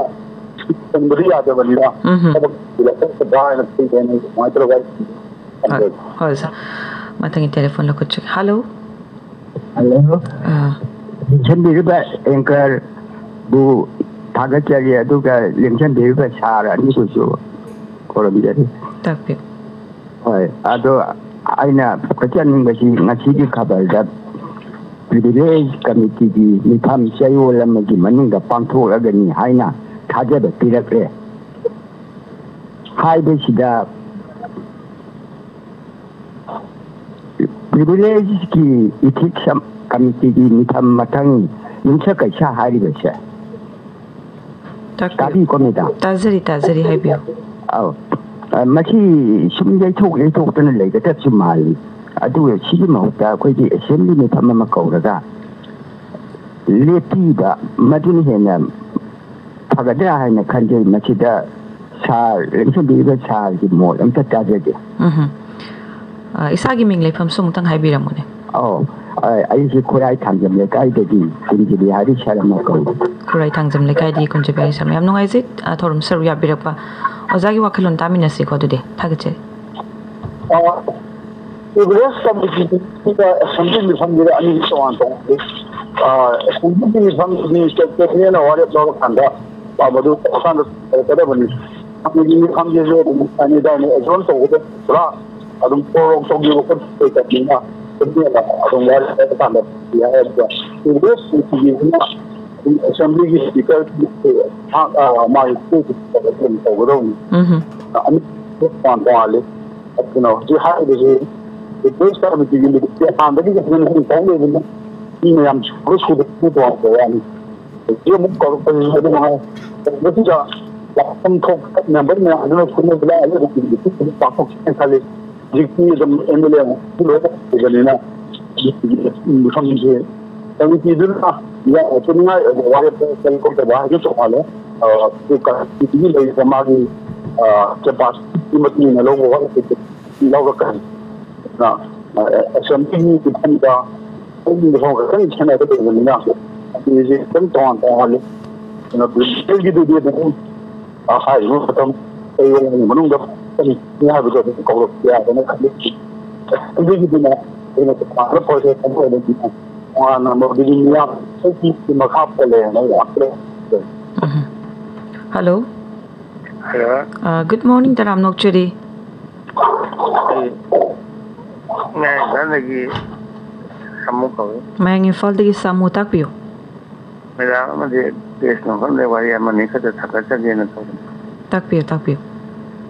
ꯇꯧꯕꯗꯤ ꯌꯥꯗꯕꯅꯤꯅ ꯎꯝ꯫ ꯊꯕꯛ ꯂꯧꯈꯠꯀꯗ꯭ꯔꯥ ꯍꯥꯏꯅ ꯈꯜꯂꯤ꯫ ꯑꯗꯨꯃꯥꯏꯅ ꯇꯧꯔꯒ ꯍꯣꯏ, ꯍꯣꯏ, ꯁꯥꯔ꯫ ꯃꯊꯪꯒꯤ ꯇꯦꯂꯤꯐꯣꯟ ꯂꯧꯈꯠꯆꯒꯦ꯫ ꯍꯜꯂꯣ꯫ ꯍꯜꯂꯣ꯫ ꯑꯥ꯫ ꯂꯦꯡꯁꯤꯟꯕꯤꯔꯤꯕ ꯑꯦꯡꯀꯔꯕꯨ ꯊꯥꯒꯠꯆꯔꯤ, ꯑꯗꯨꯒ ꯂꯦꯡꯁꯤꯟꯕꯤꯔꯤꯕ ꯁꯥꯔ ꯑꯅꯤꯕꯨꯁꯨ ꯈꯨꯔꯨꯝꯖꯔꯤ꯫ ꯇꯥꯛꯄꯤꯌꯨ꯫ ꯍꯣꯏ, ꯑꯗꯣ ꯑꯩꯅ ꯐꯣꯀꯁ ꯇꯧꯅꯤꯡꯕꯁꯤ ꯉꯁꯤꯒꯤ ꯈꯕꯔꯗ ꯄ꯭ꯔꯤꯚꯤꯂꯦꯖ ꯀꯃꯤꯇꯤꯒꯤ ꯃꯤꯐꯝ ꯆꯌꯣꯜ ꯑꯃꯒꯤ ꯃꯅꯨꯡꯗ ꯄꯥꯡꯊꯣꯛꯂꯒꯅꯤ ꯍꯥꯏꯅ ꯊꯥꯖꯕ ꯄꯤꯔꯛꯂꯦ꯫ ꯍꯥꯏꯕꯁꯤꯗ ꯄ꯭ꯔꯤꯚꯤꯂꯦꯖꯀꯤ ꯏꯊꯤꯛꯁ ꯀꯃꯤꯇꯤꯒꯤ ꯃꯤꯐꯝ ꯃꯊꯪ ꯌꯨꯝꯁꯀꯩꯁ ꯍꯥꯏꯔꯤꯕꯁꯦ꯫ ꯇꯥꯛꯄꯤꯌꯨ꯫ ꯇꯥꯕꯤꯀꯣ, ꯃꯦꯗꯥꯝ? ꯇꯥꯖꯔꯤ, ꯇꯥꯖꯔꯤ, ꯍꯥꯏꯕꯤꯌꯨ꯫ ꯑꯧ꯫ ꯑ, ꯃꯁꯤ ꯁꯨꯝ ꯌꯩꯊꯣꯛ ꯌꯩꯊꯣꯛꯇꯅ ꯂꯩꯒꯗꯕꯁꯨ ꯃꯥꯜꯂꯤ꯫ ꯑꯗꯨꯒ ꯁꯤꯒꯤ ꯃꯍꯨꯠꯇ ꯑꯩꯈꯣꯏꯒꯤ ꯑꯦꯁꯦꯝꯕ꯭ꯂꯤ ꯃꯤꯐꯝ ꯑꯃ ꯀꯧꯔꯒ ꯂꯦꯞꯄꯤꯕ, ꯃꯗꯨꯅ ꯍꯦꯟꯅ ꯐꯒꯗ꯭ꯔꯥ ꯍꯥꯏꯅ ꯈꯟꯖꯩ꯫ ꯃꯁꯤꯗ ꯁꯥꯔ, ꯂꯦꯡꯁꯤꯟꯕꯤꯔꯤꯕ ꯁꯥꯔꯒꯤ ꯃꯣꯠ ꯑꯝꯇ ꯇꯥꯖꯒꯦ꯫ ꯎꯝꯍꯨꯝ꯫ ꯑ, ꯏꯁꯥꯒꯤ ꯃꯤꯡ ꯂꯩꯐꯝꯁꯨ ꯑꯃꯨꯛꯇꯪ ꯍꯥꯏꯕꯤꯔꯝꯃꯨꯅꯦ꯫ ꯑꯧ, ꯑ, ꯑꯩꯁꯦ ꯈꯨꯔꯥꯏ ꯊꯥꯡꯖꯝ ꯂꯩꯀꯥꯏꯗꯒꯤ ꯀꯨꯟꯖꯕꯤ ꯍꯥꯔꯤ ꯁꯔꯃ ꯀꯧꯏ꯫ ꯈꯨꯔꯥꯏ ꯊꯥꯡꯖꯝ ꯂꯩꯀꯥꯏꯗꯒꯤ ꯀꯨꯟꯖꯕꯤ ꯍꯥꯔꯤ ꯁꯔꯃ꯫ ꯌꯥꯝ ꯅꯨꯡꯉꯥꯏꯖꯩ, ꯑ, ꯊꯧꯔꯝ ꯁꯔꯨꯛ ꯌꯥꯕꯤꯔꯛꯄ꯫ ꯑꯣꯖꯥꯒꯤ ꯋꯥꯈꯜꯂꯣꯟ ꯇꯥꯃꯤꯟꯅꯁꯤꯀꯣ ꯑꯗꯨꯗꯤ꯫ ꯊꯥꯒꯠꯆꯔꯤ꯫ ꯑ, ꯄ꯭ꯔꯤꯚꯤꯂꯦꯖ ꯀꯃꯤꯇꯤꯒ ꯑꯦꯁꯦꯝꯕ꯭ꯂꯤ ꯃꯤꯐꯝꯁꯤꯗ ꯑꯅꯤꯁꯤ ꯇꯣꯉꯥꯟ ꯇꯣꯉꯥꯟ ꯂꯩ꯫ ꯑ, ꯑꯦꯁꯦꯝꯕ꯭ꯂꯤꯒꯤ ꯃꯤꯐꯝꯗꯨꯗꯤ ꯁ꯭ꯇꯦꯠ ꯄ꯭ꯔꯦꯁꯤꯗꯦꯟꯅ ꯋꯥꯔꯦꯞ ꯂꯧꯔꯀꯥꯟꯗ, ꯑ, ꯃꯗꯨ ꯇꯧꯔꯀꯥꯟꯗ ꯇꯧꯔꯛꯀꯗꯕꯅꯤ꯫ ꯀꯃꯤꯇꯤꯒꯤ ꯃꯤꯐꯝꯁꯤꯁꯨ ꯑꯗꯨꯝ ꯑꯦꯅꯤ ꯇꯥꯏꯝ ꯑꯦꯖꯣꯔꯟ ꯇꯧꯕꯗ ꯄꯨꯔꯥ ꯑꯗꯨꯝ ꯄ꯭ꯔꯣꯔꯣꯛ ꯇꯧꯈꯤꯕ ꯈꯣꯠꯈꯤꯕ ꯂꯩꯇꯕꯅꯤꯅ, ꯄ꯭ꯔꯦꯁꯤꯗꯦꯟꯅ ꯑꯗꯨꯝ ꯋꯥꯔꯦꯞ ꯂꯧꯔꯀꯥꯟꯗ ꯄꯤꯕ ꯌꯥꯏ꯫ ꯑꯗꯨꯒ ꯄ꯭ꯔꯤꯚꯤꯂꯦꯖ ꯀꯃꯤꯇꯤꯒꯤꯁꯤꯅ ꯑꯗꯨꯝ ꯑꯦꯁꯦꯝꯕ꯭ꯂꯤꯒꯤ ꯁ꯭ꯄꯤꯀꯔ, ꯑ, ꯃꯥꯒꯤ ꯑꯗꯨꯝ ꯇꯧꯒꯗꯧꯕꯅꯤ꯫ ꯎꯝꯍꯨꯝ꯫ ꯑꯅꯤ ꯇꯣꯉꯥꯟ ꯇꯣꯉꯥꯜꯂꯤ꯫ ꯑꯗꯨꯅ ꯍꯧꯖꯤꯛ ꯍꯥꯏꯔꯤꯕꯁꯤ ꯔꯤꯄ꯭ꯂꯦꯁ ꯀꯃꯤꯇꯤꯒꯤ ꯂꯤꯁꯇꯤ ꯍꯥꯟꯅꯗꯒꯤ ꯍꯦꯟꯅ ꯍꯦꯟꯅ ꯇꯧ ꯂꯩꯕꯅꯤꯅ ꯃꯤ ꯃꯌꯥꯝ ꯁꯨꯔ ꯁꯨꯗꯕ ꯇꯣꯉꯥꯟꯕ ꯋꯥꯅꯤ꯫ ꯍꯧꯖꯤꯛ ꯑꯃꯨꯛ ꯀꯧꯔꯛꯄꯁꯤꯁꯨ ꯑꯗꯨ ꯃꯉꯥꯏ꯫ ꯃꯁꯤꯗ ꯂꯥꯛꯐꯝ ꯊꯣꯛꯄ ꯃꯦꯝꯕꯔ ꯃꯌꯥꯝꯗꯨꯅ ꯁꯨꯅꯕ ꯂꯥꯛꯑꯒ ꯄꯥꯡꯊꯣꯛꯁꯦꯅ ꯈꯜꯂꯤ꯫ ꯍꯧꯖꯤꯛꯇꯤ ꯑꯗꯨꯝ ꯑꯦꯝ ꯑꯦꯜ ꯑꯦ ꯑꯃꯨꯛ ꯂꯣꯏꯅ ꯑꯣꯏꯕꯅꯤꯅ ꯃꯐꯝꯁꯦ ꯀꯃꯤꯇꯤꯗꯨꯅ ꯌꯥꯝꯅ ꯊꯣꯛꯅꯤꯡꯉꯥꯏ ꯑꯣꯏꯕ ꯋꯥꯔꯦꯞꯇ ꯀꯔꯤ ꯇꯧꯗꯕ ꯍꯥꯏꯅ ꯇꯣꯉꯥꯟꯅ ꯀꯃꯤꯇꯤꯒꯤ ꯂꯩꯔꯤꯕ ꯃꯥꯒꯤ ꯀꯦꯄꯥꯁꯤꯇꯤꯒꯤ ꯃꯇꯨꯡ ꯏꯟꯅ ꯂꯧꯕ ꯋꯥꯔꯦꯞꯇ ꯂꯧꯔꯛꯀꯅꯤ꯫ ꯑꯗꯨꯅ ꯑꯦꯁꯦꯝꯕ꯭ꯂꯤꯒꯤ ꯃꯐꯝꯗ ꯑꯩꯒꯤ ꯃꯐꯝ ꯈꯛꯇꯪ ꯈꯦꯠꯅꯒꯗꯧꯕꯅꯤꯅ ꯑꯗꯨꯒꯤꯁꯦ ꯈꯤꯇꯪ ꯇꯣꯉꯥꯟ ꯇꯣꯉꯥꯜꯂꯤ꯫ ꯑꯗꯨꯅ ꯄ꯭ꯔꯤꯟꯁꯤꯄꯜꯒꯤꯗꯨꯗꯤ ꯑꯗꯨꯝ ꯍꯥꯏꯔꯤꯕ ꯃꯇꯝ ꯆꯌꯣꯜ ꯑꯃꯒꯤ ꯃꯅꯨꯡꯗ ꯐꯪꯒꯅꯤ ꯍꯥꯏꯕꯗꯣ ꯑꯗꯨꯝ ꯀꯧꯔꯛꯄ ꯌꯥꯗꯅ ꯈꯜꯂꯤ꯫ ꯑꯗꯨꯒꯤꯗꯨꯅ ꯑꯩꯈꯣꯏꯅ ꯇꯣꯉꯥꯟꯕ ꯄ꯭ꯔꯣꯁꯦꯁ ꯑꯃ ꯑꯣꯏꯅ ꯇꯣꯉꯥꯟꯅ ꯃꯗꯨꯒꯤ ꯃꯤꯌꯥꯝ ꯑꯩꯒꯤ ꯃꯈꯥ ꯄꯣꯜꯂꯦꯅ ꯂꯥꯛꯇ꯭ꯔꯦ꯫ ꯎꯝ꯫ Hello. Hello. Uh, good morning, ꯇꯔꯥꯝ ꯅꯣꯛꯆꯔꯤ꯫ ꯑꯩ ꯃꯌꯥꯡ ꯏꯝꯐꯥꯜꯗꯒꯤ ꯁꯥꯃꯨ ꯀꯧꯏ꯫ ꯃꯌꯥꯡ ꯏꯝꯐꯥꯜꯗꯒꯤ ꯁꯥꯃꯨ, ꯇꯥꯛꯄꯤꯌꯨ꯫ ꯃꯦꯗꯥꯝ ꯑꯃꯗꯤ ꯄ꯭ꯔꯦꯁ ꯀꯟꯐꯔꯦꯟꯁꯗ ꯋꯥꯔꯤ ꯑꯃꯅꯤ ꯈꯛꯇ ꯊꯥꯒꯠꯆꯒꯦꯅ ꯇꯧꯕꯅꯤ꯫ ꯇꯥꯛꯄꯤꯌꯨ, ꯇꯥꯛꯄꯤꯌꯨ꯫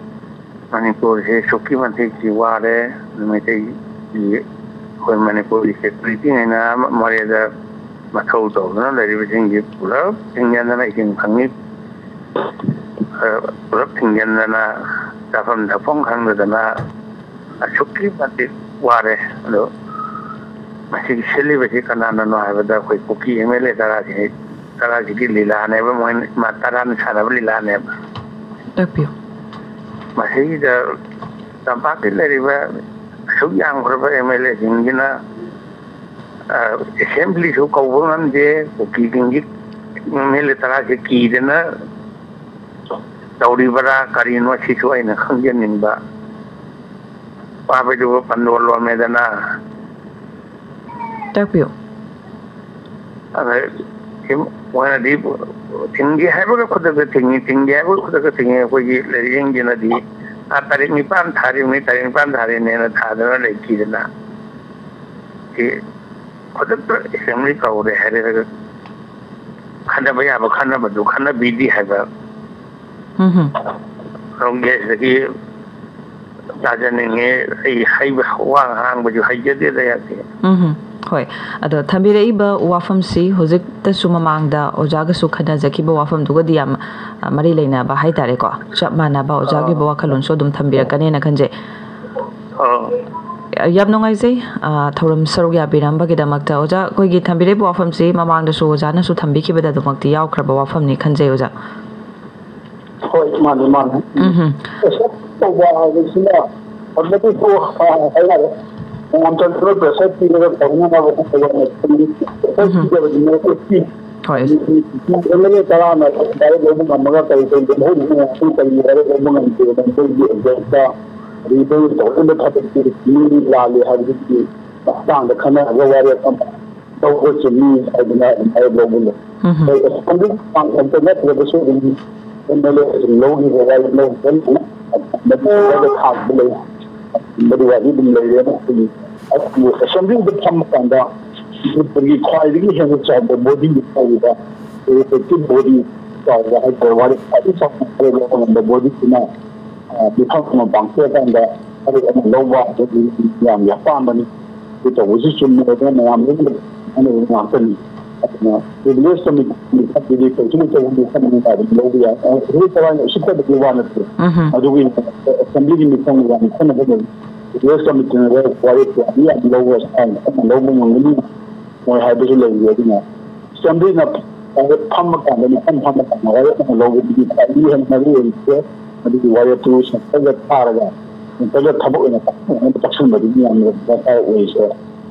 ꯃꯅꯤꯄꯨꯔꯁꯦ ꯑꯁꯨꯛꯀꯤ ꯃꯇꯤꯛ ꯋꯥꯔꯦ꯫ ꯃꯩꯇꯩꯒꯤ, ꯑꯩꯈꯣꯏ ꯃꯅꯤꯄꯨꯔꯒꯤ ꯁꯦꯀ꯭ꯌꯨꯔꯤꯇꯤꯉꯩꯅ ꯃꯣꯔꯦꯗ ꯃꯊꯧ ꯇꯧꯗꯨꯅ ꯂꯩꯔꯤꯕꯁꯤꯡꯁꯤ ꯄꯨꯂꯞ ꯊꯤꯡꯖꯤꯟꯗꯅ ꯏꯁꯤꯡ ꯐꯪꯉꯤ, ꯑ, ꯄꯨꯂꯞ ꯊꯤꯡꯖꯤꯟꯗꯅ ꯆꯥꯐꯝ ꯊꯛꯐꯝ ꯈꯪꯗꯗꯅ ꯑꯁꯨꯛꯀꯤ ꯃꯇꯤꯛ ꯋꯥꯔꯦ꯫ ꯑꯗꯣ ꯃꯁꯤꯒꯤ ꯁꯤꯜꯂꯤꯕꯁꯤ ꯀꯅꯥꯅꯅꯣ ꯍꯥꯏꯕꯗ ꯑꯩꯈꯣꯏ ꯀꯨꯀꯤ ꯑꯦꯝ ꯑꯦꯜ ꯑꯦ ꯇꯔꯥꯁꯤ, ꯇꯔꯥꯁꯤꯒꯤ ꯂꯤꯂꯥꯅꯦꯕ꯫ ꯃꯣꯏꯅ ꯏꯃꯥ ꯇꯔꯥꯅ ꯁꯥꯟꯅꯕ ꯂꯤꯂꯥꯅꯦꯕ꯫ ꯇꯥꯛꯄꯤꯌꯨ꯫ ꯃꯁꯤꯗ ꯇꯝꯄꯥꯛꯀꯤ ꯂꯩꯔꯤꯕ ꯑꯁꯨꯛ ꯌꯥꯝꯈ꯭ꯔꯕ ꯑꯦꯝ ꯑꯦꯜ ꯑꯦꯁꯤꯡꯁꯤꯅ ꯑꯦꯁꯦꯝꯕ꯭ꯂꯤꯁꯨ ꯀꯧꯕ ꯉꯝꯗꯦ꯫ ꯀꯨꯀꯤꯁꯤꯡꯒꯤ ꯑꯦꯝ ꯑꯦꯜ ꯑꯦ ꯇꯔꯥꯁꯤ ꯀꯤꯗꯅ ꯇꯧꯔꯤꯕꯔꯥ ꯀꯔꯤꯅꯣ, ꯁꯤꯁꯨ ꯑꯩꯅ ꯈꯪꯖꯅꯤꯡꯕ꯫ ꯄꯥꯕꯩꯗꯨꯕꯨ ꯄꯟꯗꯣ ꯂꯣꯝꯃꯦꯗꯅ꯫ ꯇꯥꯛꯄꯤꯌꯨ꯫ ꯑꯗ ꯁꯤ ꯃꯣꯏꯅꯗꯤ ꯊꯤꯡꯒꯦ ꯍꯥꯏꯕꯒ ꯈꯨꯗꯛꯇ ꯊꯤꯡꯉꯤ, ꯊꯤꯡꯒꯦ ꯍꯥꯏꯕꯒ ꯈꯨꯗꯛꯇ ꯊꯤꯡꯉꯤ꯫ ꯑꯩꯈꯣꯏꯒꯤ ꯂꯩꯔꯤꯁꯤꯡꯁꯤꯅꯗꯤ, "ꯑꯥ, ꯇꯥꯔꯤꯛ ꯅꯤꯄꯥꯟ ꯊꯥꯔꯤꯕꯅꯤ, ꯇꯥꯔꯤꯛ ꯅꯤꯄꯥꯟ ꯊꯥꯔꯤꯕꯅꯦꯅ" ꯊꯥꯗꯅ ꯂꯩꯈꯤꯗꯅ꯫ ꯁꯤ ꯈꯨꯗꯛꯇ ꯑꯦꯁꯦꯝꯕ꯭ꯂꯤ ꯀꯧꯔꯦ ꯍꯥꯏꯔꯒ ꯈꯟꯅꯕ ꯌꯥꯕ ꯈꯟꯅꯕꯗꯨ ꯈꯟꯅꯕꯤꯗꯦ ꯍꯥꯏꯕ꯫ ꯎꯝ ꯍꯝ꯫ ꯀꯪꯒ꯭ꯔꯦꯁꯇꯒꯤ ꯇꯥꯖꯅꯤꯡꯉꯦ꯫ ꯑꯩ ꯍꯩꯕ, ꯋꯥ ꯉꯥꯡꯕꯁꯨ ꯍꯩꯖꯗꯦꯗ ꯌꯥꯗꯦ꯫ ꯎꯝ, ꯍꯣꯏ꯫ ꯑꯗꯣ ꯊꯝꯕꯤꯔꯛꯏꯕ ꯋꯥꯐꯝꯁꯤ ꯍꯧꯖꯤꯛꯇꯁꯨ ꯃꯃꯥꯡꯗ ꯑꯣꯖꯥꯒꯁꯨ ꯈꯟꯅꯖꯈꯤꯕ ꯋꯥꯐꯝꯗꯨꯒꯗꯤ ꯌꯥꯝ, ꯑ, ꯃꯔꯤ ꯂꯩꯅꯕ ꯍꯥꯏꯇꯥꯔꯦꯀꯣ꯫ ꯆꯞ ꯃꯥꯟꯅꯕ ꯑꯣꯖꯥꯒꯤ ꯑꯥ꯫ ꯋꯥꯈꯜꯂꯣꯟꯁꯨ ꯑꯗꯨꯝ ꯊꯝꯕꯤꯔꯛꯀꯅꯦꯅ ꯈꯟꯖꯩ꯫ ꯑꯥ꯫ ꯌꯥꯝ ꯅꯨꯡꯉꯥꯏꯖꯩ, ꯑ, ꯊꯧꯔꯝ ꯁꯔꯨꯛ ꯌꯥꯕꯤꯔꯝꯕꯒꯤꯗꯃꯛꯇ꯫ ꯑꯣꯖꯥ, ꯑꯩꯈꯣꯏꯒꯤ ꯊꯝꯕꯤꯔꯛꯏꯕ ꯋꯥꯐꯝꯁꯤ ꯃꯃꯥꯡꯗꯁꯨ ꯑꯣꯖꯥꯅꯁꯨ ꯊꯝꯕꯤꯈꯤꯕꯗ ꯑꯗꯨꯃꯛꯇꯤ ꯌꯥꯎꯈ꯭ꯔꯕ ꯋꯥꯐꯝꯅꯤ ꯈꯟꯖꯩ, ꯑꯣꯖꯥ꯫ ꯍꯣꯏ, ꯃꯥꯅꯤ, ꯃꯥꯅꯤ꯫ ꯎꯝ꯫ ꯑꯦꯁꯦꯁ ꯇꯧꯕ ꯍꯥꯏꯕꯁꯤꯅ ꯍꯧꯖꯤꯛꯇꯤ ꯇꯣꯛ-, ꯑ, ꯍꯥꯏꯇꯥꯔꯦ, ꯃꯌꯥꯝ ꯆꯪꯗꯅ ꯄ꯭ꯔꯦꯁꯔ ꯄꯤꯔꯒ ꯇꯧꯅꯅꯕ ꯍꯣꯠꯅꯕ ꯅꯠꯇꯦ꯫ ꯄ꯭ꯔꯦꯁꯔ ꯎꯝ꯫ ꯄꯤꯗꯕꯗꯤ ꯅꯠꯇꯦ꯫ ꯍꯣꯏ꯫ ꯑꯦꯝ ꯑꯦꯜ ꯑꯦ ꯇꯔꯥꯅ ꯗꯥꯏꯔꯦꯛ ꯂꯧꯕ ꯉꯝꯃꯒ ꯀꯔꯤ ꯀꯔꯤ ꯃꯍꯨꯠ ꯑꯃ ꯀꯔꯤ ꯍꯥꯏꯔꯒ ꯂꯧꯕ ꯉꯝꯗꯦ? ꯑꯩꯈꯣꯏꯒꯤ ꯑꯦꯛꯖꯦꯛꯇ ꯑꯗꯒꯤ ꯑꯩꯈꯣꯏꯒꯤ ꯇꯧꯔꯤꯕ ꯊꯕꯛꯁꯤ ꯃꯤ ꯂꯥꯜꯂꯤ ꯍꯥꯏꯕꯗꯨꯒꯤ ꯃꯇꯥꯡꯗ ꯈꯟꯅꯔꯒ ꯋꯥꯔꯦꯞ ꯑꯃ ꯂꯧꯕ ꯆꯨꯝꯃꯤ ꯍꯥꯏꯗꯅ ꯑꯗꯨꯃꯥꯏꯅ ꯂꯧꯕ ꯂꯩ꯫ ꯎꯝ꯫ ꯍꯣꯏ, ꯑꯦꯁꯦꯝꯕ꯭ꯂꯤ ꯃꯃꯥꯡ ꯈꯛꯇ ꯅꯠꯇ꯭ꯔꯒꯁꯨ ꯑꯗꯨꯝ ꯑꯦꯝ ꯑꯦꯜ ꯑꯦꯁꯤꯡ ꯂꯧꯈꯤꯕ ꯋꯥꯔꯦꯞ ꯂꯧꯈꯤꯕ ꯃꯇꯝꯗ ꯊꯥꯈꯤꯕ ꯂꯩ꯫ ꯃꯗꯨ ꯋꯥꯔꯤ ꯑꯗꯨꯝ ꯂꯩꯔꯦ꯫ ꯑꯩꯈꯣꯏꯒꯤ ꯑꯗꯨꯕꯨ ꯑꯦꯁꯦꯝꯕ꯭ꯂꯤꯗ ꯐꯝꯕ ꯀꯥꯟꯗ ꯃꯅꯤꯄꯨꯔꯒꯤ ꯈ꯭ꯋꯥꯏꯗꯒꯤ ꯍꯦꯟꯅ ꯆꯥꯎꯕ ꯕꯣꯗꯤ ꯍꯥꯏꯔꯤꯕ ꯂꯦꯖꯤꯁꯂꯦꯇꯤꯚ ꯕꯣꯗꯤ ꯆꯥꯎꯕ ꯍꯥꯏꯇꯥꯔꯦ, ꯋꯥꯔꯦꯞ ꯈ꯭ꯋꯥꯏꯗꯒꯤ ꯆꯥꯎꯕ ꯋꯥꯔꯦꯞ ꯂꯧꯕ ꯉꯝꯕ ꯕꯣꯗꯤꯁꯤꯅ, ꯑ, ꯃꯤꯐꯝ ꯑꯃ ꯄꯥꯡꯊꯣꯛꯑꯀꯥꯟꯗ ꯋꯥꯔꯦꯞ ꯑꯃ ꯂꯧꯕ ꯍꯥꯏꯕꯗꯤ ꯃꯌꯥꯝꯒꯤ ꯑꯄꯥꯝꯕꯅꯤ꯫ ꯑꯗꯨ ꯇꯧꯕꯁꯨ ꯆꯨꯝꯃꯦ꯫ ꯑꯗꯨꯅ ꯃꯌꯥꯝ ꯂꯣꯏꯅꯃꯛ ꯈꯟꯅꯕ ꯉꯥꯛꯇꯅꯤ꯫ ꯑꯗꯨꯅ ꯚꯤꯂꯦꯖ ꯀꯃꯤꯇꯤꯒꯤ ꯃꯤꯐꯝꯗꯨꯗꯤ ꯀꯩꯁꯨ ꯂꯩꯇꯕ ꯃꯤꯐꯝ ꯑꯃ ꯑꯗꯨꯝ ꯂꯧꯕ ꯌꯥꯏ꯫ ꯑ, ꯍꯧꯖꯤꯛ ꯊꯋꯥꯏꯅ ꯎꯁꯤꯠꯇꯕꯒꯤ ꯋꯥ ꯅꯠꯇꯦ꯫ ꯎꯝ꯫ ꯑꯗꯨꯒꯤ ꯑꯦꯁꯦꯝꯕ꯭ꯂꯤꯒꯤ ꯃꯤꯐꯝ ꯌꯥꯝ ꯈꯟꯅꯕ ꯂꯩ꯫ ꯚꯤꯂꯦꯖ ꯀꯃꯤꯇꯤꯅ ꯋꯥꯔꯦꯞ ꯌꯥꯝ ꯂꯧꯕ, ꯌꯥꯝ ꯂꯧꯕ ꯉꯝꯒꯅꯤ꯫ ꯃꯣꯏ ꯍꯥꯏꯕꯁꯨ ꯂꯩꯔꯤ꯫ ꯑꯗꯨꯅ ꯑꯦꯁꯦꯝꯕ꯭ꯂꯤꯅ ꯐꯝꯕ ꯀꯥꯟꯗ, ꯃꯐꯝ ꯐꯝꯕ ꯀꯥꯟꯗ ꯋꯥꯔꯦꯞ ꯑꯃ ꯂꯧꯕꯗꯨꯗꯤ ꯈ꯭ꯋꯥꯏꯗꯒꯤ ꯍꯦꯟꯅ ꯃꯔꯨ ꯑꯣꯏꯔꯤꯁꯦ꯫ ꯑꯗꯨꯒꯤ ꯋꯥꯔꯦꯞꯇꯨ ꯁꯦꯟꯇꯔꯗ ꯊꯥꯔꯒ, ꯁꯦꯟꯇꯔꯗ ꯊꯕꯛ ꯑꯣꯏꯅ ꯄꯥꯡꯊꯣꯛꯅꯕ ꯇꯛꯁꯟꯕꯗꯨꯗꯤ ꯌꯥꯝꯅ ꯗꯔꯀꯥꯔ ꯑꯣꯏꯔꯤꯁꯦ꯫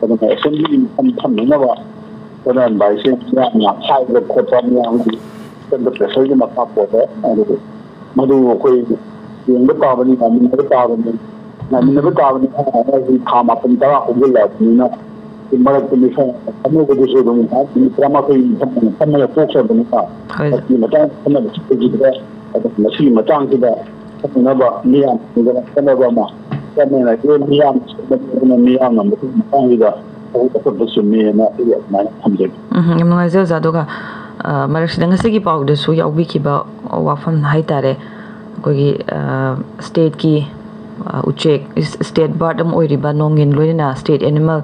ꯑꯗꯨꯅ ꯑꯦꯁꯦꯝꯕ꯭ꯂꯤꯒꯤ ꯃꯐꯝ ꯐꯝꯅꯅꯕ ꯍꯣꯠꯅꯍꯟꯕ ꯍꯥꯏꯁꯦ ꯌꯥꯝꯅ ꯍꯥꯏꯕ ꯈꯣꯠꯄ ꯃꯌꯥꯝꯒꯤ ꯑꯀꯟꯕ ꯄ꯭ꯔꯦꯁꯔꯒꯤ ꯃꯈꯥ ꯄꯣꯜꯂꯦ꯫ ꯑꯗꯨꯕꯨ ꯃꯗꯨ ꯑꯩꯈꯣꯏ ꯌꯦꯡꯕ ꯇꯥꯕꯅꯤ, ꯉꯥꯏꯃꯤꯟꯅꯕ ꯇꯥꯕꯅꯤ, ꯉꯥꯏꯃꯤꯟꯅꯕ ꯎꯝ꯫ ꯇꯥꯕꯅꯤ꯫ ꯍꯥꯏꯗꯤ ꯊꯥ ꯃꯥꯄꯟ ꯇꯔꯥ ꯍꯧꯖꯤꯜꯂꯛꯑꯕꯅꯤꯅ, ꯃꯔꯛꯇ ꯃꯤꯐꯝ ꯑꯃꯨꯛꯇꯁꯨ ꯑꯗꯨꯝ ꯉꯥꯏꯍꯥꯛ ꯅꯨꯃꯤꯠ ꯇꯔꯥꯃꯥꯊꯣꯏ ꯃꯤꯐꯝ ꯐꯝꯃꯒ ꯇꯣꯛꯈ꯭ꯔꯕꯅꯤꯅ, ꯍꯣꯏ꯫ ꯃꯁꯤꯒꯤ ꯃꯇꯥꯡꯗ ꯈꯟꯅꯕ ꯆꯠꯄꯁꯤꯗ, ꯑꯗꯨꯝ ꯃꯁꯤꯒꯤ ꯃꯇꯥꯡꯁꯤꯗ ꯈꯟꯅꯅꯕ ꯃꯤꯌꯥꯝꯁꯤꯡꯗ ꯈꯟꯅꯕ ꯑꯃ ꯆꯪꯉꯦꯅ ꯈꯜꯂꯤ꯫ ꯃꯤꯌꯥꯝ, ꯑꯗꯨꯅ ꯃꯤꯌꯥꯝꯅ ꯃꯁꯤꯒꯤ ꯃꯇꯥꯡꯁꯤꯗ ꯊꯕꯛ ꯑꯇꯣꯞꯄ ꯆꯨꯝꯃꯦꯅ ꯑꯩ ꯑꯗꯨꯃꯥꯏꯅ ꯊꯝꯖꯒꯦ꯫ ꯎꯝ, ꯌꯥꯝ ꯅꯨꯡꯉꯥꯏꯖꯩ ꯑꯣꯖꯥ꯫ ꯑꯗꯨꯒ, ꯑ, ꯃꯔꯛꯁꯤꯗ ꯉꯁꯤꯒꯤ ꯄꯥꯎꯗꯁꯨ ꯌꯥꯎꯕꯤꯈꯤꯕ ꯋꯥꯐꯝ ꯍꯥꯏꯇꯥꯔꯦ, ꯑꯩꯈꯣꯏꯒꯤ, ꯑ, ꯁ꯭ꯇꯦꯠꯀꯤ ꯑ, ꯎꯆꯦꯛ, ꯏꯁ-, state bird ꯑꯃ ꯑꯣꯏꯔꯤꯕ ꯅꯣꯡꯉꯤꯟ, ꯂꯣꯏꯅꯅ state animal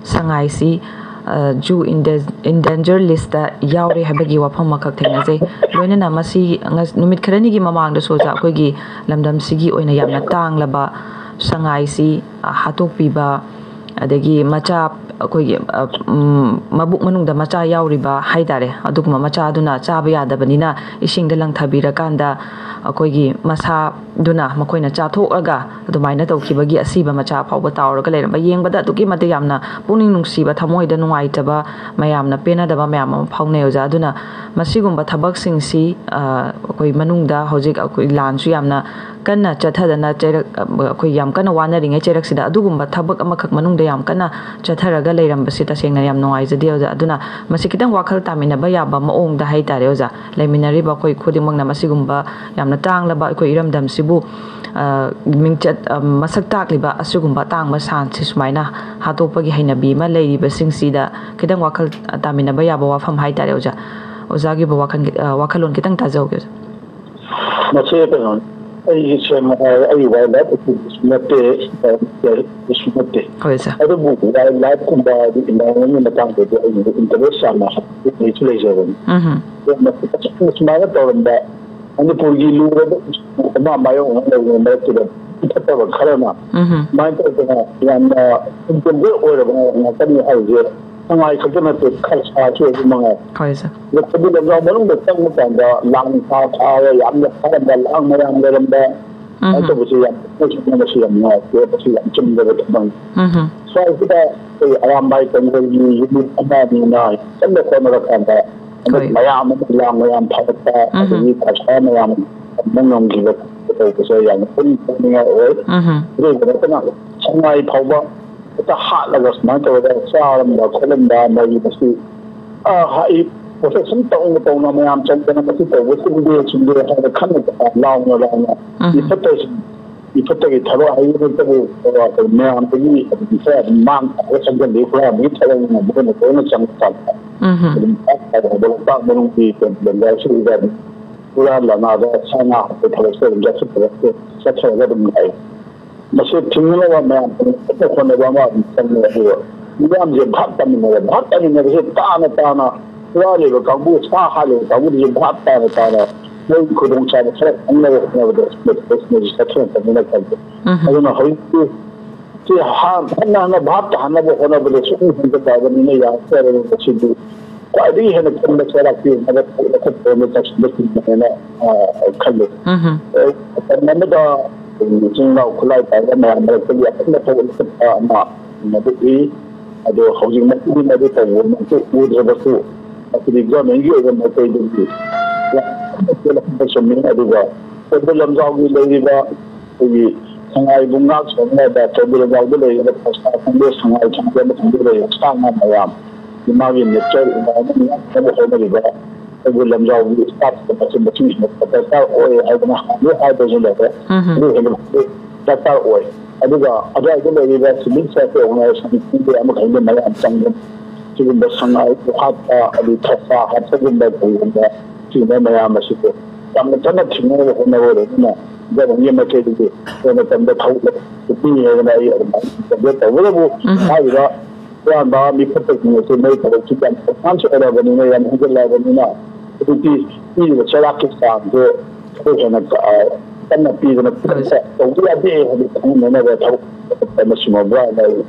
ꯁꯉꯥꯏꯁꯤ, ꯑ, zoo ꯏꯟꯗꯦ-, endanger list ꯇ ꯌꯥꯎꯔꯦ ꯍꯥꯏꯕꯒꯤ ꯋꯥꯐꯝ ꯑꯃꯈꯛ ꯊꯦꯡꯅꯖꯩ꯫ ꯂꯣꯏꯅꯅ ꯃꯁꯤ ꯉ-, ꯅꯨꯃꯤꯠ ꯈꯔꯅꯤꯒꯤ ꯃꯃꯥꯡꯗꯁꯨ ꯑꯣꯖꯥ, ꯑꯩꯈꯣꯏꯒꯤ ꯂꯝꯗꯝꯁꯤꯒꯤ ꯑꯣꯏꯅ ꯌꯥꯝꯅ ꯇꯥꯡꯂꯕ ꯁꯉꯥꯏꯁꯤ, ꯑ, ꯍꯥꯠꯇꯣꯛꯄꯤꯕ, ꯑꯗꯒꯤ ꯃꯆꯥ, ꯑꯩꯈꯣꯏꯒꯤ, ꯑ, ꯎꯝ, ꯃꯕꯨꯛ ꯃꯅꯨꯡꯗ ꯃꯆꯥ ꯌꯥꯎꯔꯤꯕ ꯍꯥꯏ ꯇꯥꯔꯦ, ꯑꯗꯨꯒꯨꯝꯕ ꯃꯆꯥꯗꯨꯅ ꯆꯥꯕ ꯌꯥꯗꯕꯅꯤꯅ ꯏꯁꯤꯡꯗ ꯂꯪꯊꯕꯤꯔꯀꯥꯟꯗ ꯑꯩꯈꯣꯏꯒꯤ ꯃꯁꯥꯗꯨꯅ ꯃꯈꯣꯏꯅ ꯆꯥꯊꯣꯛꯑꯒ ꯑꯗꯨꯃꯥꯏꯅ ꯇꯧꯈꯤꯕꯒꯤ ꯑꯁꯤꯕ ꯃꯆꯥ ꯐꯥꯎꯕ ꯇꯥꯎꯔꯒ ꯂꯩꯔꯝꯕ, ꯌꯦꯡꯕꯗ ꯑꯗꯨꯛꯀꯤ ꯃꯇꯤꯛ ꯌꯥꯝꯅ ꯄꯨꯛꯅꯤꯡ ꯅꯨꯡꯁꯤꯕ, ꯊꯃꯣꯏꯗ ꯅꯨꯡꯉꯥꯏꯇꯕ, ꯃꯌꯥꯝꯅ ꯄꯦꯟꯅꯗꯕ ꯃꯌꯥꯝ ꯑꯃ ꯐꯥꯎꯅꯩ ꯑꯣꯖꯥ꯫ ꯑꯗꯨꯅ ꯃꯁꯤꯒꯨꯝꯕ ꯊꯕꯛꯁꯤꯡꯁꯤ, ꯑ, ꯑꯩꯈꯣꯏ ꯃꯅꯨꯡꯗ ꯍꯧꯖꯤꯛ ꯑꯩꯈꯣꯏ ꯂꯥꯟꯁꯨ ꯌꯥꯝꯅ ꯀꯟꯅ ꯆꯠꯊꯗꯅ ꯆꯩꯔꯛ, ꯑꯩꯈꯣꯏ ꯌꯥꯝ ꯀꯟꯅ ꯋꯥꯅꯔꯤꯉꯩ ꯆꯩꯔꯛꯁꯤꯗ ꯑꯗꯨꯒꯨꯝꯕ ꯊꯕꯛ ꯑꯃꯈꯛ ꯃꯅꯨꯡꯗ ꯌꯥꯝ ꯀꯟꯅ ꯆꯠꯊꯔꯒ ꯂꯩꯔꯝꯕꯁꯤ ꯇꯁꯦꯡꯅ ꯌꯥꯝ ꯅꯨꯡꯉꯥꯏꯖꯗꯦ ꯑꯣꯖꯥ꯫ ꯑꯗꯨꯅ ꯃꯁꯤ ꯈꯤꯇꯪ ꯋꯥꯈꯜ ꯇꯥꯃꯤꯟꯅꯕ ꯌꯥꯕ ꯃꯑꯣꯡꯗ ꯍꯥꯏ ꯇꯥꯔꯦ ꯑꯣꯖꯥ, ꯂꯩꯃꯤꯟꯅꯔꯤꯕ ꯑꯩꯈꯣꯏ ꯈꯨꯗꯤꯡꯃꯛꯅ ꯃꯁꯤꯒꯨꯝꯕ ꯌꯥꯝꯅ ꯇꯥꯡꯂꯕ ꯑꯩꯈꯣꯏ ꯏꯔꯝꯗꯝꯁꯤꯕꯨ, ꯑ, ꯃꯤꯡꯆꯠ, ꯑ, ꯃꯁꯛ ꯇꯥꯛꯂꯤꯕ ꯑꯁꯤꯒꯨꯝꯕ ꯑꯇꯥꯡꯕ ꯁꯥꯟꯁꯤ ꯁꯨꯃꯥꯏꯅ ꯍꯥꯠꯇꯣꯛꯄꯒꯤ ꯍꯩꯅꯕꯤ ꯑꯃ ꯂꯩꯔꯤꯕꯁꯤꯡꯁꯤꯗ ꯈꯤꯇꯪ ꯋꯥꯈꯜ ꯇꯥꯃꯤꯟꯅꯕ ꯌꯥꯕ ꯋꯥꯐꯝ ꯍꯥꯏ ꯇꯥꯔꯦ ꯑꯣꯖꯥ꯫ ꯑꯣꯖꯥꯒꯤꯕꯨ ꯋꯥꯈꯜ, ꯑ, ꯋꯥꯈꯜꯂꯣꯟ ꯈꯤꯇꯪ ꯇꯥꯖꯍꯧꯒꯦ ꯑꯣꯖꯥ꯫ ꯃꯁꯤ ꯀꯩꯅꯣ, ꯑꯩꯒꯤ ꯁꯦꯡꯅ ꯍꯥꯏꯔꯒ ꯑꯩ wild life activist ꯅꯠꯇꯦ, ꯅꯠꯇꯦ꯫ ꯍꯣꯏ ꯁꯥꯔ꯫ ꯑꯗꯨꯕꯨ wild life ꯀꯨꯝꯕ ꯍꯥꯏꯗꯤ environment ꯀꯤ ꯃꯇꯥꯡꯗꯗꯤ ꯑꯩ interest ꯌꯥꯝꯅ ꯂꯩꯁꯨ ꯂꯩꯖꯕꯅꯤ꯫ ꯎꯝ꯫ ꯑꯗꯣ ꯃꯁꯤ ꯑꯁꯨꯝꯅ ꯁꯨꯃꯥꯏꯅ ꯇꯧꯔꯝꯕ ꯃꯅꯤꯄꯨꯔꯒꯤ ꯂꯨꯔꯕ issue ꯑꯃ ꯃꯥꯌꯣꯛꯅꯅ ꯂꯩꯔꯤꯉꯩ ꯃꯔꯛꯇꯨꯗ ꯐꯠꯇꯕ ꯈꯔꯅ ꯎꯝ꯫ ꯁꯨꯃꯥꯏꯅ ꯇꯧꯗꯅ ꯌꯥꯝꯅ intelligent ꯑꯣꯏꯔꯕ ꯉꯥꯛꯇꯅꯤ ꯍꯥꯏꯔꯤꯁꯦ꯫ ꯁꯉꯥꯏ ꯈꯛꯇ ꯅꯠꯇꯦ, ꯈꯔ ꯁꯥꯁꯨ ꯑꯗꯨꯝ ꯃꯉꯥꯏ꯫ ꯍꯣꯏ ꯁꯥꯔ꯫ ꯑꯗꯣ ꯀꯩꯕꯨꯜ ꯂꯝꯖꯥꯎ ꯃꯅꯨꯡꯗ ꯆꯪꯕ ꯀꯥꯟꯗ ꯂꯥꯡ ꯊꯥ ꯊꯥꯔꯒ ꯌꯥꯝꯅ ꯐꯔꯝꯕ ꯂꯥꯡ ꯃꯌꯥꯝ ꯂꯩꯔꯝꯕ, ꯎꯝ꯫ ꯁꯨꯃꯥꯏꯅ ꯇꯧꯕꯁꯦ ꯌꯥꯝ, ꯃꯁꯤ ꯌꯥꯝ ꯅꯨꯡꯉꯥꯏꯇꯦ, ꯃꯁꯤ ꯌꯥꯝ ꯆꯨꯝꯗꯕ ꯊꯕꯛꯅꯤ꯫ ꯎꯝ꯫ ꯁ꯭ꯋꯥꯏꯁꯤꯗ ꯑꯩꯈꯣꯏ ꯑꯔꯥꯝꯕꯥꯏ ꯀꯪꯒꯜꯒꯤ ꯌꯨꯅꯤꯠ ꯑꯃ ꯑꯅꯤꯅ ꯀꯟꯅ ꯍꯣꯠꯅꯔꯀꯥꯟꯗ ꯍꯟꯗꯛ ꯍꯣꯏ꯫ ꯃꯌꯥꯝ ꯑꯃ ꯂꯥꯡ ꯃꯌꯥꯝ ꯐꯒꯠꯄ, ꯎꯝ꯫ ꯑꯗꯒꯤ ꯄꯩꯁꯥ ꯃꯌꯥꯝ ꯐꯪꯕ ꯉꯝꯈꯤꯕ ꯇꯧꯕꯁꯦ ꯌꯥꯝꯅ ꯄꯨꯛꯅꯤꯡ ꯊꯧꯒꯠꯅꯤꯡꯉꯥꯏ ꯑꯣꯏ꯫ ꯎꯝ꯫ ꯑꯗꯨꯗ ꯅꯠꯇꯅ ꯁꯉꯥꯏ ꯐꯥꯎꯕ ꯍꯦꯛꯇ ꯍꯥꯠꯂꯒ ꯁꯨꯃꯥꯏꯅ ꯇꯧꯔꯒ ꯆꯥꯔꯝꯕ ꯈꯣꯠꯂꯝꯕ ꯃꯔꯤ ꯃꯁꯤ, ꯑ, ꯍꯥꯏ, ꯄ꯭ꯔꯣꯁꯦꯁꯟ ꯇꯧꯅ ꯇꯧꯅ ꯃꯌꯥꯝ ꯆꯪꯗꯅ ꯃꯁꯤ ꯇꯧꯕ ꯆꯨꯝꯗꯦ, ꯆꯨꯝꯗꯦ ꯍꯥꯏꯅ ꯈꯟꯅ ꯂꯥꯎꯅ ꯂꯥꯎꯅ ꯎꯝ꯫ ꯃꯤꯐꯠꯇ ꯃꯤꯐꯠꯇꯒꯤ ꯊꯕꯛ ꯍꯥꯏꯕꯃꯛꯇꯕꯨ, ꯑ, ꯃꯌꯥꯝꯗꯒꯤ ꯑꯗꯨꯝ ꯈꯔ ꯑꯗꯨꯝ ꯃꯥꯡ ꯇꯥꯛꯑꯒ ꯆꯪꯁꯤꯟꯕꯒꯤ ꯍꯨꯔꯥꯟꯕꯒꯤ ꯊꯕꯛꯅꯤꯅ ꯃꯈꯣꯏꯅ ꯂꯣꯏꯅ ꯆꯪꯕ ꯀꯥꯟꯗ ꯎꯝ꯫ ꯑꯗꯨꯝ ꯂꯣꯛꯇꯥꯛ ꯃꯅꯨꯡꯒꯤ ꯂꯝꯖꯥꯎꯁꯤꯡꯁꯤꯗ ꯑꯗꯨꯝ ꯍꯨꯔꯥꯟ ꯂꯥꯟꯅꯥꯗ ꯁꯥ ꯉꯥ ꯍꯥꯠꯄꯒꯤ ꯊꯕꯛꯁꯦ ꯑꯗꯨꯝ ꯆꯠꯊ-, ꯆꯠꯊꯔꯒ ꯑꯗꯨꯝ ꯂꯥꯛꯑꯦ꯫ ꯃꯁꯤ ꯊꯤꯡꯅꯅꯕ ꯃꯌꯥꯝ ꯀꯟꯅ ꯍꯣꯠꯅꯕ ꯑꯃ ꯑꯗꯨꯝ ꯆꯪꯉꯦ꯫ ꯑꯗꯨꯒ ꯃꯤꯌꯥꯝꯁꯦ ꯚꯥꯞ ꯇꯥꯃꯤꯟꯅꯕ, ꯚꯥꯞ ꯇꯥꯃꯤꯟꯅꯕꯁꯦ ꯇꯥꯅ ꯇꯥꯅ ꯍꯨꯔꯥꯜꯂꯤꯕ ꯀꯥꯡꯕꯨ, ꯁꯥ ꯍꯥꯠꯂꯤꯕ ꯀꯥꯡꯕꯨꯗꯨꯁꯨ ꯚꯥꯞ ꯇꯥꯅ ꯇꯥꯅ ꯃꯣꯏꯒꯤ ꯈꯨꯗꯣꯡꯆꯥꯕ ꯈꯔ ꯐꯪꯅꯕ ꯍꯣꯠꯅꯕꯗ ꯁꯤꯅꯁꯨ ꯆꯠꯊꯔꯛꯄꯅꯤꯅ ꯈꯜꯂꯤ꯫ ꯎꯝ꯫ ꯑꯗꯨꯅ ꯍꯧꯖꯤꯛꯇꯤ ꯁꯤ ꯍꯥꯟ-, ꯍꯟꯅ ꯍꯟꯅ ꯚꯥꯞ ꯇꯥꯍꯟꯅꯕ ꯍꯣꯠꯅꯕꯗ ꯁꯨꯝ ꯍꯦꯟꯒꯠꯂꯛꯑꯕꯅꯤꯅ ꯌꯥꯔꯛꯇ꯭ꯔꯕꯅꯤ꯫ ꯃꯁꯤꯗꯤ ꯈ꯭ꯋꯥꯏꯗꯒꯤ ꯍꯦꯟꯅ ꯀꯟꯕ ꯆꯩꯔꯥꯛ ꯄꯤꯅꯕ ꯊꯕꯛ ꯑꯃ ꯇꯧꯁꯤꯟꯕ ꯆꯤꯡꯕꯅꯦꯅ, ꯑ, ꯈꯜꯂꯤ꯫ ꯎꯝ꯫ ꯑ, ꯃꯇꯝ ꯑꯃꯗ ꯏꯆꯤꯟ ꯏꯅꯥꯎ ꯈꯨꯠꯂꯥꯏ ꯄꯥꯏꯕ ꯃꯌꯥꯝ ꯃꯔꯛꯇꯒꯤ ꯑꯀꯟꯕ ꯊꯕꯛ ꯂꯧꯈꯠꯄ ꯑꯃ ꯃꯗꯨ ꯎꯏ꯫ ꯑꯗꯣ ꯍꯧꯖꯤꯛꯃꯛꯀꯤꯗꯤ ꯃꯗꯨ ꯇꯧꯕꯃꯛꯇꯤ ꯎꯗ꯭ꯔꯕꯁꯨ, ꯃꯁꯤꯗꯤ ꯒꯚꯔꯟꯃꯦꯟꯒꯤ ꯑꯣꯏꯕ ꯃꯥꯏꯀꯩꯗꯒꯤ ꯌꯥꯝꯅ ꯆꯦꯜꯂꯛꯄ ꯆꯨꯝꯃꯤ꯫ ꯑꯗꯨꯒ ꯀꯩꯕꯨꯜ ꯂꯝꯖꯥꯎꯒꯤ ꯂꯩꯔꯤꯕ ꯑꯩꯈꯣꯏꯒꯤ ꯁꯉꯥꯏꯕꯨ ꯉꯥꯛ ꯁꯦꯟꯅꯕ, ꯀꯩꯕꯨꯜ ꯂꯝꯖꯥꯎꯗ ꯂꯩꯔꯤꯕ ꯄ꯭ꯔꯖꯥ ꯈꯪꯗꯦ, ꯁꯉꯥꯏ ꯈꯪꯗꯦ, ꯑꯃ ꯈꯪꯗꯦ ꯂꯩꯔꯤꯕ ꯁꯥ ꯉꯥ ꯃꯌꯥꯝ, ꯃꯥꯒꯤ ꯅꯦꯆꯔ ꯏꯟꯚꯥꯏꯔꯣꯟꯃꯦꯟ ꯉꯥꯛꯅꯕ ꯍꯣꯠꯅꯔꯤꯕ ꯀꯩꯕꯨꯜ ꯂꯝꯖꯥꯎꯒꯤ ꯏꯁꯇꯥꯐ ꯃꯁꯤꯡ ꯃꯁꯤꯡ ꯍꯦꯟꯒꯠꯄ ꯗꯔꯀꯥꯔ ꯑꯣꯏ ꯍꯥꯏꯗꯅ ꯍꯥꯟꯅ ꯍꯥꯏꯕꯁꯨ ꯂꯩꯔꯦ꯫ ꯎꯝ꯫ ꯑꯗꯨ ꯍꯦꯟꯒꯠꯄ ꯗꯔꯀꯥꯔ ꯑꯣꯏ꯫ ꯑꯗꯨꯒ ꯑꯗꯨꯋꯥꯏꯗ ꯂꯩꯔꯤꯕ ꯁꯤꯚꯤꯜ ꯁꯣꯁꯥꯏꯇꯤ ꯑꯣꯔꯒꯅꯥꯏꯖꯦꯁꯟ ꯈꯪꯗꯦ ꯑꯃ ꯈꯪꯗꯦ ꯃꯌꯥꯝ ꯆꯪꯗꯅ ꯁꯤꯒꯨꯝꯕ ꯁꯉꯥꯏ ꯍꯥꯠꯄ, ꯑꯗꯩ ꯊꯁꯥ ꯍꯥꯠꯄꯒꯨꯝꯕ ꯀꯔꯤꯒꯨꯝꯕ ꯁꯤꯒꯨꯝꯕ ꯃꯌꯥꯝ ꯑꯁꯤꯕꯨ ꯌꯥꯝꯅ ꯀꯟꯅ ꯊꯤꯡꯅꯕ ꯍꯣꯠꯅꯕ ꯑꯣꯏꯔꯦ꯫ ꯑꯗꯨꯅ ꯒꯚꯔꯟꯃꯦꯟꯒꯤ ꯃꯥꯏꯀꯩꯗꯒꯤ ꯑꯩꯈꯣꯏ ꯃꯇꯝꯗ ꯊꯧ ꯄꯤꯅꯤ ꯍꯥꯏꯗꯅ ꯑꯩ ꯑꯗꯨꯃꯥꯏꯅ ꯁꯖꯦꯁ ꯇꯧꯕꯗꯕꯨ ꯎꯝ꯫ ꯍꯥꯏꯔꯤꯕ ꯑꯌꯥꯝꯕ ꯃꯤꯐꯠꯇꯁꯤꯡ ꯑꯁꯤ ꯃꯣꯏ ꯊꯕꯛꯁꯤ ꯌꯥꯝ ꯑꯦꯗꯚꯥꯟꯁ ꯑꯣꯏꯔꯕꯅꯤꯅ, ꯌꯥꯝ ꯍꯦꯟꯖꯜꯂꯛꯑꯕꯅꯤꯅ ꯍꯧꯖꯤꯛꯇꯤ ꯄꯤꯔꯤꯕ ꯆꯩꯔꯥꯛꯀꯤ ꯆꯥꯡꯁꯦ ꯑꯩꯈꯣꯏ ꯍꯦꯟꯅ, ꯑ, ꯀꯟꯅ ꯄꯤꯗꯅ ꯍꯣꯏ꯫ ꯇꯧꯕ ꯌꯥꯗꯦ ꯍꯥꯏꯕ ꯈꯪꯍꯟꯅꯅꯕ ꯊꯕꯛ ꯑꯃ ꯁꯤꯟꯅꯕ꯭ꯔꯥ ꯍꯥꯏꯅ ꯑꯩ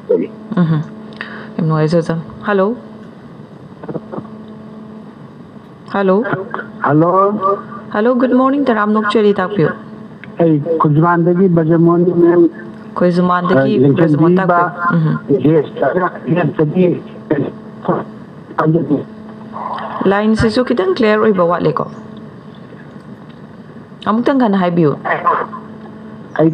ꯈꯜꯂꯤ꯫ ꯎꯝ꯫ ꯌꯥꯝ ꯅꯨꯡꯉꯥꯏꯖꯩ ꯑꯣꯖꯥ꯫ Hello. Hello. Hello. Hello, good morning, ꯇꯔꯥꯝꯅ ꯑꯣꯛꯆꯔꯤ, ꯇꯥꯛꯄꯤꯌꯨ꯫ ꯑꯩ ꯈꯨꯖꯃꯥꯟꯗꯒꯤ ꯕꯖꯃꯣꯍꯟꯅꯤ, ꯃꯦꯝ꯫ ꯈꯨꯖꯃꯥꯟꯗꯒꯤ ꯑ, ꯕꯖꯃꯣꯍꯟ ꯂꯤꯡꯈꯠꯄꯤꯕ ꯇꯥꯛꯄꯤꯌꯨ꯫ ꯎꯝ꯫ ꯒꯦꯁ ꯈꯔ ꯒꯦꯁꯇꯒꯤ ꯂꯥꯏꯟꯁꯤꯁꯨ ꯈꯤꯇꯪ ꯀ꯭ꯂꯤꯌꯥꯔ ꯑꯣꯏꯕ ꯋꯥꯠꯂꯦꯀꯣ꯫ ꯑꯃꯨꯛꯇꯪ ꯍꯟꯅ ꯍꯥꯏꯕꯤꯌꯨ꯫ ꯑꯩ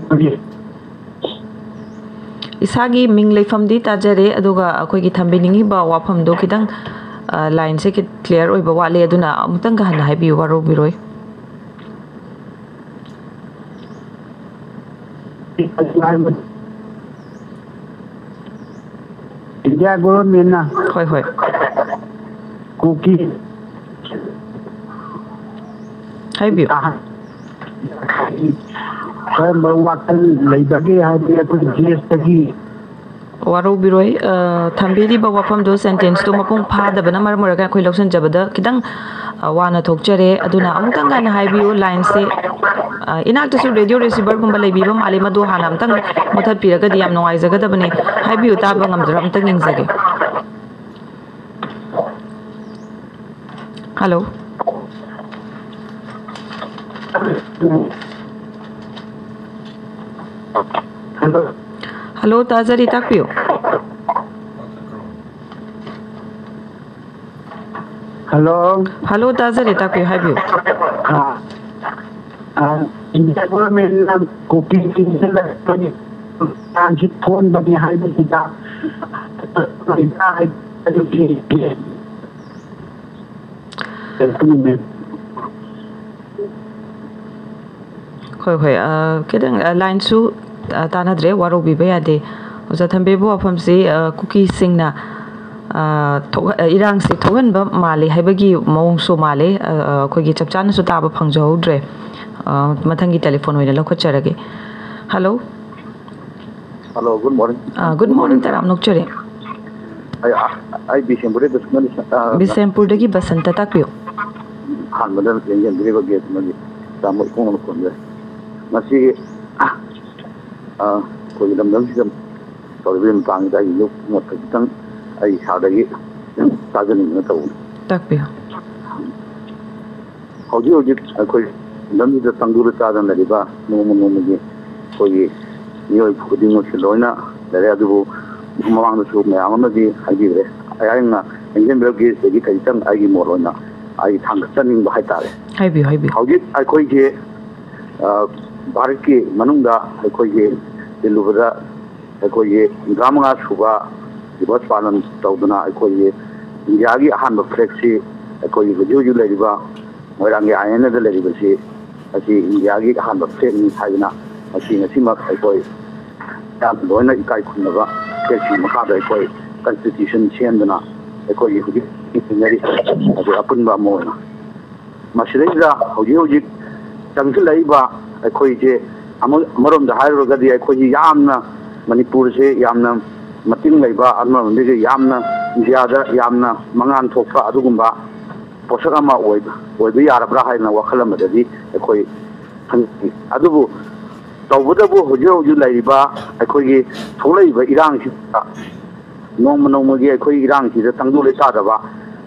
ꯏꯁꯥꯒꯤ ꯃꯤꯡ ꯂꯩꯐꯝꯗꯤ ꯇꯥꯖꯔꯦ, ꯑꯗꯨꯒ ꯑꯩꯈꯣꯏꯒꯤ ꯊꯝꯕꯤꯅꯤꯡꯉꯤꯕ ꯋꯥꯐꯝꯗꯣ ꯈꯤꯇꯪ, ꯑ, ꯂꯥꯏꯟꯁꯦ ꯈꯤꯠ-, ꯀ꯭ꯂꯤꯌꯥꯔ ꯑꯣꯏꯕ ꯋꯥꯠꯂꯦ, ꯑꯗꯨꯅ ꯑꯃꯨꯛꯇꯪꯒ ꯍꯟꯅ ꯍꯥꯏꯕꯤꯌꯨ, ꯋꯥꯔꯧꯕꯤꯔꯣꯏ꯫ ꯏꯟꯗꯤꯌꯥ ꯒꯣꯚꯔꯟꯃꯦꯟꯅ ꯍꯣꯏ, ꯍꯣꯏ꯫ ꯀꯨꯀꯤ ꯍꯥꯏꯕꯤꯌꯨ꯫ ꯀꯔꯝꯕ ꯋꯥꯈꯜ ꯂꯩꯕꯒꯦ ꯍꯥꯏꯕꯗꯤ ꯑꯩꯈꯣꯏ ꯒꯦꯁꯇꯒꯤ꯫ ꯋꯥꯔꯧꯕꯤꯔꯣꯏ, ꯑ, ꯊꯝꯕꯤꯔꯤꯕ ꯋꯥꯐꯝꯗꯨ, ꯁꯦꯟꯇꯦꯟꯁꯇꯨ ꯃꯄꯨꯡ ꯐꯥꯗꯕꯅ ꯃꯔꯝ ꯑꯣꯏꯔꯒ ꯑꯩꯈꯣꯏ ꯂꯧꯁꯤꯟꯖꯕꯗ ꯈꯤꯇꯪ, ꯑ, ꯋꯥꯅ ꯊꯣꯛꯆꯔꯦ꯫ ꯑꯗꯨꯅ ꯑꯃꯨꯛꯇꯪ ꯍꯟꯅ ꯍꯥꯏꯕꯤꯌꯨ, ꯂꯥꯏꯟꯁꯦ, ꯑ, ꯏꯅꯥꯛꯇꯁꯨ ꯔꯦꯗꯤꯑꯣ ꯔꯤꯁꯤꯚꯔꯒꯨꯝꯕ ꯂꯩꯕꯤꯕ ꯃꯥꯜꯂꯤ, ꯃꯗꯨ ꯍꯥꯟꯅ ꯑꯃꯨꯛꯇꯪ ꯃꯨꯊꯠꯄꯤꯔꯒꯗꯤ ꯌꯥꯝ ꯅꯨꯡꯉꯥꯏꯖꯒꯗꯕꯅꯤ꯫ ꯍꯥꯏꯕꯤꯌꯨ, ꯇꯥꯕ ꯉꯝꯗ꯭ꯔꯥ ꯑꯃꯨꯛꯇꯪ ꯌꯦꯡꯖꯒꯦ꯫ ꯍꯜꯂꯣ꯫ ꯍꯜꯂꯣ꯫ ꯍꯜꯂꯣ, ꯇꯥꯖꯔꯤ, ꯇꯥꯛꯄꯤꯌꯨ꯫ ꯍꯜꯂꯣ꯫ ꯍꯜꯂꯣ, ꯇꯥꯖꯔꯤ, ꯇꯥꯛꯄꯤꯌꯨ, ꯍꯥꯏꯕꯤꯌꯨ꯫ ꯑꯥ, ꯑꯥ, ꯏꯟꯗꯤꯌꯥ ꯒꯣꯔꯃꯦꯟꯅ ꯀꯨꯀꯤꯁꯤꯡꯁꯦ ꯂꯩꯔꯛꯄꯒꯤ ꯆꯥꯡꯁꯤ ꯊꯣꯟꯕꯅꯤ ꯍꯥꯏꯕꯁꯤꯗ ꯑꯗꯨꯒꯤ ꯍꯣꯏ, ꯍꯣꯏ, ꯑ, ꯈꯤꯇꯪ, ꯑ, ꯂꯥꯏꯟꯁꯨ, ꯑ, ꯇꯥꯟꯅꯗ꯭ꯔꯦ, ꯋꯥꯔꯧꯕꯤꯕ ꯌꯥꯗꯦ꯫ ꯑꯣꯖꯥ ꯊꯝꯕꯤꯕ ꯋꯥꯐꯝꯁꯤ, ꯑ, ꯀꯨꯀꯤꯁꯤꯡꯅ, ꯑ, ꯊꯣꯛꯍ-, ꯑ, ꯏꯔꯥꯡꯁꯤ ꯊꯣꯛꯍꯟꯕ ꯃꯥꯜꯂꯤ ꯍꯥꯏꯕꯒꯤ ꯃꯑꯣꯡꯁꯨ ꯃꯥꯜꯂꯤ꯫ ꯑ, ꯑ, ꯑꯩꯈꯣꯏꯒꯤ ꯆꯞ ꯆꯥꯅꯁꯨ ꯇꯥꯕ ꯐꯪꯖꯍꯧꯗ꯭ꯔꯦ꯫ ꯑ, ꯃꯊꯪꯒꯤ ꯇꯦꯂꯤꯐꯣꯟ ꯑꯣꯏꯅ ꯂꯧꯈꯠꯆꯔꯒꯦ꯫ ꯍꯜꯂꯣ꯫ Hello, good morning꯫ ꯑ, good morning, ꯇꯔꯥꯝ ꯅꯣꯛꯆꯔꯤ꯫ ꯑꯩ, ꯑ, ꯑꯩ ꯕꯤꯁꯦꯝꯄꯨꯔꯗꯒꯤ ꯕꯁꯟꯇ, ꯑ, ꯕꯤꯁꯦꯝꯄꯨꯔꯗꯒꯤ ꯕꯁꯟꯇ, ꯇꯥꯛꯄꯤꯌꯨ꯫ ꯑꯍꯥꯟꯕꯗ ꯌꯦꯡꯖꯟꯕꯤꯔꯤꯕ ꯒꯦꯁ ꯑꯃꯒꯤ ꯇꯥꯃꯣ ꯏꯀꯣꯡꯅ ꯈꯨꯔꯨꯝꯖꯔꯤ꯫ ꯉꯁꯤꯒꯤ, ꯑ, ꯑꯩꯈꯣꯏꯒꯤ ꯂꯝꯗꯝꯁꯤꯗ ꯇꯧꯔꯤꯕ ꯃꯇꯥꯡꯁꯤꯗ ꯑꯩꯒꯤ ꯃꯣꯠ ꯈꯖꯤꯛꯇꯪ ꯑꯩ ꯏꯁꯥꯗꯒꯤ ꯇꯥꯖꯅꯤꯡꯗꯅ ꯇꯧꯕꯅꯤ꯫ ꯇꯥꯛꯄꯤꯌꯨ꯫ ꯍꯧꯖꯤꯛ ꯍꯧꯖꯤꯛ ꯑꯩꯈꯣꯏ ꯂꯝꯗꯝꯁꯤꯗ ꯇꯪꯗꯨꯗ ꯆꯥꯗꯅ ꯂꯩꯔꯤꯕ ꯅꯣꯡꯃ ꯅꯣꯡꯃꯒꯤ ꯑꯩꯈꯣꯏꯒꯤ ꯃꯤꯑꯣꯏ ꯈꯨꯗꯤꯡꯃꯛꯁꯦ ꯂꯣꯏꯅ ꯂꯩꯔꯦ꯫ ꯑꯗꯨꯕꯨ ꯃꯃꯥꯡꯗꯁꯨ ꯃꯌꯥꯝ ꯑꯃꯗꯤ ꯍꯥꯏꯕꯤꯈ꯭ꯔꯦ꯫ ꯑꯩꯍꯥꯛꯅ ꯌꯦꯡꯁꯤꯟꯕꯤꯔꯛꯀꯦ ꯁꯤꯗꯒꯤ ꯈꯖꯤꯛꯇꯪ ꯑꯩꯒꯤ ꯃꯣꯠ ꯑꯣꯏꯅ ꯑꯩ ꯊꯥꯡꯒꯠꯆꯅꯤꯡꯕ ꯍꯥꯏꯇꯥꯔꯦ꯫ ꯍꯥꯏꯕꯤꯌꯨ, ꯍꯥꯏꯕꯤꯌꯨ꯫ ꯍꯧꯖꯤꯛ ꯑꯩꯈꯣꯏꯒꯤ, ꯑ, ꯚꯥꯔꯠꯀꯤ ꯃꯅꯨꯡꯗ ꯑꯩꯈꯣꯏꯒꯤ ꯇꯤꯜꯂꯨꯕꯗ ꯑꯩꯈꯣꯏꯒꯤ ꯍꯨꯝꯗ꯭ꯔꯥ ꯃꯉꯥ ꯁꯨꯕ ꯗꯤꯕꯁ ꯄꯥꯂꯟ ꯇꯧꯗꯨꯅ ꯑꯩꯈꯣꯏꯒꯤ ꯏꯟꯗꯤꯌꯥꯒꯤ ꯑꯍꯥꯟꯕ ꯐ꯭ꯂꯦꯒꯁꯤ ꯑꯩꯈꯣꯏꯒꯤ ꯍꯧꯖꯤꯛ ꯍꯧꯖꯤꯛ ꯂꯩꯔꯤꯕ ꯃꯣꯏꯔꯥꯡꯒꯤ ꯑꯥꯏ ꯑꯦꯟ ꯑꯦꯗ ꯂꯩꯔꯤꯕꯁꯤ ꯃꯁꯤ ꯏꯟꯗꯤꯌꯥꯒꯤ ꯑꯍꯥꯟꯕ ꯐ꯭ꯂꯦꯒꯅꯤ ꯍꯥꯏꯗꯅ ꯃꯁꯤ ꯉꯁꯤꯃꯛ ꯑꯩꯈꯣꯏ ꯃꯌꯥꯝ ꯂꯣꯏꯅ ꯏꯀꯥꯏ ꯈꯨꯝꯅꯕ ꯐ꯭ꯂꯦꯒꯁꯤꯒꯤ ꯃꯈꯥꯗ ꯑꯩꯈꯣꯏ ꯀꯟꯁꯇꯤꯇ꯭ꯌꯨꯁꯟ ꯁꯦꯝꯗꯨꯅ ꯑꯩꯈꯣꯏꯒꯤ ꯍꯧꯖꯤꯛ ꯍꯤꯡꯅꯔꯤ꯫ ꯑꯗꯨ ꯑꯄꯨꯟꯕ ꯑꯃ ꯑꯣꯏꯅ ꯃꯁꯤꯗꯩꯗ ꯍꯧꯖꯤꯛ ꯍꯧꯖꯤꯛ ꯆꯪꯁꯤꯜꯂꯛꯏꯕ ꯑꯩꯈꯣꯏꯁꯦ ꯑꯃ-, ꯑꯃꯔꯣꯝꯗ ꯍꯥꯏꯔꯨꯔꯒꯗꯤ ꯑꯩꯈꯣꯏꯒꯤ ꯌꯥꯝꯅ, ꯃꯅꯤꯄꯨꯔꯁꯦ ꯌꯥꯝꯅ ꯃꯇꯤꯡ ꯂꯩꯕ, ꯑꯃꯔꯣꯝꯗꯒꯤ ꯌꯥꯝꯅ ꯏꯟꯗꯤꯌꯥꯗ ꯌꯥꯝꯅ ꯃꯉꯥꯜ ꯊꯣꯛꯄ ꯑꯗꯨꯒꯨꯝꯕ ꯄꯣꯠꯁꯛ ꯑꯃ ꯑꯣꯏꯕ, ꯑꯣꯏꯕ ꯌꯥꯔꯕ꯭ꯔꯥ ꯍꯥꯏꯅ ꯋꯥꯈꯜ ꯑꯃꯗꯗꯤ ꯑꯩꯈꯣꯏ ꯈꯟꯖꯩ꯫ ꯑꯗꯨꯕꯨ ꯇꯧꯕꯇꯕꯨ ꯍꯧꯖꯤꯛ ꯍꯧꯖꯤꯛ ꯂꯩꯔꯤꯕ ꯑꯩꯈꯣꯏꯒꯤ ꯊꯣꯛꯂꯛꯏꯕ ꯏꯔꯥꯡꯁꯤꯗ ꯅꯣꯡꯃ ꯅꯣꯡꯃꯒꯤ ꯑꯩꯈꯣꯏ ꯏꯔꯥꯡꯁꯤꯗ ꯇꯪꯗꯨ ꯂꯩꯇꯥꯗꯕ,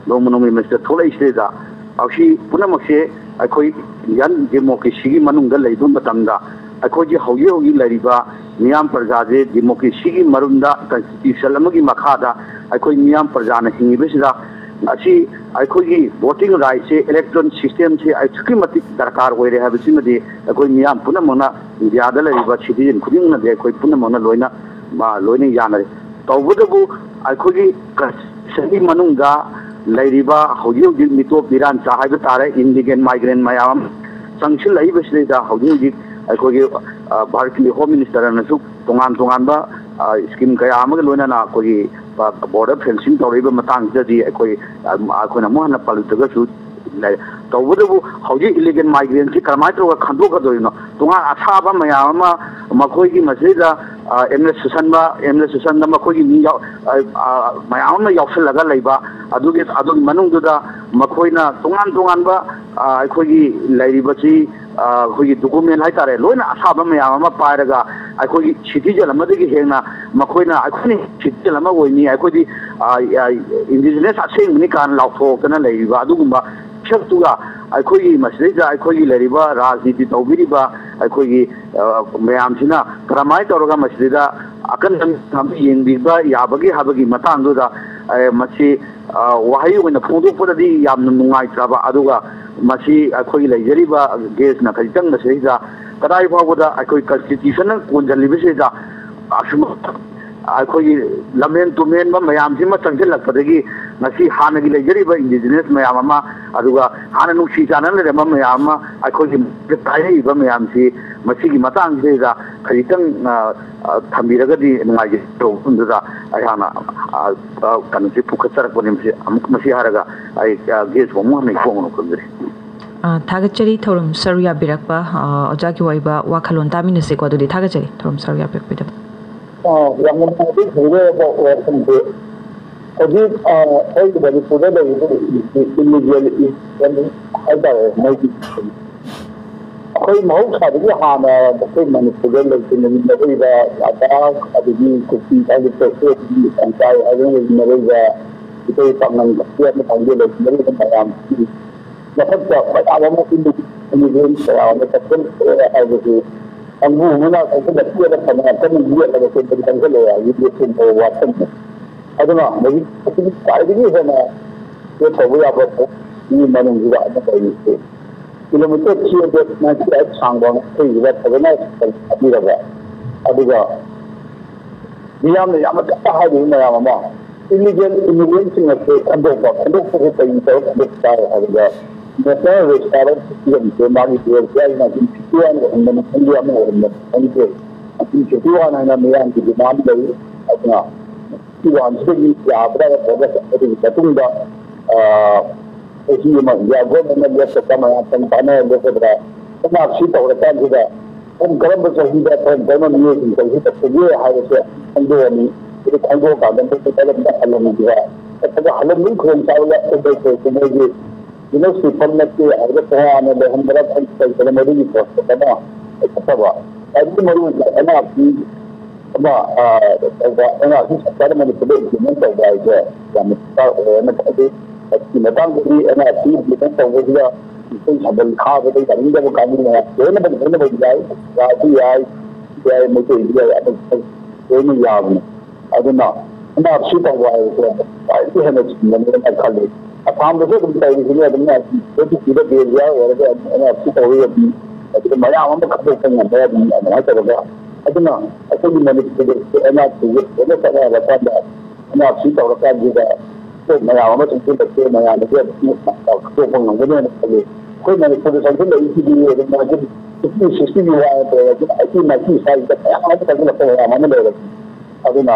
ꯅꯣꯡꯃ ꯅꯣꯡꯃꯒꯤ ꯃꯁꯤꯗ ꯊꯣꯛꯂꯛꯏꯁꯤꯗꯩꯗ, ꯑꯁꯤ ꯄꯨꯝꯅꯃꯛꯁꯦ ꯑꯩꯈꯣꯏ ꯏꯟꯗꯤꯌꯥꯟ ꯗꯦꯃꯣꯀ꯭ꯔꯦꯁꯤꯒꯤ ꯃꯅꯨꯡꯗ ꯂꯩꯕ ꯃꯇꯝꯗ ꯑꯩꯈꯣꯏꯒꯤ ꯍꯧꯖꯤꯛ ꯍꯧꯖꯤꯛ ꯂꯩꯔꯤꯕ ꯃꯤꯌꯥꯝ ꯄ꯭ꯔꯖꯥꯁꯦ ꯗꯦꯃꯣꯀ꯭ꯔꯦꯁꯤꯒꯤ ꯃꯔꯨꯝꯗ ꯀꯟꯁꯇꯤꯇ꯭ꯌꯨꯁꯟ ꯑꯃꯒꯤ ꯃꯈꯥꯗ ꯑꯩꯈꯣꯏ ꯃꯤꯌꯥꯝ ꯄ꯭ꯔꯖꯥꯅ ꯍꯤꯡꯉꯤꯕꯁꯤꯗ, ꯑꯁꯤ ꯑꯩꯈꯣꯏꯒꯤ ꯚꯣꯇꯤꯡ ꯔꯥꯏꯠꯁꯦ, ꯏꯂꯦꯛꯇꯣꯔꯦꯜ ꯁꯤꯁꯇꯦꯝꯁꯦ ꯑꯗꯨꯛꯀꯤ ꯃꯇꯤꯛ ꯗꯔꯀꯥꯔ ꯑꯣꯏꯔꯦ ꯍꯥꯏꯕꯁꯤꯃꯗꯤ ꯑꯩꯈꯣꯏ ꯃꯤꯌꯥꯝ ꯄꯨꯝꯅꯃꯛꯅ, ꯏꯟꯗꯤꯌꯥꯗ ꯂꯩꯔꯤꯕ ꯁꯤꯇꯤꯖꯟ ꯈꯨꯗꯤꯡꯃꯛꯅꯗꯤ ꯑꯩꯈꯣꯏ ꯄꯨꯝꯅꯃꯛꯅ ꯂꯣꯏꯅ, ꯃꯥ, ꯂꯣꯏꯅ ꯌꯥꯅꯔꯦ꯫ ꯇꯧꯕꯇꯕꯨ ꯑꯩꯈꯣꯏꯒꯤ ꯀꯟꯁꯇꯤꯇ꯭ꯌꯨꯁꯟꯒꯤ ꯃꯅꯨꯡꯗ ꯂꯩꯔꯤꯕ ꯍꯧꯖꯤꯛ ꯍꯧꯖꯤꯛ ꯃꯤꯇꯣꯞ ꯃꯤꯔꯥꯟꯆꯥ ꯍꯥꯏꯕ ꯇꯥꯔꯦ, ꯏꯟꯗꯤꯒꯦꯟ ꯃꯥꯏꯒ꯭ꯔꯦꯟ ꯃꯌꯥꯝ ꯑꯃ ꯆꯪꯁꯤꯜꯂꯛꯏꯕꯁꯤꯗꯩꯗ ꯍꯧꯖꯤꯛ ꯍꯧꯖꯤꯛ ꯑꯩꯈꯣꯏꯒꯤ, ꯑ, ꯚꯥꯔꯠꯀꯤ ꯍꯣꯝ ꯃꯤꯅꯤꯁꯇꯔꯅꯁꯨ ꯇꯣꯉꯥꯟ ꯇꯣꯉꯥꯟꯕ, ꯑ, ꯁ꯭ꯀꯤꯝ ꯀꯌꯥ ꯑꯃꯒ ꯂꯣꯏꯅꯅ ꯑꯩꯈꯣꯏꯒꯤ, ꯑ, ꯕꯣꯔꯗꯔ ꯐꯦꯟꯁꯤꯡ ꯇꯧꯔꯛꯏꯕ ꯃꯇꯥꯡꯁꯤꯗꯗꯤ ꯑꯩꯈꯣꯏ, ꯑ, ꯑꯩꯈꯣꯏꯅ ꯑꯃꯨꯛ ꯍꯟꯅ ꯄꯜꯂꯨꯗ꯭ꯔꯒꯁꯨ ꯂꯩ꯫ ꯇꯧꯕꯇꯕꯨ ꯍꯧꯖꯤꯛ ꯏꯂꯤꯒꯦꯜ ꯃꯥꯏꯒ꯭ꯔꯦꯟꯁꯤ ꯀꯔꯝꯍꯥꯏꯅ ꯇꯧꯔꯒ ꯈꯟꯗꯣꯛꯀꯗꯣꯏꯅꯣ? ꯇꯣꯉꯥꯟ ꯑꯁꯥꯕ ꯃꯌꯥꯝ ꯑꯃ ꯃꯈꯣꯏꯒꯤ ꯃꯁꯤꯗ, ꯑ, ꯑꯦꯝꯂꯦꯁ ꯁꯨꯁꯟꯕ, ꯑꯦꯝꯂꯦꯁ ꯁꯨꯁꯟꯗ ꯃꯈꯣꯏꯒꯤ ꯃꯤ ꯌꯥꯎ-, ꯑ, ꯑ, ꯃꯌꯥꯝ ꯑꯃ ꯌꯥꯎꯁꯜꯂꯒ ꯂꯩꯕ, ꯑꯗꯨꯒꯤ, ꯑꯗꯨꯒꯤ ꯃꯅꯨꯡꯗꯨꯗ ꯃꯈꯣꯏꯅ ꯇꯣꯉꯥꯟ ꯇꯣꯉꯥꯟꯕ, ꯑ, ꯑꯩꯈꯣꯏꯒꯤ ꯂꯩꯔꯤꯕꯁꯤ, ꯑ, ꯑꯩꯈꯣꯏꯒꯤ ꯗꯣꯀꯨꯃꯦꯟ ꯍꯥꯏꯇꯥꯔꯦ, ꯂꯣꯏꯅ ꯑꯁꯥꯕ ꯃꯌꯥꯝ ꯑꯃ ꯄꯥꯏꯔꯒ ꯑꯩꯈꯣꯏꯒꯤ ꯁꯤꯇꯤꯖꯟ ꯑꯃꯗꯒꯤ ꯍꯦꯟꯅ ꯃꯈꯣꯏꯅ ꯑꯩꯈꯣꯏꯅ ꯁꯤꯇꯤꯖꯟ ꯑꯃ ꯑꯣꯏꯅꯤ, ꯑꯩꯈꯣꯏꯗꯤ, ꯑ, ꯑ, ꯏꯟꯗꯤꯖꯤꯅꯁ ꯑꯁꯦꯡꯕꯅꯤ ꯀꯥꯏꯅ ꯂꯥꯎꯊꯣꯛꯇꯅ ꯂꯩꯔꯤꯕ ꯑꯗꯨꯒꯨꯝꯕ ꯄꯤꯁꯛꯇꯨꯒ ꯑꯩꯈꯣꯏꯒꯤ ꯃꯁꯤꯗꯩꯗ ꯑꯩꯈꯣꯏꯒꯤ ꯂꯩꯔꯤꯕ ꯔꯥꯖꯅꯤꯇꯤ ꯇꯧꯕꯤꯔꯤꯕ ꯑꯩꯈꯣꯏꯒꯤ, ꯑ, ꯃꯌꯥꯝꯁꯤꯅ ꯀꯔꯝꯍꯥꯏꯅ ꯇꯧꯔꯒ ꯃꯁꯤꯗꯩꯗ ꯑꯀꯟꯕ ꯃꯤ ꯑꯃ ꯌꯦꯡꯕꯤꯕ ꯌꯥꯕꯒꯦ ꯍꯥꯏꯕꯒꯤ ꯃꯇꯥꯡꯗꯨꯗ, ꯑ, ꯃꯁꯤ, ꯑ, ꯋꯥꯍꯩ ꯑꯣꯏꯅ ꯐꯣꯡꯗꯣꯛꯄꯗꯗꯤ ꯌꯥꯝꯅ ꯅꯨꯡꯉꯥꯏꯇ꯭ꯔꯕ, ꯑꯗꯨꯒ ꯃꯁꯤ ꯑꯩꯈꯣꯏꯒꯤ ꯂꯩꯖꯔꯤꯕ ꯒꯦꯁꯅ ꯈꯖꯤꯛꯇꯪ ꯃꯁꯤꯗꯩꯗ ꯀꯗꯥꯏ ꯐꯥꯎꯕꯗ ꯑꯩꯈꯣꯏ ꯀꯟꯁꯇꯤꯇ꯭ꯌꯨꯁꯟꯅ ꯀꯣꯟꯁꯤꯜꯂꯤꯕꯁꯤꯗ ꯑꯁꯨꯝ ꯑꯩꯈꯣꯏꯒꯤ ꯂꯝꯍꯦꯟ ꯇꯨꯝꯍꯦꯟꯕ ꯃꯌꯥꯝꯁꯤꯃ ꯆꯪꯁꯤꯜꯂꯛꯄꯗꯒꯤ ꯉꯁꯤ ꯍꯥꯟꯅꯒꯤ ꯂꯩꯖꯔꯤꯕ ꯏꯟꯗꯤꯖꯤꯅꯁ ꯃꯌꯥꯝ ꯑꯃ, ꯑꯗꯨꯒ ꯍꯥꯟꯅ ꯅꯨꯡꯁꯤ ꯆꯥꯟꯅꯅ ꯂꯩꯔꯝꯕ ꯃꯌꯥꯝ ꯑꯃ ꯑꯩꯈꯣꯏꯒꯤ ꯀꯥꯏꯔꯛꯏꯕ ꯃꯌꯥꯝꯁꯤ ꯃꯁꯤꯒꯤ ꯃꯇꯥꯡꯁꯤꯗ ꯈꯖꯤꯛꯇꯪ, ꯑ, ꯑ, ꯊꯝꯕꯤꯔꯒꯗꯤ ꯅꯨꯡꯉꯥꯏꯖꯩ꯫ ꯃꯐꯝꯗꯨꯗ ꯑꯩꯍꯥꯛꯅ, ꯑ, ꯑ, ꯀꯩꯅꯣꯁꯤ ꯄꯨꯈꯠꯆꯔꯛꯄꯅꯤ꯫ ꯃꯁꯤ ꯑꯃꯨꯛ, ꯃꯁꯤ ꯍꯥꯏꯔꯒ ꯑꯩ, ꯑ, ꯒꯦꯁꯄꯨ ꯑꯃꯨꯛ ꯍꯟꯅ ꯏꯀꯣꯛ ꯑꯃꯨꯛ ꯈꯨꯝꯖꯔꯤ꯫ ꯑ, ꯊꯥꯒꯠꯆꯔꯤ ꯊꯧꯔꯝ ꯁꯔꯨꯛ ꯌꯥꯕꯤꯔꯛꯄ, ꯑ, ꯑꯣꯖꯥꯒꯤ ꯑꯣꯏꯕ ꯋꯥꯈꯜꯂꯣꯟ ꯇꯥꯃꯤꯟꯅꯁꯤꯀꯣ꯫ ꯑꯗꯨꯗꯤ ꯊꯥꯒꯠꯆꯔꯤ ꯊꯧꯔꯝ ꯁꯔꯨꯛ ꯌꯥꯕꯤꯔꯛꯄꯒꯤꯗꯃꯛ꯫ ꯑ, ꯌꯥꯝꯅ ꯅꯨꯡꯉꯥꯏꯖꯩ꯫ ꯍꯧꯖꯤꯛ ꯑꯣꯏꯔꯤꯕ ꯋꯥꯐꯝꯁꯦ ꯍꯧꯖꯤꯛ, ꯑ, ꯑꯩꯈꯣꯏꯒꯤ ꯃꯅꯤꯄꯨꯔꯗ ꯂꯩꯔꯤꯕ ꯏꯂꯤꯒꯦꯜ ꯏꯃꯤꯒ꯭ꯔꯦꯟ ꯍꯥꯏꯇꯥꯔꯦ, ꯃꯣꯏꯒꯤ ꯑꯩꯈꯣꯏ ꯃꯍꯧꯁꯥꯗꯒꯤ ꯍꯥꯟꯅ ꯑꯩꯈꯣꯏ ꯃꯅꯤꯄꯨꯔꯗ ꯂꯩꯃꯤꯟꯅꯔꯤꯕ ꯂꯗꯥꯈ, ꯑꯗꯒꯤ ꯀꯨꯀꯤ ꯍꯥꯏꯕ ꯇ꯭ꯔꯥꯏꯕꯦꯜ ꯍꯥꯏꯗꯅ ꯂꯩꯃꯤꯟꯅꯔꯤꯕ ꯃꯤꯇꯩ ꯄꯥꯉꯜ ꯈꯛꯇ ꯑꯃ ꯈꯪꯗꯦ, ꯂꯩꯃꯤꯟꯅꯔꯤꯕ ꯃꯌꯥꯝꯁꯤ ꯃꯊꯛꯇ ꯃꯌꯥꯝ ꯑꯃ ꯏꯃꯤꯒ꯭ꯔꯦꯟ ꯀꯌꯥ ꯑꯃ ꯆꯠꯁꯤꯜꯂꯛꯑꯦ ꯍꯥꯏꯕꯁꯤ ꯀꯥꯡꯕꯨ ꯑꯃꯅ ꯆꯪꯁꯤꯜꯂꯛꯄꯗ ꯐꯅ ꯀꯟꯅ ꯌꯦꯠꯂꯒ ꯆꯦꯟꯕꯗꯤ ꯆꯪꯁꯤꯜꯂꯛꯑꯦ ꯍꯥꯏꯕꯗꯤ ꯑꯆꯨꯝꯕ ꯋꯥꯐꯝꯅꯤ꯫ ꯑꯗꯨꯅ ꯍꯧꯖꯤꯛ ꯈ꯭ꯋꯥꯏꯗꯒꯤ ꯍꯦꯟꯅ ꯇꯧꯕ ꯌꯥꯕ ꯊꯕꯛꯀꯤ ꯃꯅꯨꯡꯁꯤꯗ ꯑꯃ ꯂꯩꯔꯤꯁꯦ kilometre three hundred ninety eight ꯁꯥꯡꯕ ꯃꯈꯩꯁꯤꯗ ꯐꯖꯅ ꯊꯥꯕꯤꯔꯕ, ꯑꯗꯨꯒ ꯃꯤꯌꯥꯝꯅ ꯌꯥꯝꯅ ꯀꯟꯅ ꯍꯥꯏꯔꯤꯕ ꯃꯌꯥꯝ ꯑꯃ ꯏꯂꯤꯒꯦꯜ ꯏꯃꯤꯒ꯭ꯔꯦꯟꯁꯤꯡ ꯑꯁꯦ ꯈꯟꯗꯣꯛꯄ, ꯈꯟꯗꯣꯛꯄꯁꯦ ꯀꯔꯤ ꯇꯧꯔ ꯈꯟꯗꯣꯛꯄ ꯇꯥꯔꯦ ꯍꯥꯏꯕꯗ ꯅꯦꯁꯅꯦꯜ ꯔꯦꯖꯤꯁꯇꯥꯔ ꯑꯣꯐ ꯁꯤꯇꯤꯖꯟꯁꯦ ꯃꯥꯒꯤ ꯔꯣꯜꯁꯦ ꯑꯩꯅ ꯅꯥꯏꯟꯇꯤꯟ ꯐꯤꯐꯇꯤ ꯋꯥꯟ ꯑꯣꯏꯔꯝꯕꯅꯤ ꯈꯪꯗꯦ, ꯅꯥꯏꯟꯇꯤꯟ ꯐꯤꯐꯇꯤ ꯋꯥꯟ ꯍꯥꯏꯅ ꯃꯤꯌꯥꯝꯒꯤ ꯗꯤꯃꯥꯟ ꯂꯩ꯫ ꯑꯗꯨꯅ ꯐꯤꯐꯇꯤ ꯋꯥꯟꯁꯤꯗꯒꯤ ꯌꯥꯕ꯭ꯔꯥ ꯅꯠꯇ꯭ꯔꯒ ꯑꯗꯨꯒꯤ ꯃꯇꯨꯡꯗ, ꯑ, ꯆꯍꯤ ꯑꯃ ꯏꯟꯗꯤꯌꯥ ꯒꯣꯔꯃꯦꯟꯅ ꯂꯦꯞꯀꯗ꯭ꯔꯥ, ꯃꯌꯥꯝ ꯇꯪ ꯇꯥꯟꯅꯔ ꯂꯦꯞꯀꯗ꯭ꯔꯥ, ꯑꯦꯟ ꯑꯥꯔ ꯁꯤ ꯇꯧꯔꯀꯥꯟꯁꯤꯗ ꯀꯔꯝ ꯀꯔꯝꯕ ꯆꯍꯤꯗ ꯀꯔꯝ ꯀꯔꯝꯕ ꯃꯤꯑꯣꯏꯁꯤꯡ ꯆꯍꯤ ꯇꯧꯁꯤꯒꯦ ꯍꯥꯏꯕꯁꯦ ꯈꯪꯗꯣꯛꯑꯅꯤ꯫ ꯑꯗꯨ ꯈꯪꯗꯣꯛꯑꯀꯥꯟꯗ ꯃꯣꯏꯁꯦ ꯀꯔꯝꯕ ꯍꯜꯍꯟꯒꯦ, ꯅꯠꯇ꯭ꯔꯒ ꯍꯜꯍꯟꯕꯒꯤ ꯈꯨꯗꯣꯡꯆꯥꯕ ꯂꯩꯇ꯭ꯔꯁꯨ ꯃꯣꯏꯒꯤ ꯕꯤꯖꯤꯅꯦꯁ ꯄꯤꯐꯝ ꯅꯠꯇꯦ ꯍꯥꯏꯕꯗ ꯇꯣꯉꯥꯟꯅ ꯂꯩꯍꯟꯕꯗ ꯀꯔꯤ ꯀꯔꯤꯗꯅ ꯃꯗꯨꯒꯤ ꯄ꯭ꯔꯣꯁꯦꯁ ꯑꯃ ꯂꯩꯈꯠꯇꯕ꯫ ꯈ꯭ꯋꯥꯏꯗꯒꯤ ꯃꯔꯨ ꯑꯣꯏꯅ ꯑꯦꯟ ꯑꯥꯔ ꯁꯤ ꯑꯃ, ꯑ, ꯇꯧꯕ, ꯑꯦꯟ ꯑꯥꯔ ꯁꯤ ꯁꯔꯀꯥꯔꯅ ꯃꯅꯤꯄꯨꯔꯗ ꯏꯝꯄ꯭ꯂꯤꯃꯦꯟ ꯇꯧꯕ ꯍꯥꯏꯁꯦ ꯌꯥꯝꯅ ꯗꯔꯀꯥꯔ ꯑꯣꯏ ꯍꯥꯏꯅ ꯈꯜꯂꯤ꯫ ꯃꯁꯤꯒꯤ ꯃꯇꯥꯡꯗꯗꯤ ꯑꯦꯟ ꯑꯥꯔ ꯁꯤ ꯏꯝꯄ꯭ꯂꯤꯃꯦꯟ ꯇꯧꯕꯁꯤꯗ ꯏꯁꯤꯡ ꯁꯥꯕꯜ ꯈꯥꯕꯗ ꯌꯥꯅꯤꯡꯗꯕ ꯀꯥꯡꯕꯨ ꯃꯌꯥꯝ ꯂꯣꯏꯅꯃꯛ ꯂꯣꯏꯅꯃꯛ ꯌꯥꯏ, ꯔꯥꯁꯨ ꯌꯥꯏ, ꯌꯥꯏ, ꯃꯩꯇꯩꯁꯨ ꯌꯥꯏ, ꯑꯃꯁꯨ ꯂꯣꯏꯅ ꯌꯥꯕꯅꯤ꯫ ꯑꯗꯨꯅ ꯑꯦꯟ ꯑꯥꯔ ꯁꯤ ꯇꯧꯕ ꯍꯥꯏꯕꯁꯦ ꯈ꯭ꯋꯥꯏꯗꯒꯤ ꯍꯦꯟꯅ ꯆꯨꯝꯕꯅꯦꯅ ꯈꯜꯂꯤ꯫ ꯑꯁꯥꯝꯗꯁꯨ ꯑꯗꯨꯝ ꯇꯧꯔꯤꯁꯤꯅꯦ, ꯑꯗꯨꯝ ꯁꯤꯗ ꯕꯦꯔꯣꯖꯒꯥꯔ ꯑꯣꯏꯔꯒ ꯑꯦꯟ ꯑꯥꯔ ꯁꯤ ꯇꯧꯔꯒꯗꯤ ꯑꯗꯨꯗ ꯃꯌꯥꯝ ꯑꯃ ꯈꯟꯗꯣꯛꯄ ꯉꯝꯕ ꯑꯗꯨꯝ ꯑꯗꯨꯃꯥꯏꯅ ꯇꯧꯔꯒ, ꯑꯗꯨꯅ ꯑꯩꯈꯣꯏꯒꯤ ꯃꯅꯤꯄꯨꯔꯗ ꯑꯦꯟ ꯑꯥꯔ ꯁꯤꯁꯦ ꯐꯖꯅ ꯆꯠꯅꯔꯀꯥꯟꯗ ꯑꯦꯟ ꯑꯥꯔ ꯁꯤ ꯇꯧꯔꯀꯥꯟꯁꯤꯗ ꯃꯌꯥꯝ ꯑꯃ ꯆꯪꯁꯤꯜꯂꯛꯇꯦ, ꯃꯌꯥꯝꯗꯒꯤ ꯑꯗꯨꯝ ꯈꯟꯗꯣꯛꯄ ꯉꯝꯒꯅꯤ ꯍꯥꯏꯅ ꯈꯜꯂꯤ꯫ ꯑꯩꯈꯣꯏ ꯃꯅꯤꯄꯨꯔꯗ ꯆꯪꯁꯤꯜꯂꯛꯏꯁꯤꯗꯤ ꯑꯗꯨꯝ ꯐꯤꯐꯇꯤ ꯁꯤꯛꯁꯇꯤꯒꯤ ꯋꯥ ꯅꯠꯇ꯭ꯔꯦ, ꯑꯗꯨꯝ ꯑꯩꯠꯇꯤ ꯅꯥꯏꯟꯇꯤ ꯁ꯭ꯋꯥꯏꯁꯤꯗ ꯃꯌꯥꯝ ꯑꯃ ꯆꯪꯁꯤꯜꯂꯛꯄ ꯃꯌꯥꯝ ꯑꯃ ꯂꯩꯔꯕꯅꯤ꯫ ꯑꯗꯨꯅ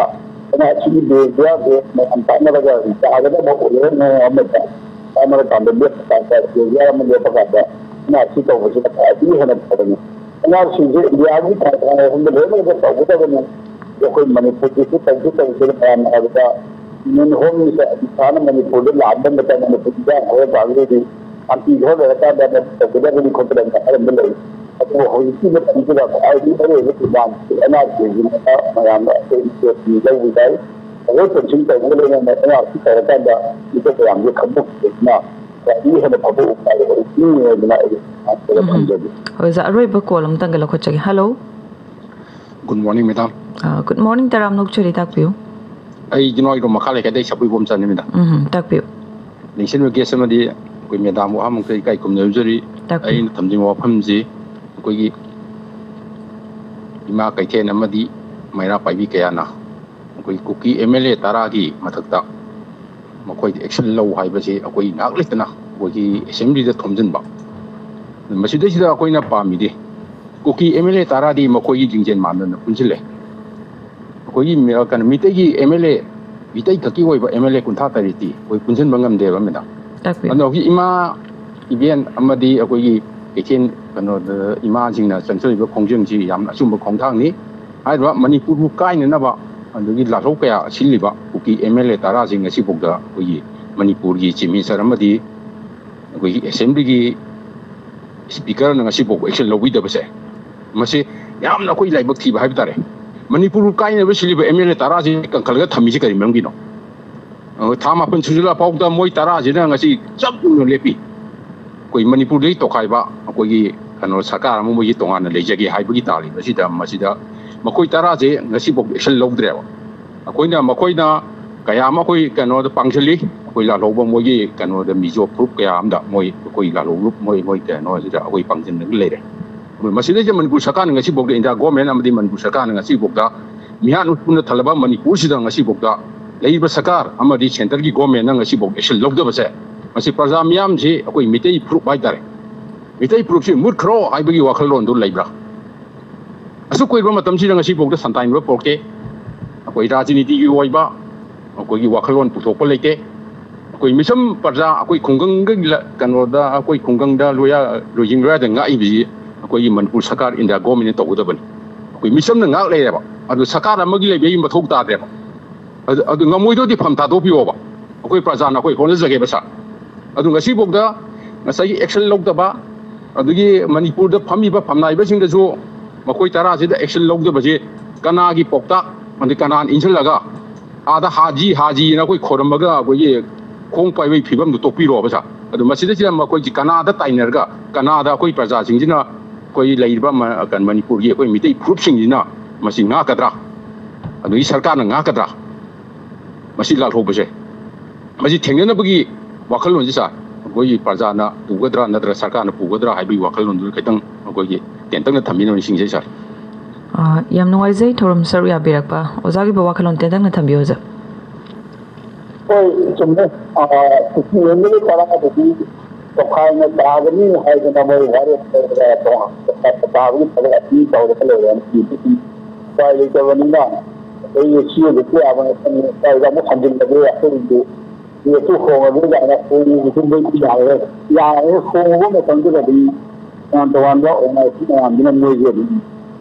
ꯑꯩꯅ ꯁꯤꯒꯤ ꯕꯤꯜꯁꯦ ꯃꯌꯥꯝ ꯇꯥꯟꯅꯔꯒ ꯌꯥꯒꯗꯕ ꯑꯣꯏꯔꯣ ꯃꯑꯣꯡ ꯑꯃꯗ ꯆꯥꯝꯃꯔꯀꯥꯟꯗ ꯂꯦꯞꯄ ꯀꯥꯟꯗ, ꯔꯣꯖꯒꯥꯔ ꯑꯃ ꯂꯦꯞꯄ ꯀꯥꯟꯗ ꯑꯦꯟ ꯑꯥꯔ ꯁꯤ ꯇꯧꯕꯁꯤꯅ ꯈ꯭ꯋꯥꯏꯗꯒꯤ ꯍꯦꯟꯅ ꯐꯕꯅꯤ꯫ ꯑꯦꯟ ꯑꯥꯔ ꯁꯤꯁꯦ ꯏꯟꯗꯤꯌꯥꯒꯤ ꯊꯥꯡ ꯊꯥꯡ ꯑꯍꯨꯝꯗ ꯂꯣꯏꯅꯃꯛꯇ ꯇꯧꯒꯗꯕꯅꯤ꯫ ꯑꯩꯈꯣꯏ ꯃꯅꯤꯄꯨꯔꯒꯤꯁꯨ ꯇꯧꯁꯤ ꯇꯧꯁꯤꯅ ꯃꯌꯥꯝꯅ ꯍꯥꯏꯕꯗ, ꯌꯨꯅꯤꯌꯟ ꯍꯣꯝ ꯃꯤꯅꯤꯁꯇꯔ ꯑꯃꯤꯠ ꯁꯥꯍꯅ ꯃꯅꯤꯄꯨꯔꯗ ꯂꯥꯛꯑꯝꯕ ꯃꯇꯝꯗ ꯃꯅꯤꯄꯨꯔ ꯏꯟꯖꯥꯡ ꯈꯔ ꯆꯥꯒꯗꯣꯏꯗꯤ ꯁꯥꯟꯇꯤ ꯈꯔ ꯂꯩꯔꯀꯥꯟꯗ ꯇꯧꯒꯗꯕꯅꯤ ꯈꯣꯠꯀꯗꯕꯅꯤ ꯍꯥꯏꯔꯝꯕ ꯂꯩ꯫ ꯑꯗꯨꯕꯨ ꯍꯧꯖꯤꯛꯀꯤ ꯃꯇꯝꯁꯤꯗ ꯈ꯭ꯋꯥꯏꯗꯒꯤ ꯃꯔꯨꯑꯣꯏꯕ ꯗꯤꯃꯥꯟꯁꯤ ꯑꯦꯟ ꯑꯥꯔ ꯁꯤꯒꯤ ꯃꯈꯥ ꯃꯌꯥꯝꯅ ꯑꯩꯈꯣꯏ ꯁ꯭ꯇꯦꯠꯀꯤ ꯂꯧꯕ ꯌꯥꯏ꯫ ꯑꯩꯈꯣꯏ ꯐꯦꯟꯁꯤꯡ ꯇꯧꯕꯒ ꯂꯣꯏꯅꯅ ꯑꯦꯟ ꯑꯥꯔ ꯁꯤ ꯇꯧꯔꯀꯥꯟꯗ ꯃꯤꯇꯣꯞ ꯃꯌꯥꯝꯁꯦ ꯈꯪꯗꯣꯛꯄꯁꯤꯅ ꯈ꯭ꯋꯥꯏꯗꯒꯤ ꯍꯦꯟꯅ ꯐꯕ ꯎꯄꯥꯏ ꯑꯣꯏꯒꯅꯤ ꯍꯥꯏꯗꯅ ꯑꯩ ꯎꯝ꯫ ꯊꯝꯖꯒꯦ꯫ ꯍꯣꯏ, ꯑꯣꯖꯥ, ꯑꯔꯣꯏꯕ ꯀꯣꯜ ꯑꯃꯇꯪꯒ ꯂꯧꯈꯠꯆꯒꯦ꯫ ꯍꯜꯂꯣ꯫ Good morning, madam. ꯑ, good morning, ꯇꯔꯥꯝꯅ ꯑꯣꯛꯆꯔꯤ, ꯇꯥꯛꯄꯤꯌꯨ꯫ ꯑꯩ ꯖꯤꯅꯣꯏꯔꯣꯝ ꯃꯈꯥ ꯂꯩꯀꯥꯏꯗꯩ ꯁꯄꯨꯏꯕꯣꯝ ꯆꯟꯅꯤ, madam꯫ ꯎꯝ, ꯇꯥꯛꯄꯤꯌꯨ꯫ ꯅꯤꯡꯁꯤꯡꯕ guest ꯑꯃꯗꯤ ꯑꯩꯈꯣꯏ madam ꯑꯍꯥꯃꯨꯛꯇ ꯏꯀꯥꯏ ꯈꯨꯝꯅꯖꯔꯤ꯫ ꯇꯥꯛꯄꯤꯌꯨ꯫ ꯑꯩꯅ ꯊꯝꯖꯅꯤꯡꯕ ꯋꯥꯐꯝꯁꯤ ꯑꯩꯈꯣꯏꯒꯤ ꯏꯃꯥ ꯀꯩꯊꯦꯜ ꯑꯃꯗꯤ ꯃꯩꯔꯥ ꯄꯥꯏꯕꯤ ꯀꯌꯥꯅ ꯑꯩꯈꯣꯏ ꯀꯨꯀꯤ ꯑꯦꯝ ꯑꯦꯜ ꯑꯦ ꯇꯔꯥꯒꯤ ꯃꯊꯛꯇ ꯃꯈꯣꯏꯗ action ꯂꯧ ꯍꯥꯏꯕꯁꯤ ꯑꯩꯈꯣꯏ ꯉꯥꯏꯍꯥꯛ ꯂꯩꯇꯅ ꯑꯩꯈꯣꯏꯒꯤ assemblyꯗ ꯊꯣꯝꯖꯤꯟꯕ꯫ ꯃꯁꯤꯗꯩꯁꯤꯗ ꯑꯩꯈꯣꯏꯅ ꯄꯥꯝꯃꯤꯗꯤ ꯀꯨꯀꯤ ꯑꯦꯝ ꯑꯦꯜ ꯑꯦ ꯇꯔꯥꯗꯤ ꯃꯈꯣꯏꯒꯤ ꯂꯤꯡꯖꯦꯜ ꯃꯥꯟꯅꯅ ꯄꯨꯟꯁꯤꯜꯂꯦ꯫ ꯑꯩꯈꯣꯏꯒꯤ ꯃꯤ-, ꯀꯩꯅꯣ, ꯃꯤꯇꯩꯒꯤ ꯑꯦꯝ ꯑꯦꯜ ꯑꯦ, ꯃꯤꯇꯩ ꯈꯛꯀꯤ ꯑꯣꯏꯕ ꯑꯦꯝ ꯑꯦꯜ ꯑꯦ ꯀꯨꯟꯊ꯭ꯔꯥ ꯇꯔꯦꯠꯇꯤ ꯑꯩꯈꯣꯏ ꯄꯨꯟꯁꯤꯟꯕ ꯉꯝꯗꯦꯕ, madam꯫ ꯇꯥꯛꯄꯤꯌꯨ꯫ ꯑꯗꯣ ꯍꯧꯖꯤꯛ ꯏꯃꯥ ꯏꯕꯦꯟ ꯑꯃꯗꯤ ꯑꯩꯈꯣꯏꯒꯤ ꯀꯩꯊꯦꯜ, ꯀꯩꯅꯣꯗ, ꯏꯃꯥꯁꯤꯡꯅ ꯆꯪꯁꯤꯜꯂꯤꯕ ꯈꯣꯡꯖꯪꯁꯤ ꯌꯥꯝꯅ ꯑꯆꯨꯝꯕ ꯈꯣꯡꯊꯥꯡꯅꯤ꯫ ꯍꯥꯏꯔꯤꯕ ꯃꯅꯤꯄꯨꯔꯕꯨ ꯀꯥꯏꯅꯅꯕ ꯑꯗꯒꯤ ꯂꯥꯜꯍꯧ ꯀꯌꯥ ꯁꯤꯜꯂꯤꯕ ꯀꯨꯀꯤ ꯑꯦꯝ ꯑꯦꯜ ꯑꯦ ꯇꯔꯥꯁꯤ ꯉꯁꯤꯐꯥꯎꯗ ꯑꯩꯈꯣꯏꯒꯤ ꯃꯅꯤꯄꯨꯔꯒꯤ chief minister ꯑꯃꯗꯤ ꯑꯩꯈꯣꯏꯒꯤ assemblyꯒꯤ speakerꯅ ꯉꯁꯤꯐꯥꯎꯕ action ꯂꯧꯕꯤꯗꯕꯁꯦ, ꯃꯁꯤ ꯌꯥꯝꯅ ꯑꯩꯈꯣꯏ ꯂꯥꯏꯕꯛ ꯊꯤꯕ ꯍꯥꯏꯕ ꯇꯥꯔꯦ꯫ ꯃꯅꯤꯄꯨꯔꯕꯨ ꯀꯥꯏꯅꯕ ꯁꯤꯜꯂꯤꯕ ꯑꯦꯝ ꯑꯦꯜ ꯑꯦ ꯇꯔꯥꯁꯤ ꯀꯟꯈꯠꯂꯒ ꯊꯝꯃꯤꯁꯤ ꯀꯔꯤ ꯃꯔꯝꯒꯤꯅꯣ? ꯑ, ꯊꯥ ꯃꯥꯄꯟ ꯁꯨꯖꯜꯂꯛ ꯐꯥꯎꯗ ꯃꯣꯏ ꯇꯔꯥꯁꯤꯅ ꯉꯁꯤ ꯆꯞ ꯌꯨꯡꯅ ꯂꯦꯞꯄꯤ꯫ ꯑꯩꯈꯣꯏ ꯃꯅꯤꯄꯨꯔꯗꯒꯤ ꯇꯣꯈꯥꯏꯕ ꯑꯩꯈꯣꯏꯒꯤ, ꯀꯩꯅꯣ, ꯁꯔꯀꯥꯔ ꯑꯃ ꯃꯣꯏꯒꯤ ꯇꯣꯉꯥꯟꯅ ꯂꯩꯖꯒꯦ ꯍꯥꯏꯕꯒꯤ ꯇꯥꯜꯂꯤꯕꯁꯤꯗ, ꯃꯁꯤꯗ ꯃꯈꯣꯏ ꯇꯔꯥꯁꯦ ꯉꯁꯤꯐꯥꯎ action ꯂꯧꯗ꯭ꯔꯦꯕ꯫ ꯑꯩꯈꯣꯏꯅ, ꯃꯈꯣꯏꯅ ꯀꯌꯥ ꯑꯃ ꯑꯩꯈꯣꯏ ꯀꯩꯅꯣꯗ ꯄꯥꯡꯁꯤꯜꯂꯤ, ꯑꯩꯈꯣꯏ ꯂꯥꯜꯍꯧꯕ ꯃꯣꯏꯒꯤ ꯀꯩꯅꯣꯗ ꯃꯤꯖꯣ ꯐꯨꯔꯨꯞ ꯀꯌꯥ ꯑꯃꯗ ꯃꯣꯏ, ꯑꯩꯈꯣꯏ ꯂꯥꯜꯍꯧ ꯒ꯭ꯔꯨꯞ ꯃꯣꯏ, ꯃꯣꯏ ꯀꯩꯅꯣꯁꯤꯗ ꯑꯩꯈꯣꯏ ꯄꯥꯡꯁꯤꯟꯗꯅ ꯂꯩꯔꯦ꯫ ꯑꯗꯨ ꯃꯁꯤꯗꯩꯁꯤꯗ ꯃꯅꯤꯄꯨꯔ ꯁꯔꯀꯥꯔꯅ ꯉꯁꯤꯐꯥꯎꯗ, ꯏꯟꯗꯤꯌꯥ ꯒꯣꯔꯃꯦꯟ ꯑꯃꯗꯤ ꯃꯅꯤꯄꯨꯔ ꯁꯔꯀꯥꯔꯅ ꯉꯁꯤꯐꯥꯎꯗ ꯃꯤꯍꯥꯠ ꯎꯠꯄꯅ ꯊꯜꯂꯕ ꯃꯅꯤꯄꯨꯔꯁꯤꯗ ꯉꯁꯤꯐꯥꯎꯗ ꯂꯩꯔꯤꯕ ꯁꯔꯀꯥꯔ ꯑꯃꯗꯤ centreꯒꯤ ꯒꯣꯔꯃꯦꯟꯅ ꯉꯁꯤꯐꯥꯎ action ꯂꯧꯗꯕꯁꯦ, ꯃꯁꯤ ꯄ꯭ꯔꯖꯥ ꯃꯤꯌꯥꯝꯁꯤ, ꯑꯩꯈꯣꯏ ꯃꯤꯇꯩ ꯐꯨꯔꯨꯞ ꯍꯥꯏꯇꯥꯔꯦ, ꯃꯤꯇꯩ ꯐꯨꯔꯨꯞꯁꯤ ꯃꯨꯠꯈ꯭ꯔꯣ ꯍꯥꯏꯕꯒꯤ ꯋꯥꯈꯜꯂꯣꯟꯗꯨ ꯂꯩꯕ꯭ꯔꯥ? ꯑꯁꯨꯛ ꯀꯨꯏꯔꯕ ꯃꯇꯝꯁꯤꯗ ꯉꯁꯤꯐꯥꯎꯗ ꯁꯟꯇꯥꯏꯟꯕ ꯄꯣꯔꯛꯇꯦ꯫ ꯑꯩꯈꯣꯏ ꯔꯥꯖꯅꯤꯇꯤꯒꯤ ꯑꯣꯏꯕ ꯑꯩꯈꯣꯏꯒꯤ ꯋꯥꯈꯜꯂꯣꯟ ꯄꯨꯊꯣꯛꯄ ꯂꯩꯇꯦ꯫ ꯑꯩꯈꯣꯏ ꯃꯤꯆꯝ ꯄ꯭ꯔꯖꯥ, ꯑꯩꯈꯣꯏ ꯈꯨꯡꯒꯪꯒꯤ ꯀꯩꯅꯣꯗ, ꯑꯩꯈꯣꯏ ꯈꯨꯡꯒꯪꯗ ꯂꯣꯌꯥ ꯂꯣꯏꯖꯤꯡ ꯂꯣꯌꯥꯗ ꯉꯥꯛꯏꯕꯁꯤ ꯑꯩꯈꯣꯏꯒꯤ ꯃꯅꯤꯄꯨꯔ ꯁꯔꯀꯥꯔ, ꯏꯟꯗꯤꯌꯥ ꯒꯣꯔꯃꯦꯟꯅ ꯇꯧꯒꯗꯕꯅꯤ꯫ ꯑꯩꯈꯣꯏ ꯃꯤꯆꯝꯅ ꯉꯥꯛ ꯂꯩꯔꯦꯕ, ꯑꯗꯨ ꯁꯔꯀꯥꯔ ꯑꯃꯒꯤ ꯂꯩꯕꯒꯤ ꯃꯊꯧ ꯇꯥꯗ꯭ꯔꯦꯕ꯫ ꯑꯗꯨ ꯑꯗꯨ ꯉꯝꯃꯣꯏꯗꯣꯏꯗꯤ ꯐꯝ ꯊꯥꯗꯣꯛꯄꯤꯌꯣꯕ꯫ ꯑꯩꯈꯣꯏ ꯄ꯭ꯔꯖꯥꯅ ꯑꯩꯈꯣꯏ ꯍꯣꯠꯅꯖꯒꯦꯕ ꯁꯥꯔ꯫ ꯑꯗꯨ ꯉꯁꯤꯐꯥꯎꯗ ꯉꯁꯥꯏꯒꯤ ꯑꯦꯛꯁꯟ ꯂꯧꯗꯕ, ꯑꯗꯨꯒꯤ ꯃꯅꯤꯄꯨꯔꯗ ꯐꯝꯃꯤꯕ ꯐꯝꯅꯥꯏꯕꯁꯤꯡꯗꯁꯨ ꯃꯈꯣꯏ ꯇꯔꯥꯁꯤꯗ ꯑꯦꯛꯁꯟ ꯂꯧꯗꯕꯁꯦ ꯀꯅꯥꯒꯤ ꯄꯥꯎꯇꯥꯛ, ꯑꯗꯩ ꯀꯅꯥꯅ ꯏꯟꯁꯤꯜꯂꯒ ꯑꯥꯗ ꯍꯥꯖꯤ ꯍꯥꯖꯤꯅ ꯑꯩꯈꯣꯏ ꯈꯣꯏꯔꯝꯃꯒ ꯑꯩꯈꯣꯏꯒꯤ ꯈꯣꯡ ꯄꯥꯏꯕꯒꯤ ꯐꯤꯕꯝꯗꯨ ꯇꯣꯛꯄꯤꯔꯣꯕ ꯁꯥꯔ꯫ ꯑꯗꯨ ꯃꯁꯤꯗꯩꯁꯤꯗ ꯃꯈꯣꯏꯁꯤ ꯀꯅꯥꯗ ꯇꯥꯏꯅꯔꯒ ꯀꯅꯥꯗ ꯑꯩꯈꯣꯏ ꯄ꯭ꯔꯖꯥꯁꯤꯡꯁꯤꯅ, ꯑꯩꯈꯣꯏ ꯂꯩꯔꯤꯕ ꯃ-, ꯀꯩꯅꯣ, ꯃꯅꯤꯄꯨꯔꯒꯤ ꯑꯩꯈꯣꯏ ꯃꯤꯇꯩ ꯐꯨꯔꯨꯞꯁꯤꯡꯁꯤꯅ ꯃꯁꯤ ꯉꯥꯛꯀꯗ꯭ꯔꯥ? ꯑꯗꯨꯒꯤ ꯁꯔꯀꯥꯔꯅ ꯉꯥꯛꯀꯗ꯭ꯔꯥ? ꯃꯁꯤ ꯂꯥꯜꯍꯧꯕꯁꯦ, ꯃꯁꯤ ꯊꯦꯡꯅꯅꯕꯒꯤ ꯋꯥꯈꯜꯂꯣꯟꯁꯤ ꯁꯥꯔ, ꯑꯩꯈꯣꯏꯒꯤ ꯄ꯭ꯔꯖꯥꯅ ꯄꯨꯒꯗ꯭ꯔꯥ ꯅꯠꯇ꯭ꯔꯒ ꯁꯔꯀꯥꯔꯅ ꯄꯨꯒꯗ꯭ꯔꯥ ꯍꯥꯏꯕꯒꯤ ꯋꯥꯈꯜꯂꯣꯟꯗꯨ ꯈꯤꯇꯪ ꯑꯩꯈꯣꯏꯒꯤ ꯇꯦꯟꯇꯛꯅ ꯊꯝꯕꯤꯅꯕ ꯅꯤꯡꯁꯤꯡꯖꯩ ꯁꯥꯔ꯫ ꯑ, ꯌꯥꯝ ꯅꯨꯡꯉꯥꯏꯖꯩ ꯊꯧꯔꯝ ꯁꯔꯨꯛ ꯌꯥꯕꯤꯔꯛꯄ꯫ ꯑꯣꯖꯥꯒꯤꯕꯨ ꯋꯥꯈꯜꯂꯣꯟ ꯇꯦꯟꯇꯛꯅ ꯊꯝꯕꯤꯌꯨ, ꯑꯣꯖꯥ꯫ ꯍꯣꯏ, ꯆꯨꯝꯃꯦ꯫ ꯑꯥ, ꯀꯨꯀꯤ ꯐꯦꯃꯤꯂꯤ ꯇꯔꯥꯗꯗꯤ ꯇꯣꯈꯥꯏꯅ ꯇꯥꯒꯅꯤ ꯍꯥꯏꯗꯅ ꯃꯣꯏ ꯋꯥꯔꯦꯞ ꯂꯧꯔꯒ ꯇꯣꯉꯥꯟ ꯇꯣꯉꯥꯟꯅ ꯇꯥꯕꯒꯤ ꯊꯕꯛ ꯑꯁꯤ ꯇꯧꯔꯒ ꯂꯩꯔꯦ꯫ ꯎꯄꯥꯏ ꯂꯩꯇꯕꯅꯤꯅ ꯑꯩꯈꯣꯏꯒꯤ ꯁꯤ ꯑꯣꯏꯕꯁꯨ ꯌꯥꯕ ꯅꯠꯇꯕꯅꯤꯅ ꯁ꯭ꯋꯥꯏꯗ ꯑꯃꯨꯛ ꯍꯟꯖꯤꯜꯂꯒꯦ, ꯑꯩꯈꯣꯏꯒꯤꯗꯤ ꯁꯤ ꯑꯗꯨ ꯍꯣꯡꯉꯒꯦ ꯀꯥꯏꯅ ꯍꯣꯡꯕꯁꯨ ꯃꯣꯏꯗꯤ ꯌꯥꯔꯔꯣꯏ꯫ ꯌꯥꯔꯔꯣꯏ, ꯍꯣꯡꯉꯕ ꯃꯇꯝꯗꯨꯗꯗꯤ ꯇꯣꯉꯥꯟ ꯇꯣꯉꯥꯟꯕ ꯑꯣꯔꯒꯅꯥꯏꯖꯦꯁꯟ ꯃꯌꯥꯝꯗꯨꯅ ꯃꯣꯏꯒꯤ ꯑꯗꯨꯝ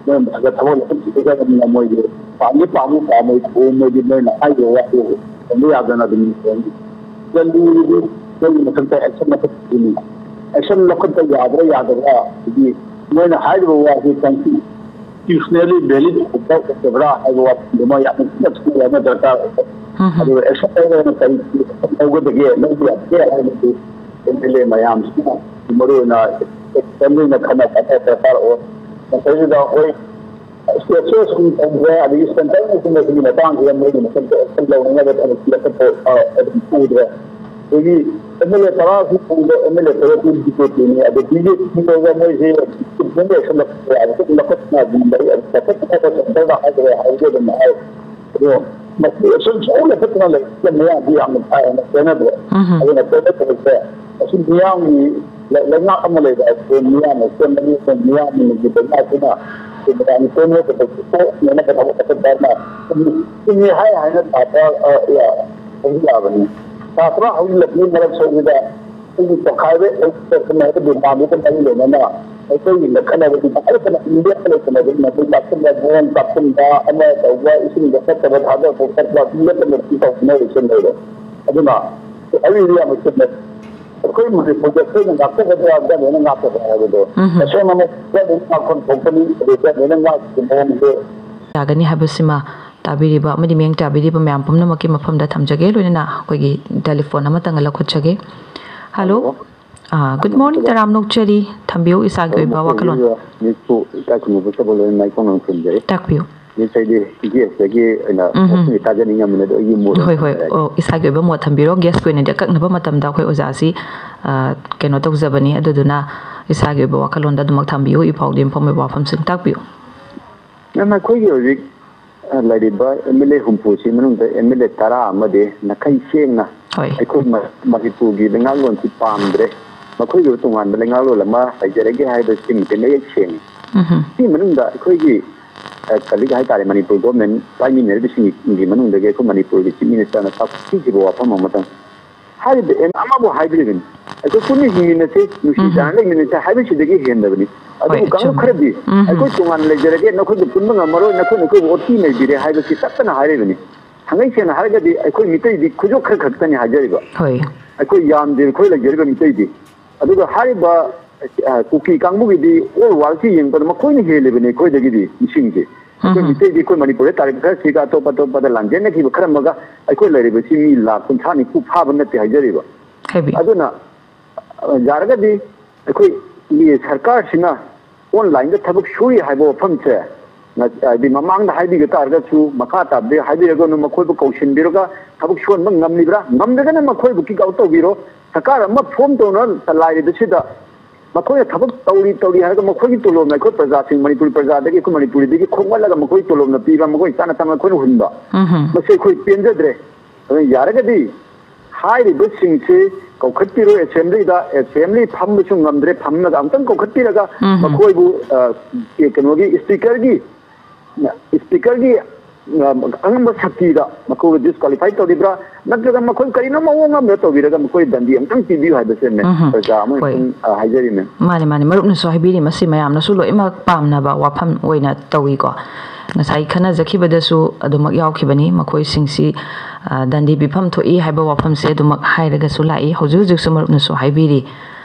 ꯃꯣꯏ ꯃꯊꯛꯇ ꯊꯕꯛ ꯂꯧꯈꯠꯄꯤꯒꯗꯕꯅꯤꯅ ꯃꯣꯏꯗꯤ ꯄꯥꯝꯗꯤ ꯄꯥꯝꯃꯤ ꯄꯥꯝꯃꯣꯏ ꯈꯣꯡ ꯃꯣꯏꯗꯤ ꯃꯣꯏꯅ ꯍꯥꯏꯔꯤꯕ ꯋꯥꯗꯨ ꯇꯧꯕ ꯌꯥꯗꯅ ꯑꯗꯨꯝ ꯈꯣꯡꯉꯤ꯫ ꯗꯦꯜꯂꯤꯒꯤꯗꯤ ꯃꯣꯏꯒꯤ ꯃꯊꯛꯇ ꯑꯦꯛꯁꯟ ꯂꯧꯈꯠꯄꯤꯅꯤ꯫ ꯑꯦꯛꯁꯟ ꯂꯧꯈꯠꯄ ꯌꯥꯕ꯭ꯔꯥ ꯌꯥꯗꯕ꯭ꯔꯥ ꯍꯥꯏꯗꯤ ꯃꯣꯏꯅ ꯍꯥꯏꯔꯤꯕ ꯋꯥꯁꯤ ꯀꯟꯁꯇꯤꯇ꯭ꯌꯨꯁꯅꯦꯜꯂꯤ ꯚꯦꯂꯤꯠ ꯑꯣꯏꯕ꯭ꯔꯥ ꯑꯣꯏꯗꯕ꯭ꯔꯥ ꯍꯥꯏꯕ ꯋꯥꯐꯝꯗꯨꯃ ꯌꯥꯝꯅ ꯊꯤꯅ ꯈꯪꯕ ꯑꯃ ꯗꯔꯀꯥꯔ ꯑꯣꯏ꯫ ꯑꯗꯨꯒ ꯑꯦꯛꯁꯟ ꯂꯧꯔꯒꯅ ꯀꯔꯤ ꯂꯧꯒꯗꯒꯦ, ꯂꯧꯕ ꯌꯥꯗꯦ ꯍꯥꯏꯕꯗꯨ ꯑꯦꯝ ꯑꯦꯜ ꯑꯦ ꯃꯌꯥꯝꯁꯤꯅ ꯃꯔꯨꯑꯣꯏꯅ ꯑꯦꯛꯁꯟ ꯑꯣꯏꯅ ꯈꯟꯅꯕ ꯑꯃ ꯗꯔꯀꯥꯔ ꯑꯣꯏ꯫ ꯃꯁꯤꯗ ꯑꯩꯈꯣꯏ ꯁ꯭ꯇꯦꯠꯁꯨ ꯑꯁꯨꯝ ꯇꯧꯗ꯭ꯔꯦ, ꯑꯗꯒꯤ ꯁꯦꯟꯇꯔꯅꯁꯨ ꯃꯁꯤꯒꯤ ꯃꯇꯥꯡꯁꯤꯗ ꯃꯣꯏꯒꯤ ꯃꯊꯛꯇ ꯑꯦꯛꯁꯟ ꯂꯧꯅꯅꯕ ꯊꯕꯛ ꯂꯧꯈꯠꯄ, ꯑ, ꯑꯗꯨꯝ ꯎꯗ꯭ꯔꯦ꯫ ꯑꯗꯒꯤ ꯑꯦꯝ ꯑꯦꯜ ꯑꯦ ꯇꯔꯥꯁꯨ ꯐꯪꯗꯦ, ꯑꯦꯝ ꯑꯦꯜ ꯑꯦ ꯇꯔꯦꯠꯇꯤ ꯕꯤ ꯖꯦ ꯄꯤꯅꯤ꯫ ꯑꯗꯣ ꯕꯤ ꯖꯦ ꯄꯤ ꯑꯣꯏꯔꯒ ꯃꯣꯏꯁꯦ ꯏꯝꯄ꯭ꯂꯤꯃꯦꯟ ꯇꯧꯁꯜꯂꯛꯄ ꯌꯥꯕ, ꯂꯧꯈꯠꯅ ꯑꯗꯨꯝ ꯂꯩ, ꯑꯗꯨ ꯂꯧꯈꯠꯅꯕ ꯁꯦꯟꯇꯔꯗ ꯍꯥꯏꯈ꯭ꯔꯦ ꯍꯥꯏꯕꯗꯤ ꯑꯗꯨꯝ ꯍꯥꯏ꯫ ꯑꯗꯣ ꯃꯁꯤ ꯑꯦꯛꯁꯟ ꯁꯨꯡꯂꯧ ꯂꯧꯈꯠꯇꯅ ꯂꯩ꯫ ꯃꯌꯥꯝꯗꯤ ꯌꯥꯝꯅ ꯀꯥ ꯍꯦꯟꯅ ꯄꯦꯟꯅꯗ꯭ꯔꯦ꯫ ꯑꯗꯨꯅ ꯄꯦꯟꯅꯗꯕꯁꯦ ꯃꯁꯤ ꯃꯤꯌꯥꯝꯒꯤ ꯂꯩ-, ꯂꯩꯉꯥꯛ ꯑꯃ ꯂꯩꯕ ꯍꯥꯏꯕꯁꯦ ꯃꯤꯌꯥꯝꯅ ꯁꯦꯝꯕꯅꯤ꯫ ꯑꯩꯈꯣꯏ ꯃꯤꯌꯥꯝꯒꯤ ꯂꯩꯉꯥꯛꯁꯤꯅ ꯑꯩꯈꯣꯏ ꯃꯌꯥꯝꯒꯤ ꯄꯦꯟꯅꯗꯕ ꯄꯣꯠꯅꯦꯅ ꯊꯕꯛ ꯑꯐꯕ ꯑꯃ ꯆꯨꯝꯃꯤ ꯍꯥꯏ ꯍꯥꯏꯅ ꯊꯥꯕ, ꯑ, ꯌꯥ-, ꯌꯥꯕꯅꯤ꯫ ꯊꯥ ꯇꯔꯥ ꯍꯧꯖꯤꯜꯂꯛꯄꯒꯤ ꯃꯔꯛ ꯁꯣꯝꯁꯤꯗ ꯑꯩꯈꯣꯏꯒꯤ ꯇꯣꯈꯥꯏꯕ ꯍꯧꯖꯤꯜꯂꯛꯄ ꯍꯥꯏꯕ ꯗꯤꯃꯥꯟꯗꯨꯒ ꯃꯔꯤ ꯂꯩꯅꯅ ꯑꯩꯈꯣꯏꯒꯤ ꯂꯦꯞꯈꯠꯅꯕꯗꯤ ꯇꯉꯥꯏ ꯐꯗꯅ ꯂꯦꯞꯄ ꯂꯩꯇꯅ ꯑꯗꯨꯝ ꯃꯗꯨ ꯆꯥꯛꯁꯤꯟꯕ, ꯕꯣꯝ ꯀꯥꯞꯁꯤꯟꯕ ꯑꯃ ꯇꯧꯕ, ꯏꯁꯤꯡꯗ ꯐꯠꯇꯕ ꯊꯥꯗꯔꯛꯄ ꯈꯣꯠꯄ ꯂꯦꯞꯇꯅ ꯁꯤ ꯇꯧꯅꯔꯤꯁꯦ ꯂꯩꯔꯦ꯫ ꯑꯗꯨꯅ ꯑꯩ ꯌꯥꯝꯅ ꯆꯨꯝꯃꯦ꯫ ꯑꯩꯈꯣꯏ ꯃꯅꯤꯄꯨꯔꯗ ꯑꯩꯈꯣꯏꯅ ꯉꯥꯛꯆꯒꯗ꯭ꯔꯥ ꯒꯃꯦꯟꯅ ꯉꯥꯛꯀꯗ꯭ꯔꯥ ꯍꯥꯏꯕꯗꯣ ꯎꯝ꯫ ꯇꯁꯦꯡꯅꯃꯛ ꯒꯃꯦꯟꯅ ꯉꯥꯛꯐꯝ ꯊꯣꯛꯄꯅꯤ꯫ ꯑꯗꯨ ꯒꯃꯦꯟꯅ ꯉꯥꯛꯄꯒꯤ ꯃꯑꯣꯡꯁꯦ ꯌꯥꯒꯅꯤ ꯍꯥꯏꯕꯁꯤꯃ ꯇꯥꯕꯤꯔꯤꯕ ꯑꯃꯗꯤ ꯃꯤꯠꯌꯦꯡ ꯇꯥꯕꯤꯔꯤꯕ ꯃꯌꯥꯝ ꯄꯨꯝꯅꯃꯛꯀꯤ ꯃꯐꯝꯗ ꯊꯝꯖꯒꯦ꯫ ꯂꯣꯏꯅꯅ ꯑꯩꯈꯣꯏꯒꯤ ꯇꯦꯂꯤꯐꯣꯟ ꯑꯃꯇꯪꯒ ꯂꯧꯈꯠꯆꯒꯦ꯫ ꯍꯜꯂꯣ꯫ ꯍꯜꯂꯣ꯫ ꯑꯥ, good morning, ꯍꯜꯂꯣ꯫ ꯇꯔꯥꯝꯅ ꯑꯣꯛꯆꯔꯤ꯫ ꯊꯝꯕꯤꯌꯨ ꯏꯁꯥꯒꯤ ꯑꯣꯏꯕ ꯋꯥꯈꯜꯂꯣꯟ꯫ ꯃꯤꯁꯄꯨ ꯏꯀꯥꯏ ꯈꯨꯝꯅꯕ ꯆꯠꯄ ꯂꯣꯏꯅ ꯃꯥꯏ ꯄꯥꯛꯅ ꯈꯨꯔꯨꯝꯖꯔꯤ꯫ ꯇꯥꯛꯄꯤꯌꯨ꯫ ꯃꯤꯁ, ꯑꯩꯗꯤ ꯒꯦꯁꯇꯒꯤ ꯑꯣꯏꯅ ꯎꯝ ꯍꯝ꯫ ꯋꯥꯐꯝꯁꯦ ꯇꯥꯖꯅꯤꯡꯉꯝꯕꯅꯦ, ꯑꯗꯣ ꯑꯩꯒꯤ ꯃꯣꯠ ꯑꯃ ꯍꯣꯏ, ꯍꯣꯏ꯫ ꯊꯝꯖꯔꯛꯑꯒꯦ꯫ ꯑꯣ, ꯏꯁꯥꯒꯤ ꯑꯣꯏꯕ ꯃꯣꯠ ꯊꯝꯕꯤꯔꯣ꯫ ꯒꯦꯁꯀꯤ ꯑꯣꯏꯅꯗꯤ ꯑꯀꯛꯅꯕ ꯃꯇꯝꯗ ꯑꯩꯈꯣꯏ ꯑꯣꯖꯥꯁꯤ, ꯑꯥ, ꯀꯩꯅꯣ ꯇꯧꯖꯕꯅꯤ꯫ ꯑꯗꯨꯗꯨꯅ ꯏꯁꯥꯒꯤ ꯑꯣꯏꯕ ꯋꯥꯈꯜꯂꯣꯟꯗ ꯑꯗꯨꯃꯛ ꯊꯝꯕꯤꯌꯨ꯫ ꯏꯐꯥꯎꯗ ꯌꯨꯝꯐꯝ ꯑꯣꯏꯕ ꯋꯥꯐꯝꯁꯤꯡ ꯇꯥꯛꯄꯤꯌꯨ꯫ ꯃꯦꯝ, ꯑꯩꯈꯣꯏꯒꯤ ꯍꯧꯖꯤꯛ, ꯑ, ꯂꯩꯔꯤꯕ ꯑꯦꯝ ꯑꯦꯜ ꯑꯦ ꯍꯨꯝꯐꯨꯁꯤ ꯃꯅꯨꯡꯗ ꯑꯦꯝ ꯑꯦꯜ ꯑꯦ ꯇꯔꯥ ꯑꯃꯗꯤ ꯅꯥꯈꯩ ꯁꯦꯡꯅ ꯍꯣꯏ꯫ ꯑꯩꯈꯣꯏ ꯃ-, ꯃꯅꯤꯄꯨꯔꯒꯤ ꯂꯩꯉꯥꯛꯂꯣꯟꯁꯤ ꯄꯥꯝꯗ꯭ꯔꯦ, ꯃꯈꯣꯏꯒꯤ ꯇꯣꯉꯥꯟꯕ ꯂꯩꯉꯥꯛꯂꯣꯟ ꯑꯃ ꯂꯩꯖꯔꯒꯦ ꯍꯥꯏꯕꯁꯤꯃꯗꯤ ꯃꯌꯦꯛ ꯁꯦꯡꯉꯤ꯫ ꯎꯝꯍꯨꯝ꯫ ꯁꯤ ꯃꯅꯨꯡꯗ ꯑꯩꯈꯣꯏꯒꯤ, ꯑ, ꯀꯂꯤꯛ ꯍꯥꯏꯇꯥꯔꯦ, ꯃꯅꯤꯄꯨꯔ ꯒꯣꯔꯃꯦꯟ ꯄꯥꯏꯃꯤꯟꯅꯔꯤꯕꯁꯤꯡꯒꯤ ꯃꯅꯨꯡꯗꯒꯤ ꯑꯩꯈꯣꯏ ꯃꯅꯤꯄꯨꯔꯒꯤ ꯆꯤꯐ ꯃꯤꯅꯤꯁꯇꯔꯅ ꯇꯥꯛꯄꯤꯈꯤꯕ ꯋꯥꯐꯝ ꯑꯃꯇꯪ, ꯍꯥꯏꯔꯤꯕ ꯑꯦꯝ ꯑꯃꯕꯨ ꯍꯥꯏꯕꯤꯔꯤꯕꯅꯤ, ꯑꯩꯈꯣꯏ ꯄꯨꯟꯅ ꯍꯤꯡꯃꯤꯟꯅꯁꯤ, ꯅꯨꯡꯁꯤ ꯎꯝꯍꯨꯝ꯫ ꯆꯥꯟꯅꯅ ꯂꯩꯃꯤꯟꯅꯁꯤ ꯍꯥꯏꯕꯁꯤꯗꯒꯤ ꯍꯦꯟꯗꯕꯅꯤ꯫ ꯍꯣꯏ, ꯑꯗꯨꯕꯨ ꯀꯥꯡꯂꯨꯞ ꯑꯆꯨꯝꯕ꯫ ꯈꯔꯗꯤ ꯎꯝꯍꯨꯝ꯫ ꯑꯩꯈꯣꯏ ꯇꯣꯉꯥꯟꯅ ꯂꯩꯖꯔꯒꯦ, ꯅꯈꯣꯏꯒ ꯄꯨꯟꯕ ꯉꯝꯃꯔꯣꯏ, ꯅꯈꯣꯏ ꯅꯈꯣꯏꯕꯨ ꯑꯣꯠꯄꯤ ꯅꯩꯕꯤꯔꯦ ꯍꯥꯏꯕꯁꯤ ꯇꯠꯇꯅ ꯍꯥꯏꯔꯤꯕꯅꯤ꯫ ꯊꯥꯡꯒꯩ ꯁꯦꯡꯅ ꯍꯥꯏꯔꯒꯗꯤ ꯑꯩꯈꯣꯏ ꯃꯤꯇꯩꯗꯤ ꯈꯨꯖꯣꯞ ꯈꯔ ꯈꯛꯇꯅꯤ ꯍꯥꯏꯖꯔꯤꯕ꯫ ꯍꯣꯏ꯫ ꯑꯩꯈꯣꯏ ꯌꯥꯝꯗꯦ ꯑꯩꯈꯣꯏ ꯂꯩꯖꯔꯤꯕ ꯃꯤꯇꯩꯗꯤ꯫ ꯑꯗꯨꯒ ꯍꯥꯏꯔꯤꯕ, ꯑ, ꯀꯨꯀꯤ ꯀꯥꯡꯕꯨꯒꯤꯗꯤ ꯑꯣꯜ ꯋꯥꯔꯜꯁꯀꯤ ꯌꯦꯡꯕꯗ ꯃꯈꯣꯏꯅ ꯍꯦꯜꯂꯤꯕꯅꯤ ꯑꯩꯈꯣꯏꯗꯒꯤꯗꯤ ꯃꯤꯁꯤꯡꯁꯦ꯫ ꯑꯩꯈꯣꯏ ꯎꯝꯍꯨꯝ꯫ ꯃꯤꯇꯩꯗꯤ ꯑꯩꯈꯣꯏ ꯃꯅꯤꯄꯨꯔꯗ ꯇꯥꯔꯤꯛ ꯈꯔ ꯁꯤꯒ ꯑꯇꯣꯞ ꯑꯇꯣꯞꯄꯗ ꯂꯥꯟꯖꯦꯟꯅꯈꯤꯕ ꯈꯔ ꯑꯃꯒ ꯑꯩꯈꯣꯏ ꯂꯩꯔꯤꯕꯁꯤ ꯃꯤ ꯂꯥꯈ ꯀꯨꯟꯊ꯭ꯔꯥ ꯅꯤꯐꯨ ꯐꯥꯕ ꯅꯠꯇꯦ ꯍꯥꯏꯖꯔꯤꯕ꯫ ꯍꯥꯏꯕꯤꯌꯨ꯫ ꯑꯗꯨꯅ, ꯑ, ꯌꯥꯔꯒꯗꯤ ꯑꯩꯈꯣꯏꯒꯤ ꯁꯔꯀꯥꯔꯁꯤꯅ ꯑꯣꯟꯂꯥꯏꯟꯗ ꯊꯕꯛ ꯁꯨꯔꯤ ꯍꯥꯏꯕ ꯋꯥꯐꯝꯁꯦ, ꯉ-, ꯍꯥꯏꯗꯤ ꯃꯃꯥꯡꯗ ꯍꯥꯏꯕꯤꯒ ꯇꯥꯔꯒꯁꯨ ꯃꯈꯥ ꯇꯥꯕꯗꯤ ꯍꯥꯏꯕꯤꯔꯒꯅꯨ, ꯃꯈꯣꯏꯕꯨ ꯀꯧꯁꯤꯟꯕꯤꯔꯒ ꯊꯕꯛ ꯁꯨꯍꯟꯕ ꯉꯝꯂꯤꯕ꯭ꯔꯥ? ꯉꯝꯗ꯭ꯔꯒꯅ ꯃꯈꯣꯏꯕꯨ ꯀꯤꯛ ꯑꯥꯎꯠ ꯇꯧꯕꯤꯔꯣ꯫ ꯁꯔꯀꯥꯔ ꯑꯃ ꯐꯣꯝ ꯇꯧꯅ ꯆꯂꯥꯏꯔꯤꯕꯁꯤꯗ ꯃꯈꯣꯏꯅ ꯊꯕꯛ ꯇꯧꯔꯤ ꯇꯧꯔꯤ ꯍꯥꯏꯔꯒ ꯃꯈꯣꯏꯒꯤ ꯇꯣꯂꯣꯞꯅ ꯑꯩꯈꯣꯏ ꯄ꯭ꯔꯖꯥꯁꯤꯡ, ꯃꯅꯤꯄꯨꯔꯤ ꯄ꯭ꯔꯖꯥꯗꯒꯤ, ꯑꯩꯈꯣꯏ ꯃꯅꯤꯄꯨꯔꯤꯗꯒꯤ ꯈꯣꯝꯒꯠꯂꯒ ꯃꯈꯣꯏ ꯇꯣꯂꯣꯞꯅ ꯄꯤꯕ, ꯃꯈꯣꯏ ꯆꯥꯅ ꯊꯛꯅ ꯑꯩꯈꯣꯏꯅ ꯍꯨꯟꯕ, ꯎꯝꯍꯨꯝ꯫ ꯃꯁꯤ ꯑꯩꯈꯣꯏ ꯄꯦꯟꯖꯗ꯭ꯔꯦ꯫ ꯑꯗꯨꯅ ꯌꯥꯔꯒꯗꯤ ꯍꯥꯏꯔꯤꯕꯁꯤꯡꯁꯤ ꯀꯧꯈꯠꯄꯤꯔꯣꯏ ꯑꯦꯁꯦꯝꯕ꯭ꯂꯤꯗ, ꯑꯦꯁꯦꯝꯕ꯭ꯂꯤ ꯐꯝꯕꯁꯨ ꯉꯝꯗ꯭ꯔꯦ, ꯐꯝꯂꯒ ꯑꯃꯨꯛꯇꯪ ꯀꯧꯈꯠꯄꯤꯔꯒ ꯎꯝꯍꯨꯝ꯫ ꯃꯈꯣꯏꯕꯨ, ꯑ, ꯀꯩꯅꯣꯒꯤ ꯏꯁꯄꯤꯀꯔꯒꯤ, ꯏꯁꯄꯤꯀꯔꯒꯤ ꯑ, ꯑꯉꯝꯕ ꯁꯛꯇꯤꯗ ꯃꯈꯣꯏꯕꯨ ꯗꯤꯁꯀ꯭ꯋꯥꯂꯤꯐꯥꯏ ꯇꯧꯔꯤꯕ꯭ꯔꯥ, ꯅꯠꯇ꯭ꯔꯒ ꯃꯈꯣꯏ ꯀꯔꯤꯅꯣ ꯃꯑꯣꯡ ꯑꯃꯗ ꯇꯧꯕꯤꯔꯒ ꯃꯈꯣꯏ ꯗꯟꯗꯤ ꯑꯃꯇꯪ ꯄꯤꯕꯤꯌꯨ ꯍꯥꯏꯕꯁꯦ, ꯃꯦꯝ, ꯎꯝ ꯍꯝ꯫ ꯄ꯭ꯔꯖꯥ ꯑꯃ ꯍꯣꯏ꯫ ꯁꯨꯝ, ꯑ, ꯍꯥꯏꯖꯔꯤ, ꯃꯦꯝ꯫ ꯃꯥꯅꯦ, ꯃꯥꯅꯦ, ꯃꯔꯨꯞꯅꯁꯨ ꯍꯥꯏꯕꯤꯔꯤ, ꯃꯁꯤ ꯃꯌꯥꯝꯅꯁꯨ ꯂꯣꯏꯅꯃꯛ ꯄꯥꯝꯅꯕ ꯋꯥꯐꯝ ꯑꯣꯏꯅ ꯇꯧꯏꯀꯣ꯫ ꯉꯁꯥꯏ ꯈꯟꯅꯖꯈꯤꯕꯗꯁꯨ ꯑꯗꯨꯃꯛ ꯌꯥꯎꯈꯤꯕꯅꯤ, ꯃꯈꯣꯏꯁꯤꯡꯁꯤ, ꯑ, ꯗꯟꯗꯤ ꯄꯤꯐꯝ ꯊꯣꯛꯏ ꯍꯥꯏꯕ ꯋꯥꯐꯝꯁꯦ ꯑꯗꯨꯃꯛ ꯍꯥꯏꯔꯒꯁꯨ ꯂꯥꯛꯏ꯫ ꯍꯧꯖꯤꯛ ꯍꯧꯖꯤꯛꯁꯨ ꯃꯔꯨꯞꯅꯁꯨ ꯍꯥꯏꯕꯤꯔꯤ꯫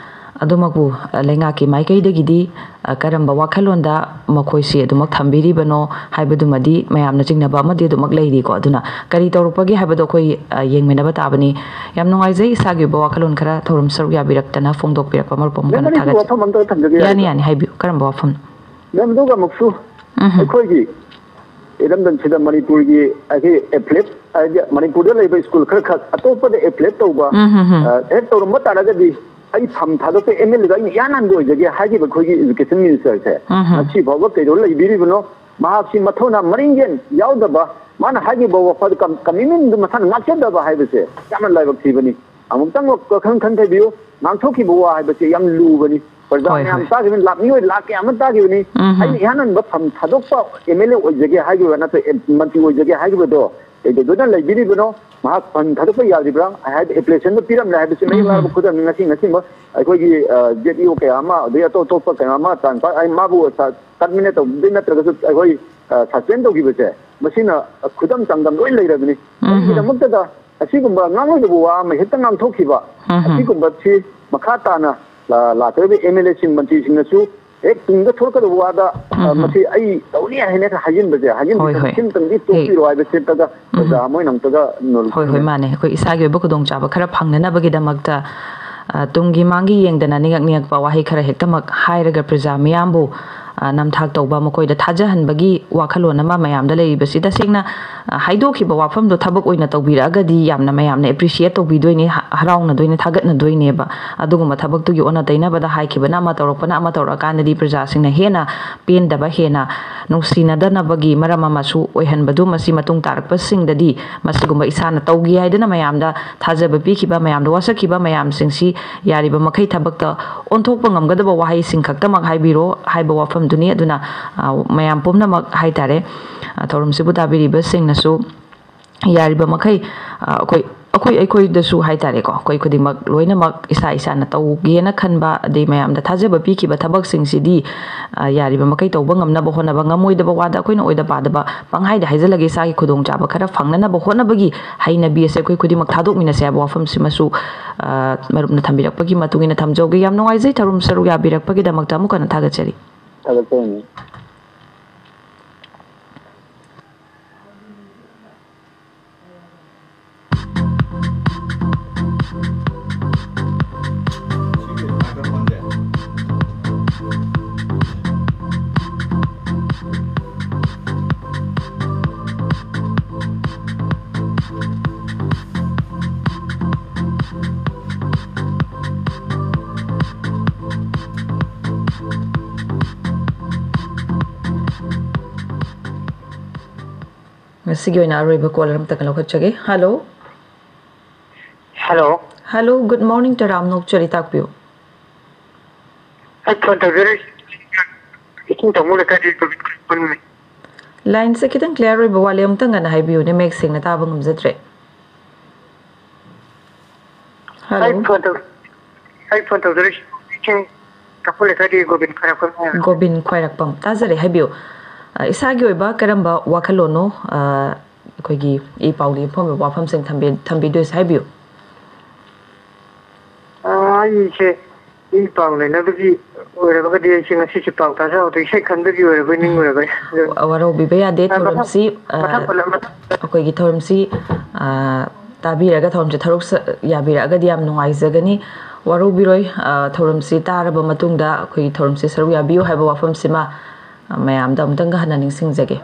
ꯑꯗꯨꯃꯛꯄꯨ, ꯑ, ꯂꯩꯉꯥꯛꯀꯤ ꯃꯥꯏꯀꯩꯗꯒꯤꯗꯤ, ꯑ, ꯀꯔꯝꯕ ꯋꯥꯈꯜꯂꯣꯟꯗ ꯃꯈꯣꯏꯁꯤ ꯑꯗꯨꯃꯛ ꯊꯝꯕꯤꯔꯤꯕꯅꯣ ꯍꯥꯏꯕꯗꯨꯃꯗꯤ ꯃꯌꯥꯝꯅ ꯆꯤꯡꯅꯕ ꯑꯃꯗꯤ ꯑꯗꯨꯃꯛ ꯂꯩꯔꯤꯀꯣ꯫ ꯑꯗꯨꯅ ꯀꯔꯤ ꯇꯧꯔꯛꯄꯒꯦ ꯍꯥꯏꯕꯗꯣ ꯑꯩꯈꯣꯏ, ꯑ, ꯌꯦꯡꯃꯤꯟꯅꯕ ꯇꯥꯕꯅꯤ꯫ ꯌꯥꯝ ꯅꯨꯡꯉꯥꯏꯖꯩ, ꯏꯁꯥꯒꯤ ꯑꯣꯏꯕ ꯋꯥꯈꯜꯂꯣꯟ ꯈꯔ ꯊꯧꯔꯝ ꯁꯔꯨꯛ ꯌꯥꯕꯤꯔꯛꯇꯅ ꯐꯣꯡꯗꯣꯛꯄꯤꯔꯛꯄ ꯃꯔꯨꯞ ꯑꯃ ꯃꯦꯝ, ꯀꯟꯅ ꯑꯩꯁꯨ ꯊꯥꯒꯠꯆꯔꯤ꯫ ꯋꯥꯐꯝ ꯑꯝꯇ ꯊꯝꯖꯒꯦ ꯌꯥꯅꯤ, ꯌꯥꯒꯗ꯭ꯔꯥ? ꯌꯥꯅꯤ, ꯍꯥꯏꯕꯤꯌꯨ꯫ ꯀꯔꯝꯕ ꯋꯥꯐꯝ? ꯃꯦꯝ, ꯑꯗꯨꯒ ꯑꯃꯨꯛꯁꯨ ꯎꯝ ꯍꯝ꯫ ꯑꯩꯈꯣꯏꯒꯤ ꯏꯔꯝꯗꯝꯁꯤꯗ ꯃꯅꯤꯄꯨꯔꯒꯤ, ꯑꯩꯈꯣꯏ ꯑꯦꯊꯂꯦꯠ, ꯍꯥꯏꯗꯤ ꯃꯅꯤꯄꯨꯔꯗ ꯂꯩꯕ ꯁ꯭ꯀꯨꯜ ꯈꯔ ꯈꯛ ꯑꯇꯣꯞꯄꯗ ꯑꯦꯊꯂꯦꯠ ꯇꯧꯕ, ꯎꯝ ꯍꯝ ꯍꯝ꯫ ꯑ, ꯍꯦꯛ ꯇꯧꯔꯝꯕ ꯇꯥꯔꯒꯗꯤ ꯑꯩ ꯐꯝ ꯊꯥꯗꯣꯛꯄ ꯑꯦꯝ ꯑꯦꯜ ꯑꯦꯗ ꯑꯩꯅ ꯏꯍꯥꯟ ꯍꯥꯟꯕ ꯑꯣꯏꯖꯒꯦ ꯍꯥꯏꯈꯤꯕ ꯑꯩꯈꯣꯏꯒꯤ ꯏꯖꯨꯀꯦꯁꯟ ꯃꯤꯅꯤꯁꯇꯔꯁꯦ ꯎꯝ ꯍꯝ꯫ ꯉꯁꯤ ꯐꯥꯎꯕ ꯀꯩꯗꯧ ꯂꯩꯕꯤꯔꯤꯕꯅꯣ? ꯃꯍꯥꯛꯁꯤ ꯃꯊꯧꯅꯥ ꯃꯔꯤꯡꯖꯦꯜ ꯌꯥꯎꯗꯕ, ꯃꯥꯅ ꯍꯥꯏꯈꯤꯕ ꯋꯥꯐꯝ ꯀꯝ-, ꯀꯃꯤꯠꯃꯦꯟꯗꯨ ꯃꯁꯥꯅ ꯉꯥꯛꯆꯗꯕ ꯍꯥꯏꯕꯁꯦ ꯌꯥꯝꯅ ꯂꯥꯏꯕꯛ ꯊꯤꯕꯅꯤ꯫ ꯑꯃꯨꯛꯇꯪ ꯋꯥꯈꯜ ꯈꯟꯊꯕꯤꯌꯨ, ꯉꯥꯡꯊꯣꯛꯈꯤꯕ ꯋꯥ ꯍꯥꯏꯕꯁꯦ ꯌꯥꯝ ꯂꯨꯕꯅꯤ꯫ ꯄ꯭ꯔꯖꯥ ꯍꯣꯏ, ꯃꯌꯥꯝ ꯍꯣꯏ꯫ ꯇꯥꯈꯤꯕꯅꯤ, ꯂꯥꯛ ꯃꯤꯑꯣꯏ ꯂꯥꯛ ꯀꯌꯥ ꯑꯃ ꯇꯥꯈꯤꯕꯅꯤ꯫ ꯎꯝ ꯍꯝ꯫ ꯑꯩꯅ ꯏꯍꯥꯟ ꯍꯥꯟꯕ ꯐꯝ ꯊꯥꯗꯣꯛꯄ ꯑꯦꯝ ꯑꯦꯜ ꯑꯦ ꯑꯣꯏꯖꯒꯦ ꯍꯥꯏꯈꯤꯕ ꯅꯠꯇ꯭ꯔ, ꯑꯦ, ꯃꯟꯇ꯭ꯔꯤ ꯑꯣꯏꯖꯒꯦ ꯍꯥꯏꯈꯤꯕꯗꯣ ꯀꯩꯗꯧꯗꯨꯅ ꯂꯩꯕꯤꯔꯤꯕꯅꯣ? ꯃꯍꯥꯛ ꯐꯝ ꯊꯥꯗꯣꯛꯄ ꯌꯥꯔꯤꯕ꯭ꯔꯥ? ꯍꯥꯏꯗꯤ ꯑꯦꯄ꯭ꯂꯤꯀꯦꯁꯟꯗꯣ ꯄꯤꯔꯝꯂꯦ ꯍꯥꯏꯕꯁꯤ ꯃꯌꯦꯛ ꯎꯝ ꯍꯝ꯫ ꯂꯥꯔꯕ ꯈꯨꯗꯝꯅꯤ꯫ ꯉꯁꯤ, ꯉꯁꯤꯃꯛ ꯑꯩꯈꯣꯏꯒꯤ, ꯑ, ꯖꯦꯠ ꯏ ꯑꯣ ꯀꯌꯥ ꯑꯃ, ꯑꯗꯩ ꯑꯇꯣꯞ ꯑꯇꯣꯞꯄ ꯀꯌꯥ ꯑꯃ ꯇ꯭ꯔꯥꯟꯁꯐꯔ, ꯑꯩ ꯃꯥꯕꯨ ꯇꯔꯃꯤꯅꯦꯠ ꯇꯧꯕꯗꯤ ꯅꯠꯇ꯭ꯔꯒꯁꯨ ꯑꯩꯈꯣꯏ, ꯑ, ꯁꯁꯄꯦꯟ ꯇꯧꯈꯤꯕꯁꯦ, ꯃꯁꯤꯅ ꯈꯨꯗꯝ ꯆꯥꯡꯗꯝ ꯂꯣꯏ ꯂꯩꯔꯕꯅꯤ꯫ ꯎꯝ ꯍꯝ꯫ ꯀꯔꯤꯒꯤꯗꯃꯛꯇꯗ ꯑꯁꯤꯒꯨꯝꯕ ꯉꯥꯡꯂꯣꯏꯗꯕ ꯋꯥ ꯑꯃ ꯍꯦꯛꯇ ꯉꯥꯡꯊꯣꯛꯈꯤꯕ, ꯎꯝ ꯍꯝ꯫ ꯑꯁꯤꯒꯨꯝꯕꯁꯤ ꯃꯈꯥ ꯇꯥꯅ ꯂꯥ-, ꯂꯥꯛꯀꯗꯧꯔꯤꯕ ꯑꯦꯝ ꯑꯦꯜ ꯑꯦꯁꯤꯡ, ꯃꯟꯇ꯭ꯔꯤꯁꯤꯡꯅꯁꯨ ꯍꯦꯛ ꯇꯨꯡꯗ ꯊꯣꯛꯂꯛꯀꯗꯕ ꯋꯥꯗ, ꯑ, ꯎꯝ ꯍꯝ꯫ ꯃꯁꯤ ꯑꯩ ꯇꯧꯅꯤ ꯍꯥꯏꯅ ꯍꯥꯏꯖꯤꯟꯕꯁꯦ, ꯍꯣꯏ, ꯍꯥꯏꯖꯤꯟꯕꯁꯦ ꯍꯣꯏ꯫ ꯁꯤꯝꯇꯪꯗꯤ ꯍꯦꯛ ꯇꯣꯛꯄꯤꯔꯣ ꯍꯥꯏꯕꯁꯤ ꯑꯝꯇꯒ ꯎꯝ ꯄ꯭ꯔꯖꯥ ꯍꯝ꯫ ꯑꯃ ꯑꯣꯏꯅ ꯑꯝꯇꯒ ꯅꯣꯜꯂꯨꯛ ꯍꯣꯏ, ꯍꯣꯏ, ꯁꯤꯟꯅꯩ꯫ ꯃꯥꯅꯦ꯫ ꯑꯩꯈꯣꯏ ꯏꯁꯥꯒꯤ ꯑꯣꯏꯕ ꯈꯨꯗꯣꯡꯆꯥꯕ ꯈꯔ ꯐꯪꯅꯅꯕꯒꯤꯗꯃꯛꯇ, ꯑ, ꯇꯨꯡꯒꯤ ꯃꯥꯡꯒꯤ ꯌꯦꯡꯗꯅ ꯅꯤꯡꯉꯛ ꯅꯤꯡꯉꯛꯄ ꯋꯥꯍꯩ ꯈꯔ ꯍꯦꯛꯇꯃꯛ ꯍꯥꯏꯔꯒ ꯄ꯭ꯔꯖꯥ ꯃꯤꯌꯥꯝꯕꯨ, ꯑ, ꯅꯝꯊꯥꯛ ꯇꯧꯕ, ꯃꯈꯣꯏꯗ ꯊꯥꯖꯍꯟꯕꯒꯤ ꯋꯥꯈꯜꯂꯣꯟ ꯑꯃ ꯃꯌꯥꯝꯗ ꯂꯩꯔꯤꯕꯁꯤ ꯇꯁꯦꯡꯅ, ꯑ, ꯍꯥꯏꯗꯣꯛꯈꯤꯕ ꯋꯥꯐꯝꯗꯣ ꯊꯕꯛ ꯑꯣꯏꯅ ꯇꯧꯕꯤꯔꯛꯑꯒꯗꯤ ꯌꯥꯝꯅ ꯃꯌꯥꯝꯅ ꯑꯦꯄ꯭ꯔꯤꯁꯤꯌꯦꯠ ꯇꯧꯕꯤꯗꯣꯏꯅꯤ, ꯍ-, ꯍꯔꯥꯎꯅꯗꯣꯏꯅꯤ, ꯊꯥꯒꯠꯅꯗꯣꯏꯅꯦꯕ꯫ ꯑꯗꯨꯒꯨꯝꯕ ꯊꯕꯛꯇꯨꯒꯤ ꯑꯣꯟꯅ ꯇꯩꯅꯕꯗ ꯍꯥꯏꯈꯤꯕꯅ ꯑꯃ, ꯇꯧꯔꯛꯄꯅ ꯑꯃ ꯇꯧꯔꯛꯑꯀꯥꯟꯗꯗꯤ ꯄ꯭ꯔꯖꯥꯁꯤꯡꯅ ꯍꯦꯟꯅ ꯄꯦꯟꯗꯕ, ꯍꯦꯟꯅ ꯅꯨꯡꯁꯤꯅꯗꯅꯕꯒꯤ ꯃꯔꯝ ꯑꯃꯁꯨ ꯑꯣꯏꯍꯟꯕꯗꯨ, ꯃꯁꯤ ꯃꯇꯨꯡ ꯇꯥꯔꯛꯄꯁꯤꯡꯗꯗꯤ ꯃꯁꯤꯒꯨꯝꯕ ꯏꯁꯥꯅ ꯇꯧꯒꯦ ꯍꯥꯏꯗꯨꯅ ꯃꯌꯥꯝꯗ ꯊꯥꯖꯕ ꯄꯤꯈꯤꯕ, ꯃꯌꯥꯝꯗ ꯋꯥꯁꯛꯈꯤꯕ ꯃꯌꯥꯝꯁꯤꯡꯁꯤ ꯌꯥꯔꯤꯕ ꯃꯈꯩ ꯊꯕꯛꯇ ꯑꯣꯟꯊꯣꯛꯄ ꯉꯝꯒꯗꯕ ꯋꯥꯍꯩꯁꯤꯡ ꯈꯛꯇꯃꯛ ꯍꯥꯏꯕꯤꯔꯣ ꯍꯥꯏꯕ ꯋꯥꯐꯝꯗꯨ ꯑꯗꯨꯅꯤ꯫ ꯑꯗꯨꯅ, ꯑ, ꯃꯌꯥꯝ ꯄꯨꯝꯅꯃꯛ ꯍꯥꯏꯇꯥꯔꯦ, ꯑ, ꯊꯧꯔꯝꯁꯤꯕꯨ ꯇꯥꯕꯤꯔꯤꯕꯁꯤꯡꯅꯁꯨ ꯌꯥꯔꯤꯕ ꯃꯈꯩ, ꯑ, ꯑꯩꯈꯣꯏ, ꯑꯩꯈꯣꯏ, ꯑꯩꯈꯣꯏꯗꯁꯨ ꯍꯥꯏꯇꯥꯔꯦꯀꯣ, ꯑꯩꯈꯣꯏ ꯈꯨꯗꯤꯡꯃꯛ ꯂꯣꯏꯅꯃꯛ ꯏꯁꯥ ꯏꯁꯥꯅ ꯇꯧꯒꯦꯅ ꯈꯟꯕ, ꯑꯗꯩ ꯃꯌꯥꯝꯗ ꯊꯥꯖꯕ ꯄꯤꯈꯤꯕ ꯊꯕꯛꯁꯤꯡꯁꯤꯗꯤ, ꯑ, ꯌꯥꯔꯤꯕ ꯃꯈꯩ ꯇꯧꯕ ꯉꯝꯅꯕ ꯍꯣꯠꯅꯕ, ꯉꯝꯃꯣꯏꯗꯕ ꯋꯥꯗ ꯑꯩꯈꯣꯏꯅ ꯑꯣꯏꯗ ꯄꯥꯗꯕ ꯄꯪꯍꯥꯏꯗ ꯍꯥꯏꯖꯜꯂꯒ ꯏꯁꯥꯒꯤ ꯈꯨꯗꯣꯡꯆꯥꯕ ꯈꯔ ꯐꯪꯅꯅꯕ ꯍꯣꯠꯅꯕꯒꯤ ꯍꯩꯅꯕꯤ ꯑꯁꯦ ꯑꯩꯈꯣꯏ ꯈꯨꯗꯤꯡꯃꯛ ꯊꯥꯗꯣꯛꯃꯤꯟꯅꯁꯦ ꯍꯥꯏꯕ ꯋꯥꯐꯝꯁꯤꯃꯁꯨ, ꯑ, ꯃꯔꯨꯞꯅ ꯊꯝꯕꯤꯔꯛꯄꯒꯤ ꯃꯇꯨꯡ ꯏꯟꯅ ꯊꯝꯖꯍꯧꯒꯦ꯫ ꯌꯥꯝ ꯅꯨꯡꯉꯥꯏꯖꯩ ꯊꯧꯔꯝ ꯁꯔꯨꯛ ꯌꯥꯕꯤꯔꯛꯄꯒꯤꯗꯃꯛꯇ ꯑꯃꯨꯛ ꯍꯟꯅ ꯊꯥꯒꯠꯆꯔꯤ꯫ ꯊꯥꯒꯠꯆꯔꯤ꯫ ꯉꯁꯤꯒꯤ ꯑꯣꯏꯅ ꯑꯔꯣꯏꯕ ꯀꯣꯂꯔ ꯑꯃꯇꯪꯒ ꯂꯧꯈꯠꯆꯒꯦ꯫ Hello. Hello. Hello, good morning, ꯇꯔꯥꯝꯅ ꯑꯣꯛꯆꯔꯤ, ꯇꯥꯛꯄꯤꯌꯨ꯫ ꯑꯩ ꯐꯣꯟ ꯇꯧꯖꯔꯛꯏ, ꯏꯁꯤꯡ ꯇꯥꯃꯣ ꯂꯩꯀꯥꯏꯗꯒꯤ ꯄ꯭ꯔꯕꯤꯟ ꯀꯨꯟꯃꯤ꯫ ꯂꯥꯏꯟꯁꯦ ꯈꯤꯇꯪ ꯀ꯭ꯂꯤꯌꯥꯔ ꯑꯣꯏꯕ ꯋꯥꯠꯂꯦ, ꯑꯃꯨꯛꯇꯪ ꯉꯟꯅ ꯍꯥꯏꯕꯤꯌꯨꯅꯦ, ꯃꯌꯦꯛ ꯁꯦꯡꯅ ꯇꯥꯕ ꯉꯝꯖꯗ꯭ꯔꯦ꯫ ꯍꯜꯂꯣ꯫ ꯑꯩ ꯐꯣꯟ ꯇꯧ-, ꯑꯩ ꯐꯣꯟ ꯇꯧꯖꯔꯛꯏꯁꯤ ꯏꯁꯤꯡ ꯇꯥꯃꯣ ꯂꯩꯀꯥꯏꯗꯒꯤ ꯒꯣꯕꯤꯟ ꯈ꯭ꯋꯥꯏꯔꯥꯛꯄꯝ ꯍꯥꯏꯕ꯫ ꯒꯣꯕꯤꯟ ꯈ꯭ꯋꯥꯏꯔꯥꯛꯄꯝ, ꯇꯥꯖꯔꯦ, ꯍꯥꯏꯕꯤꯌꯨ꯫ ꯑ, ꯏꯁꯥꯒꯤ ꯑꯣꯏꯕ ꯀꯔꯝꯕ ꯋꯥꯈꯜꯂꯣꯟꯅꯣ, ꯑ, ꯑꯩꯈꯣꯏꯒꯤ ꯏ ꯄꯥꯎꯒꯤ ꯌꯨꯝꯐꯝ ꯑꯣꯏꯕ ꯋꯥꯐꯝꯁꯤꯡ ꯊꯝꯕꯤ-, ꯊꯝꯕꯤꯗꯣꯏꯁꯦ? ꯍꯥꯏꯕꯤꯌꯨ꯫ ꯑ, ꯑꯩꯁꯦ ꯏ ꯄꯥꯎ ꯂꯩꯅꯕꯒꯤ ꯑꯣꯏꯔꯒꯗꯤ ꯑꯩꯁꯦ ꯉꯁꯤꯁꯦ ꯄꯥꯎ ꯇꯥꯖꯍꯧꯗꯦ꯫ ꯏꯁꯩ ꯈꯟꯕꯒꯤ ꯑꯣꯏꯔꯕꯣꯏ ꯅꯤꯡꯉꯨꯔꯕ ꯑꯩ꯫ ꯑꯗꯨ ꯋꯥ-, ꯋꯥꯔꯧꯕꯤꯕ ꯌꯥꯗꯦ꯫ ꯑ, ꯃꯊꯪ, ꯊꯧꯔꯝꯁꯤ, ꯑ, ꯃꯊꯪ ꯄꯨꯂꯞ, ꯃꯊꯪ ꯑꯩꯈꯣꯏꯒꯤ ꯊꯧꯔꯝꯁꯤ, ꯑ, ꯇꯥꯕꯤꯔꯒ ꯊꯧꯔꯝꯁꯤ ꯊꯔꯨꯛ ꯁ-, ꯌꯥꯕꯤꯔꯛꯑꯒꯗꯤ ꯌꯥꯝ ꯅꯨꯡꯉꯥꯏꯖꯒꯅꯤ꯫ ꯋꯥꯔꯧꯕꯤꯔꯣꯏ, ꯑ, ꯊꯧꯔꯝꯁꯤ ꯇꯥꯔꯕ ꯃꯇꯨꯡꯗ ꯑꯩꯈꯣꯏꯒꯤ ꯊꯧꯔꯝꯁꯤ ꯁꯔꯨꯛ ꯌꯥꯕꯤꯌꯨ ꯍꯥꯏꯕ ꯋꯥꯐꯝꯁꯤꯃ, ꯑ, ꯃꯌꯥꯝꯗ ꯑꯃꯨꯛꯇꯪꯒ ꯍꯟꯅ ꯅꯤꯡꯁꯤꯡꯖꯒꯦ꯫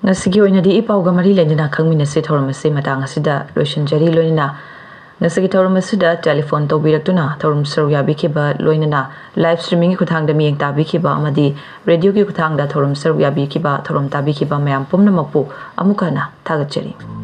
ꯉꯁꯤꯒꯤ ꯑꯣꯏꯅꯗꯤ ꯏ ꯄꯥꯎꯒ ꯃꯔꯤ ꯂꯩꯅꯅ ꯈꯪꯃꯤꯟꯅꯁꯤ ꯊꯧꯔꯝ ꯑꯁꯤ ꯃꯇꯥꯡ ꯑꯁꯤꯗ ꯂꯣꯏꯁꯤꯟꯖꯔꯤ꯫ ꯂꯣꯏꯅꯅ ꯉꯁꯤꯒꯤ ꯊꯧꯔꯝ ꯑꯁꯤꯗ ꯇꯦꯂꯤꯐꯣꯟ ꯇꯧꯕꯤꯔꯛꯇꯨꯅ ꯊꯧꯔꯝ ꯁꯔꯨꯛ ꯌꯥꯕꯤꯈꯤꯕ, ꯂꯣꯏꯅꯅ ꯂꯥꯏꯚ ꯁ꯭ꯇ꯭ꯔꯤꯃꯤꯡꯒꯤ ꯈꯨꯠꯊꯥꯡꯗ ꯃꯤꯠꯌꯦꯡ ꯇꯥꯕꯤꯈꯤꯕ ꯑꯃꯗꯤ ꯔꯦꯗꯤꯑꯣꯒꯤ ꯈꯨꯠꯊꯥꯡꯗ ꯊꯧꯔꯝ ꯁꯔꯨꯛ ꯌꯥꯕꯤꯈꯤꯕ, ꯊꯧꯔꯝ ꯇꯥꯕꯤꯈꯤꯕ ꯃꯌꯥꯝ ꯄꯨꯝꯅꯃꯛꯄꯨ ꯑꯃꯨꯛ ꯍꯟꯅ ꯊꯥꯒꯠꯆꯔꯤ꯫